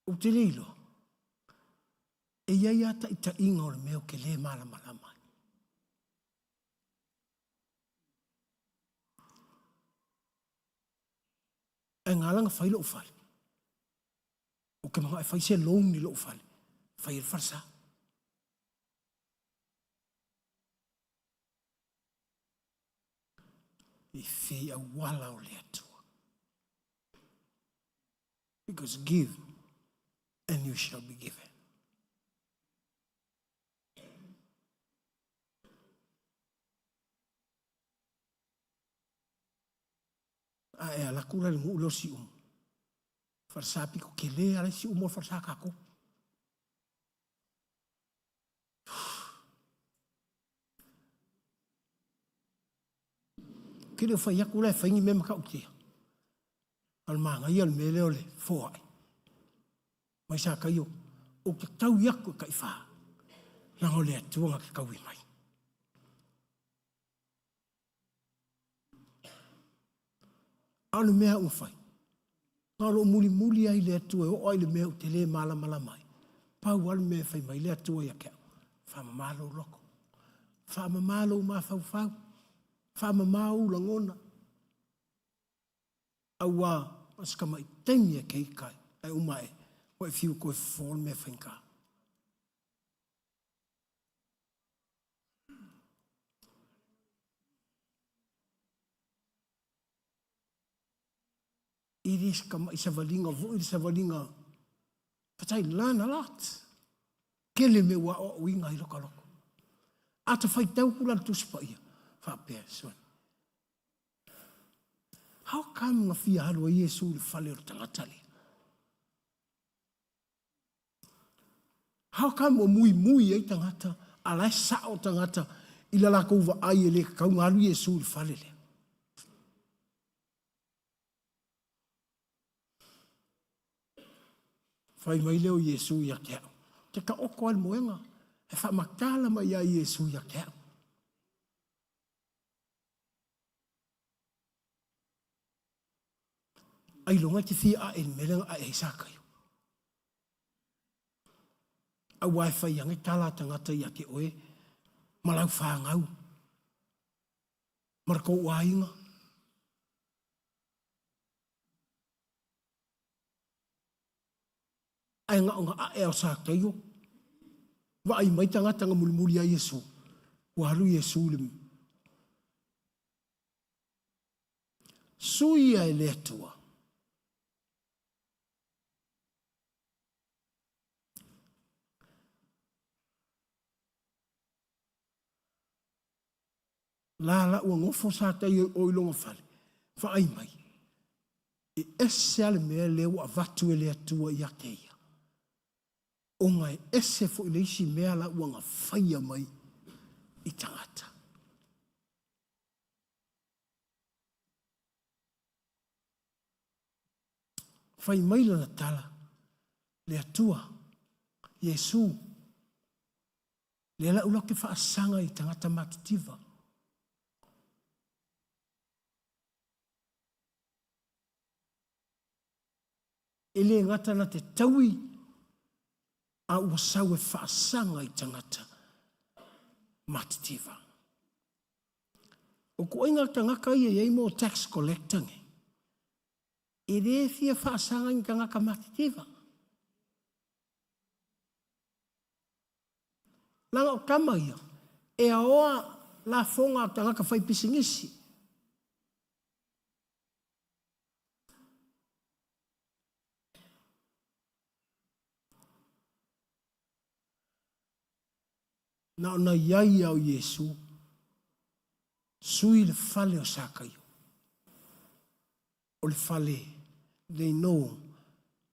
Ou te le iloa, e i ai lava taitaiga o le mea ou te le malamalama ai. Ae na ala ona fai lou fale, ou te manao e fai se loan i lou fale, fai ai le falesa. I fei auala o le Atua. Because give and you shall be given. A e alu atu la i le nuu lea o Siumu, falesa pito tele lava la e i Siumu o le falesa a tatou. Ou te le o fai atu la e fai ni mea matautia. A o le manaia o le mea lea o le foai. Mai Sakaio, ou te taui atu e taifa, leaga o le Atua na te taui mai. A o le mea ua fai, na o lou mulimuli lava i le Atua e oo lava i le mea ou te le malamalama ai. Pau lava le mea e fai mai le Atua ia te au, faamama lou loto, faamama lou mafaufau, faamama ou lagona, aua o se tamai taimi e keika ai, ae uma ae ua e fiu e toe fofo le mea faigata. E le se tamaʻi savaliga foi le savaliga but I learn a lot. Tele mea ua aoaoina ai loka loko. A ta faitau atu la le Tusi Paia, faapea, son, how come na fia alu ai Iesu i le fale o le tagata lea? How come ua muimui ai tagata, a la e sao tagata i la latou vaai e le tatau ona alu Iesu i le fale lea? Fai mai lea o Iesu ia te au, Te taoto lava i le moega, e faamatala mai ia Iesu ia te au. Ailoga e te fia ae i le mea lea na ae ai Sakaio. Aua e fai ane tala a tagata ia te oe ma lau fanau ma le tou aiga. Ae na ona ae o Sakaio, vaai mai tagata na mulimuli ia Iesu, ua alu Iesu i le Suia e le Atua. La la ua nofo sa tai o i lona fale, vaai mai, e ese a le mea lea ua avatu e le Atua ia te ia. Ona e ese foi le isi mea la ua na faia mai i tagata. Fai mai lana tala, le Atua, Iesu, lea la ula ke faasaga i tagata matitiva. E le gata na te taui, a ua sau e faasaga i tagata matitiva. O kuaiga tagata ia i ai mo tax collector nei, e le fia faasaga i ni tagata matitiva. Leaga o tama ia, e aoa lafoga a tagata faipisinisi. Na ona i ai lava o Iesu, sui le fale o Sakaio. O le fale, they know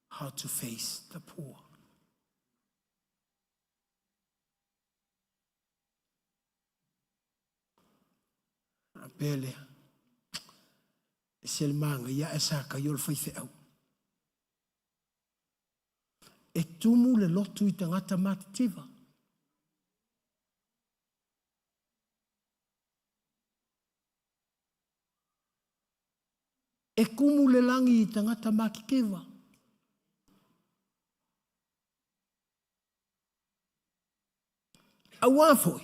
how to face the poor. A pea lea, e se le māgaia ae Sakaio le faifeau. E tumu le lotu i tagata matitiva. E kumu le lagi i tagata matitiva. Auā foi,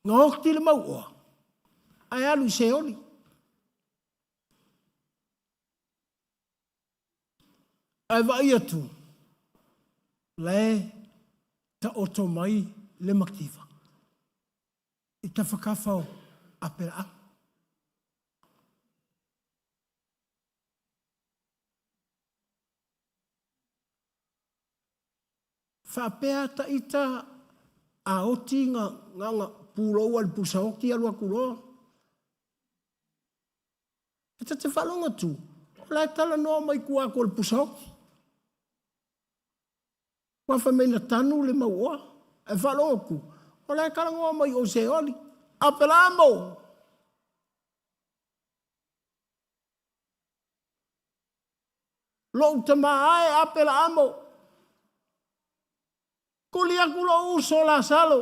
na oti le mauoa, ae alu i Seoli. Ae vaai atu, la e taoto mai le mativa i tafatafa o Aperaamo. Faapea ta ita a oti na na pulou a le pusa oti alu atu loa. E ta te faalogo atu, o la e talanoa mai tua atu o le pusa oti. Ua fai mai na tanu le mauoa. E faalogo atu, o la e talanoa mai o Seoli. Apelamo! Lou tama ae Apelaamo, tuli atu lou uso Lasalo.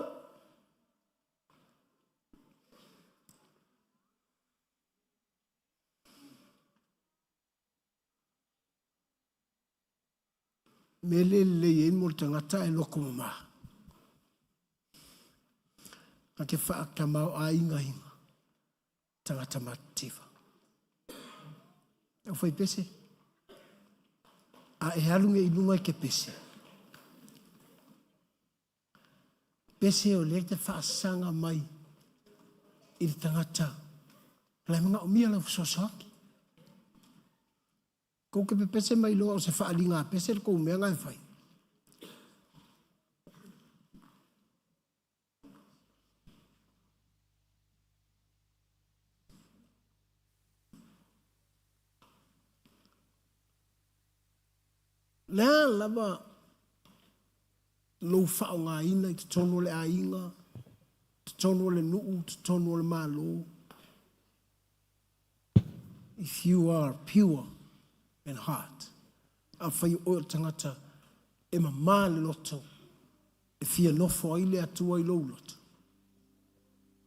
Mea le lelei ai mo le tagata e loko mama. Na te whaatamaoaigaina tagata matitiva. Au whai pese. A e alu nge i lunga i ke pese. Pese o lea te whaasaga mai i le tagata. La e manaomia lau fesoasoani. Kou ke pepese mai loa o se faaliga a pese le kou mea na e fai. Le a lava lou faaaogaina i totonu o le aiga, totonu o le nuu, totonu o le Malo. If you are pure in heart, afai o oe o le tagata e mama le loto, e fia nofo ai le Atua i lou loto,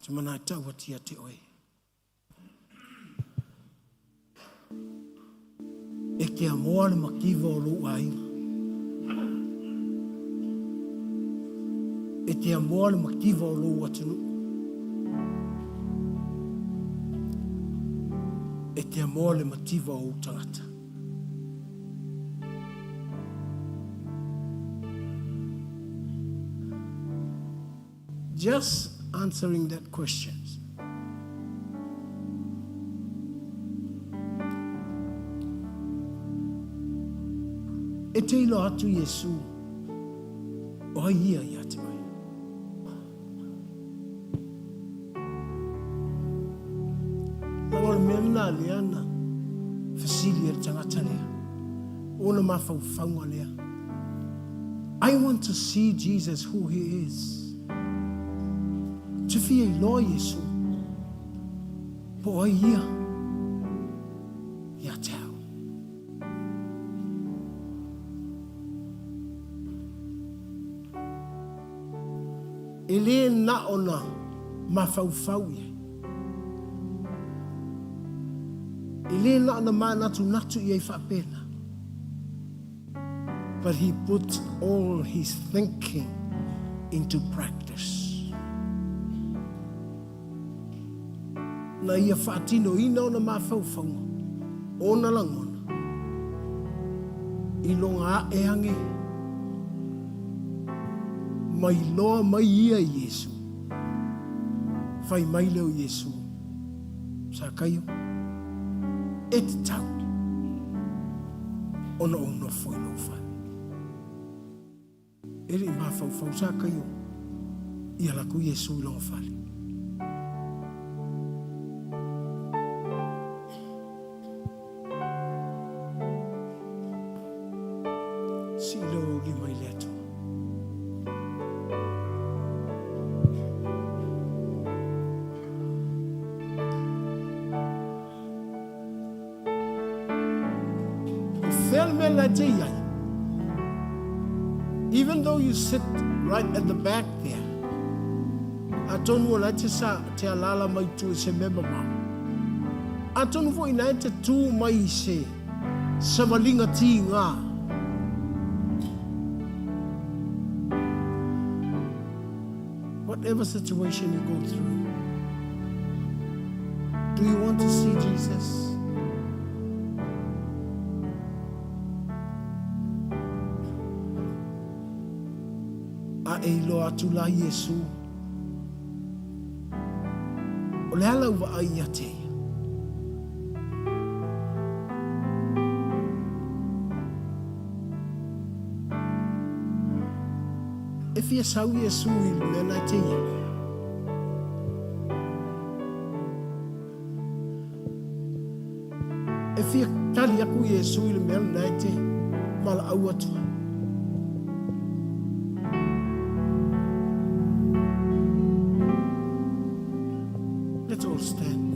te mana e tau atu ia te oe. te amoa le mativa o lou aiga. E te amoa le mativa o lou atunuu. E te amoa le mativa o ou tagata. Just answering that questions. E te iloa atu Iesu o ai ia ia te oe. Leaga o le mea lena lea na fesili e le tagata lea, ona mafaufauga lea. I want to see Jesus who he is. Ou te fia iloa Iesu, po o ai ia ia te au. E le na ona mafaufau i ai. E le na ona manatunatu i ai faapena. But he put all his thinking into practice. Na ia faatinoina ona mafaufauga, ona lagona, i loga ae age ma iloa mai ia i Iesu. Fai mai lea o Iesu, Sakaio, e tatau ona ou nofo i lou fale. E le i mafaufau Sakaio i ala atu Iesu i lona fale. Sii lou lima i le Atua. O fea le mea la e te i ai? Even though you sit right at the back there, atonu o la e te sa te alaala mai tua i se mea mamao. Atonu foi na e te tū mai i se savaliga tīgā. Whatever situation you go through, do you want to see Jesus? A e iloa atu la Iesu, o le a lau vaai ia te ia? E fia sau Iesu i le mea na e te i ai. E fia tali aku Iesu i le mea na e te valaau atu ai. Let's all stand.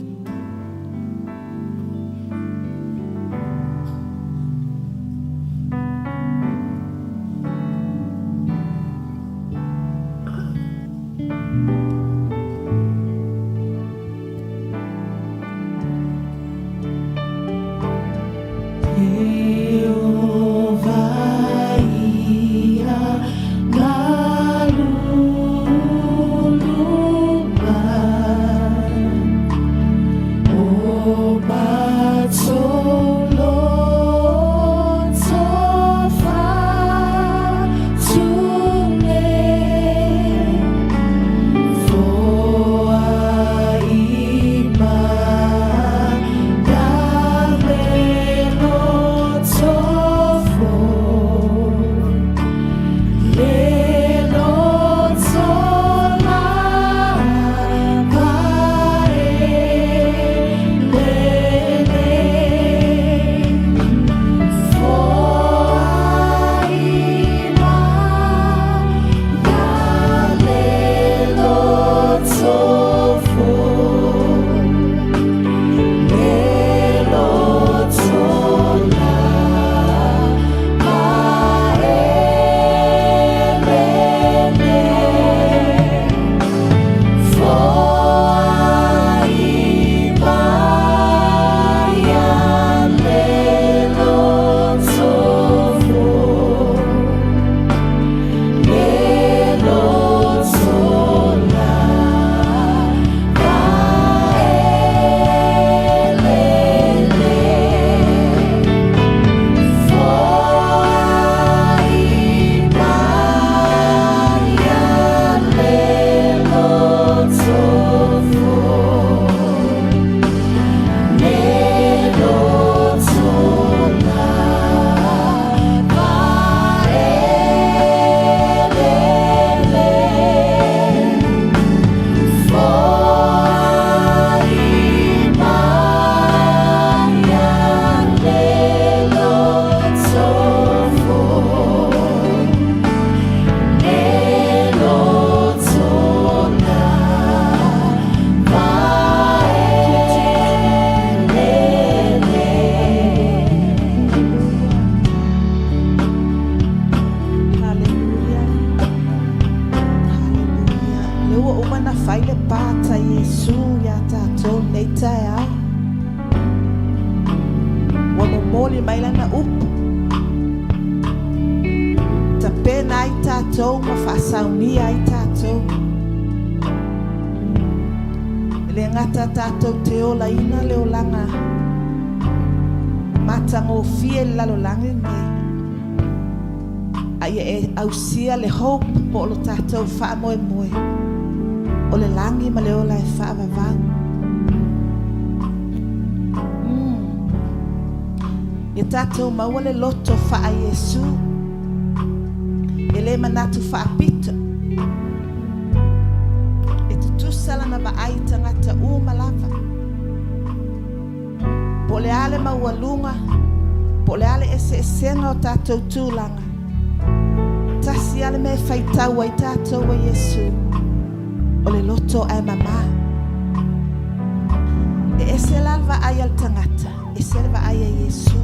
momoli mai lana upu. Tapena ai tatou ma faasaunia ai tatou. E le gata tatou te olaina le olaga matagofie i le lalolagi lenei, a ia e ausia le hope po o lo tatou faamoemoe o le lagi ma le ola e faavavau. Mm. Ia tatou maua le loto faa-Iesu, e le manatu faapito, e tutusa lana vaai i tagata uma lava. Po o le a le maualuga, po o le a le eseesega o tatou tulaga, tasi lava le mea e faitau ai tatou e Iesu, o le loto ae mama. E ese la le vaai a le tagata, ese le vaai a Iesu.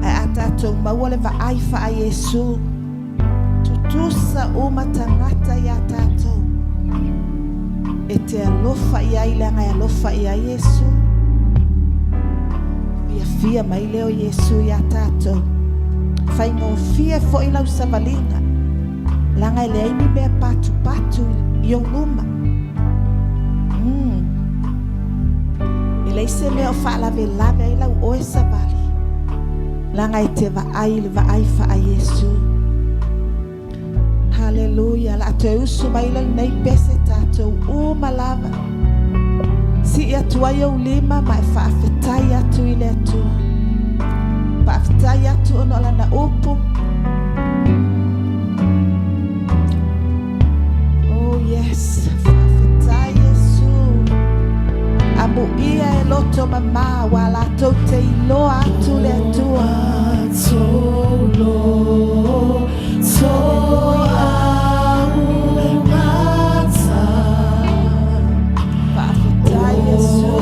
Ae a tatou maua le vaai faa-Iesu, tutusa uma tagata iā tatou. E te alofa i ai leaga e alofa i ai Iesu. Fiafia mai lea o Iesu iā tatou. Faigofie foi lau savaliga, leaga e leai ni mea patupatu i ou luma. Mm. E leai se mea o faalavelave ai lau oe savali, leaga e te vaai i le vaai faa-Iesu. Haleluia. La toe usu mai le lenei pese tatou uma lava. Sii atu ai ou lima ma e faafetai atu i le Atua. Faafetai atu ona o lana upu. Oh yes. Faafetai Iesu. Amuia e loto mama ua latou te iloa atu le Atua. Faafetai Iesu.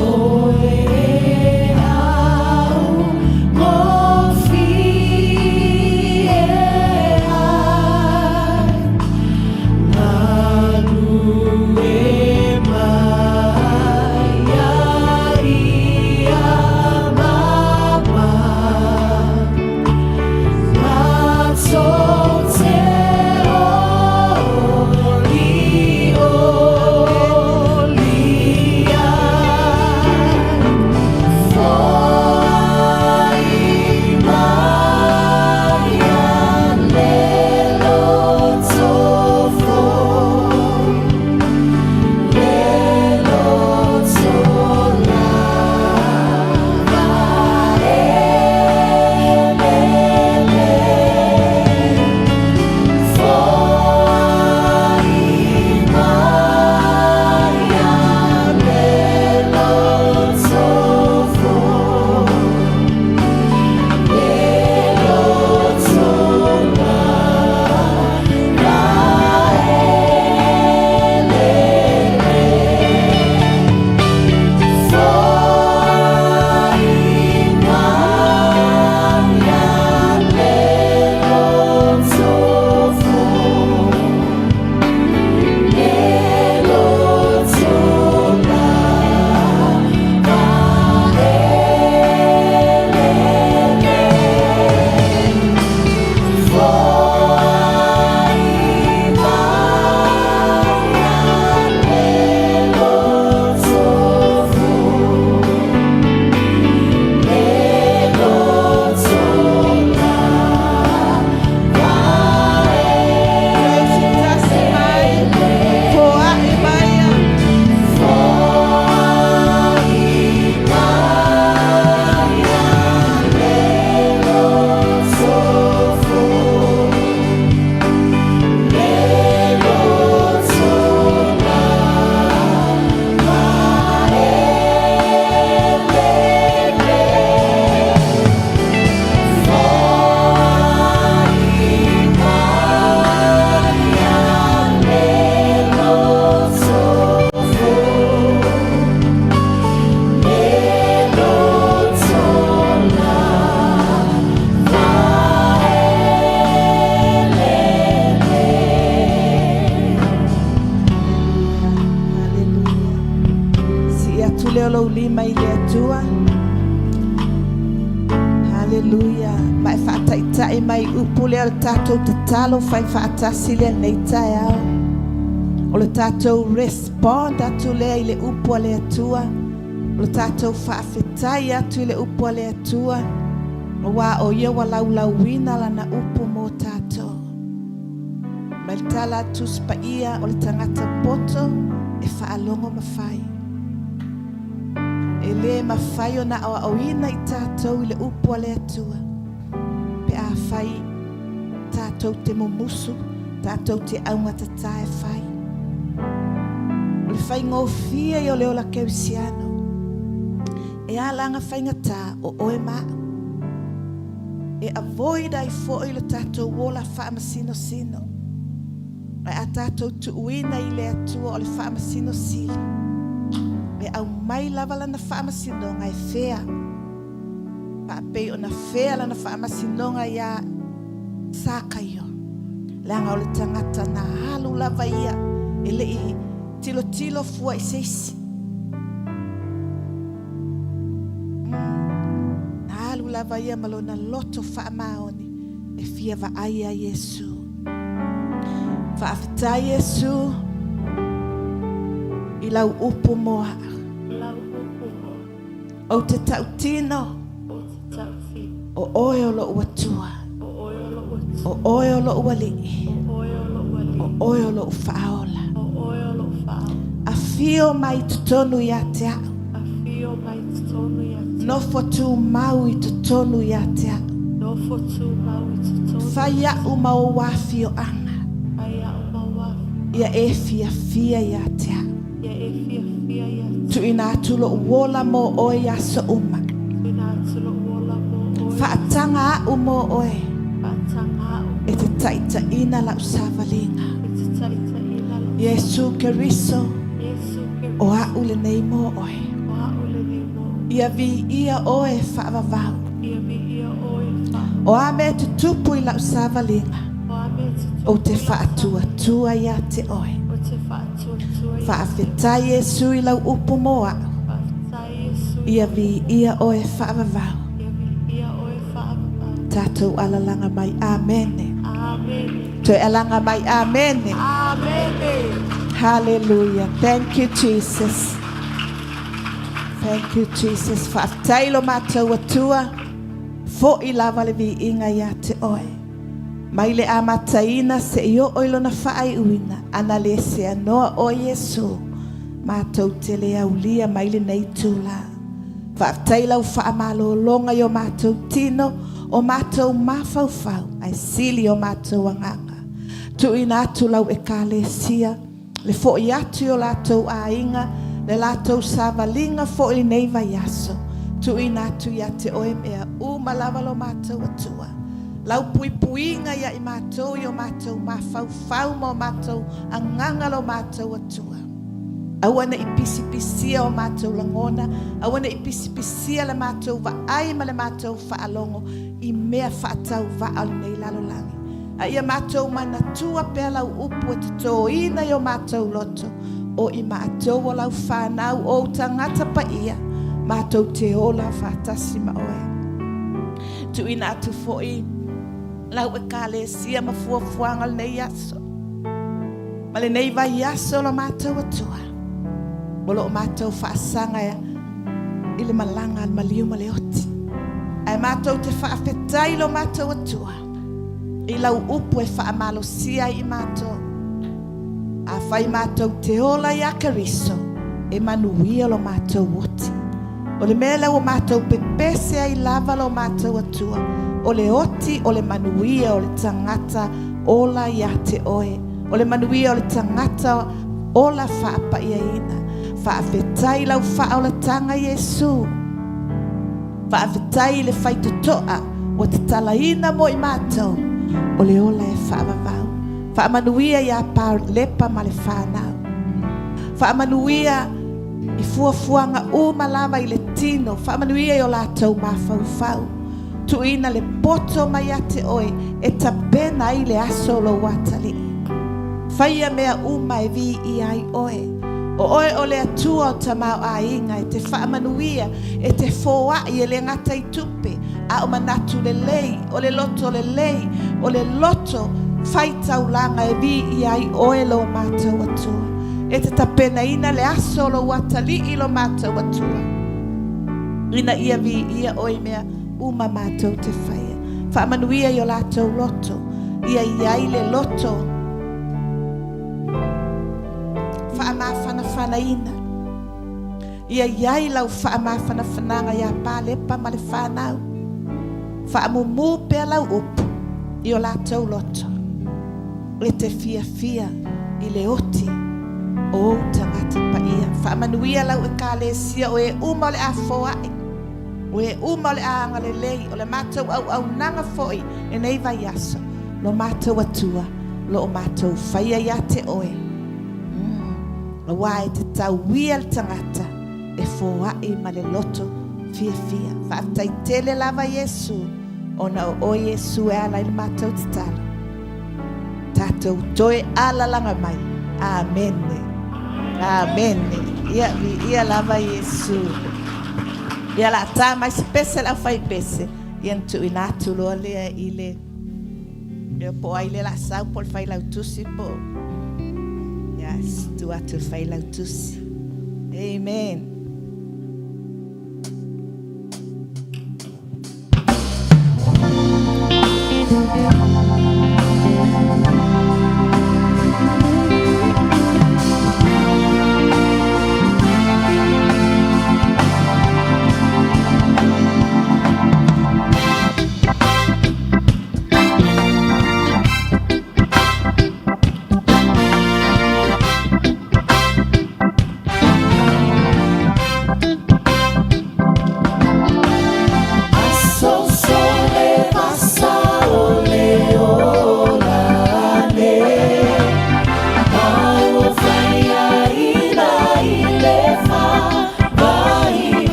taitai mai upu lea o le tatou tatalo fai faatasi lea lenei taeao. O le tatou respond atu lea i le upu a le Atua. O le tatou faafetai atu i le upu a le Atua, aua o Ia ua laulauina Lana upu mo tatou. Mai le tala a Tusi Paia, o le tagata poto e faalogo ma fai. E le mafai ona aoaoina i tatou i le upu a le Atua pe afai tatou te mumusu, tatou te augatata e fai. O le faigofie ia o le ola kerisiano, e ala aga faigata o oe ma au. E avoid ai foi lo tatou ola faamasinosino. Ae a tatou tuuina i le Atua o le faamasino sili, e aumai lava lana faamasinoga e fea. Faapei ona fea lana faamasinoga iā Sakaio, leaga o le tagata na alu lava ia e le i tilotilo fua i se isi. Na alu lava ia ma lona loto faamaoni e fia vaai ia Iesu. Faafetai Iesu i lau upu mo a'u. Ou te tautino o oe o lo'u Atua, o oe o lo'u Alii, o oe o lo'u Faaola. Afio mai i totonu ia te a'u, nofo tumau i totonu ia te a'u. Fai a'u ma ou afioaga, ia e fiafia ia te a'u. Tuuina atu lo'u ola mo oe i aso uma. Faataga a'u mo oe e te taitaiina la'u savaliga. Iesu Keriso, o a'u lenei mo oe. Ia viia oe faavavau. O a mea e tutupu i la'u savaliga, ou te faatuatua ia te oe. Faafetai Iesu i lau upu mo a'u. Ia viia oe faavavau. Tatou alalaga mai. Amene. Toe alaga mai. Amene. Hallelujah. Thank you, Jesus. Thank you, Jesus. Faafetai lo matou Atua. Fo'i lava le viiga ia te oe. Mai le amataina seia oo i lona faaiuina, ana le seanoa oe Iesu, matou te le aulia mai lenei itula. Faafetai i lau faamalologa i o matou tino, o matou mafaufau, ae sili o matou agaga. Tuuina atu lau Ekalesia, le fo'i atu i o latou aiga, le latou savaliga foi i lenei vaiaso. Tuuina atu ia te Oe mea uma lava lo matou Atua. Lau puipuiga ia i matou i o matou mafaufau ma o matou agaga lo matou Atua. Aua ne i pisipisia o matou lagona, aua ne i pisipisia le matou vaai ma le matou faalogo i mea faatauvaa o lenei lalolagi. A ia matou manatua pea lau upu e totoina i o matou loto, o i matou o lau fanau, o ou tagata paia, matou te ola faatasi ma oe. Tuuina atu foi lau Ekalesia ma fuafuaga o lenei aso, ma lenei vaiaso lo matou Atua, o lo o matou faasaga i le malaga a le maliu ma le oti. Ae matou te faafetai lo matou Atua, I lau upu e faamalosia ai i matou. Afai matou te ola iā Keriso, e manuia lo matou oti. O le mea lea ua matou pepese ai lava lo matou Atua, o le oti o le manuia o le tagata ola iā te oe, o le manuia o le tagata ola faapaiaina. Faafetai i lau faaolataga Iesu. Faafetai i le faitotoa ua tatalaina mo i matou o le ola e faavavau. Faamanuia ia Lepa ma le fanau. Faamanuia i fuafuaga uma lava i le tino. Faamanuia i o latou mafaufau. Tuuina le poto mai ia te oe e tapena ai le aso o lou atalii. Faia mea uma e viia ai oe. O oe o le Atua o tamaoaiga e te faamanuia, e te foai e le gata i tupe, a o manatu lelei, o le loto lelei, o le loto faitaulaga e viia ai oe lo matou Atua. E te tapenaina le aso o lou atalii lo matou Atua, ina ia viia oe i mea uma matou te faia. Faamanuia i o latou loto, ia i ai le loto faamafanafanaina. Ia i ai lau faamafanafanaga iā Palepa ma le fanau. Faamumu pea lau upu i o latou loto. E te fiafia i le oti o ou tagata paia. Faamanuia lau Ekalesia o e uma o le a foai, o e uma o le a agalelei, o le matou auaunaga foi lenei vaiaso, lo matou Atua, lo o matou faia ia te oe. Aua e te tauia le tagata e foai ma le loto fiafia. Faafetai tele lava Iesu, ona o oe Iesu e ala ai le matou tatalo. Tatou toe alalaga mai. Amene. Amene. Ia, viia lava Iesu. Ia, la ta mai se pese le aufaipese, ia na tuuina atu loa lea i le Ia po o ai lea o le a sau, po o le Failautusi po o... Yes, tuu atu i le Failautusi. Amen.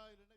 Sa i lenei.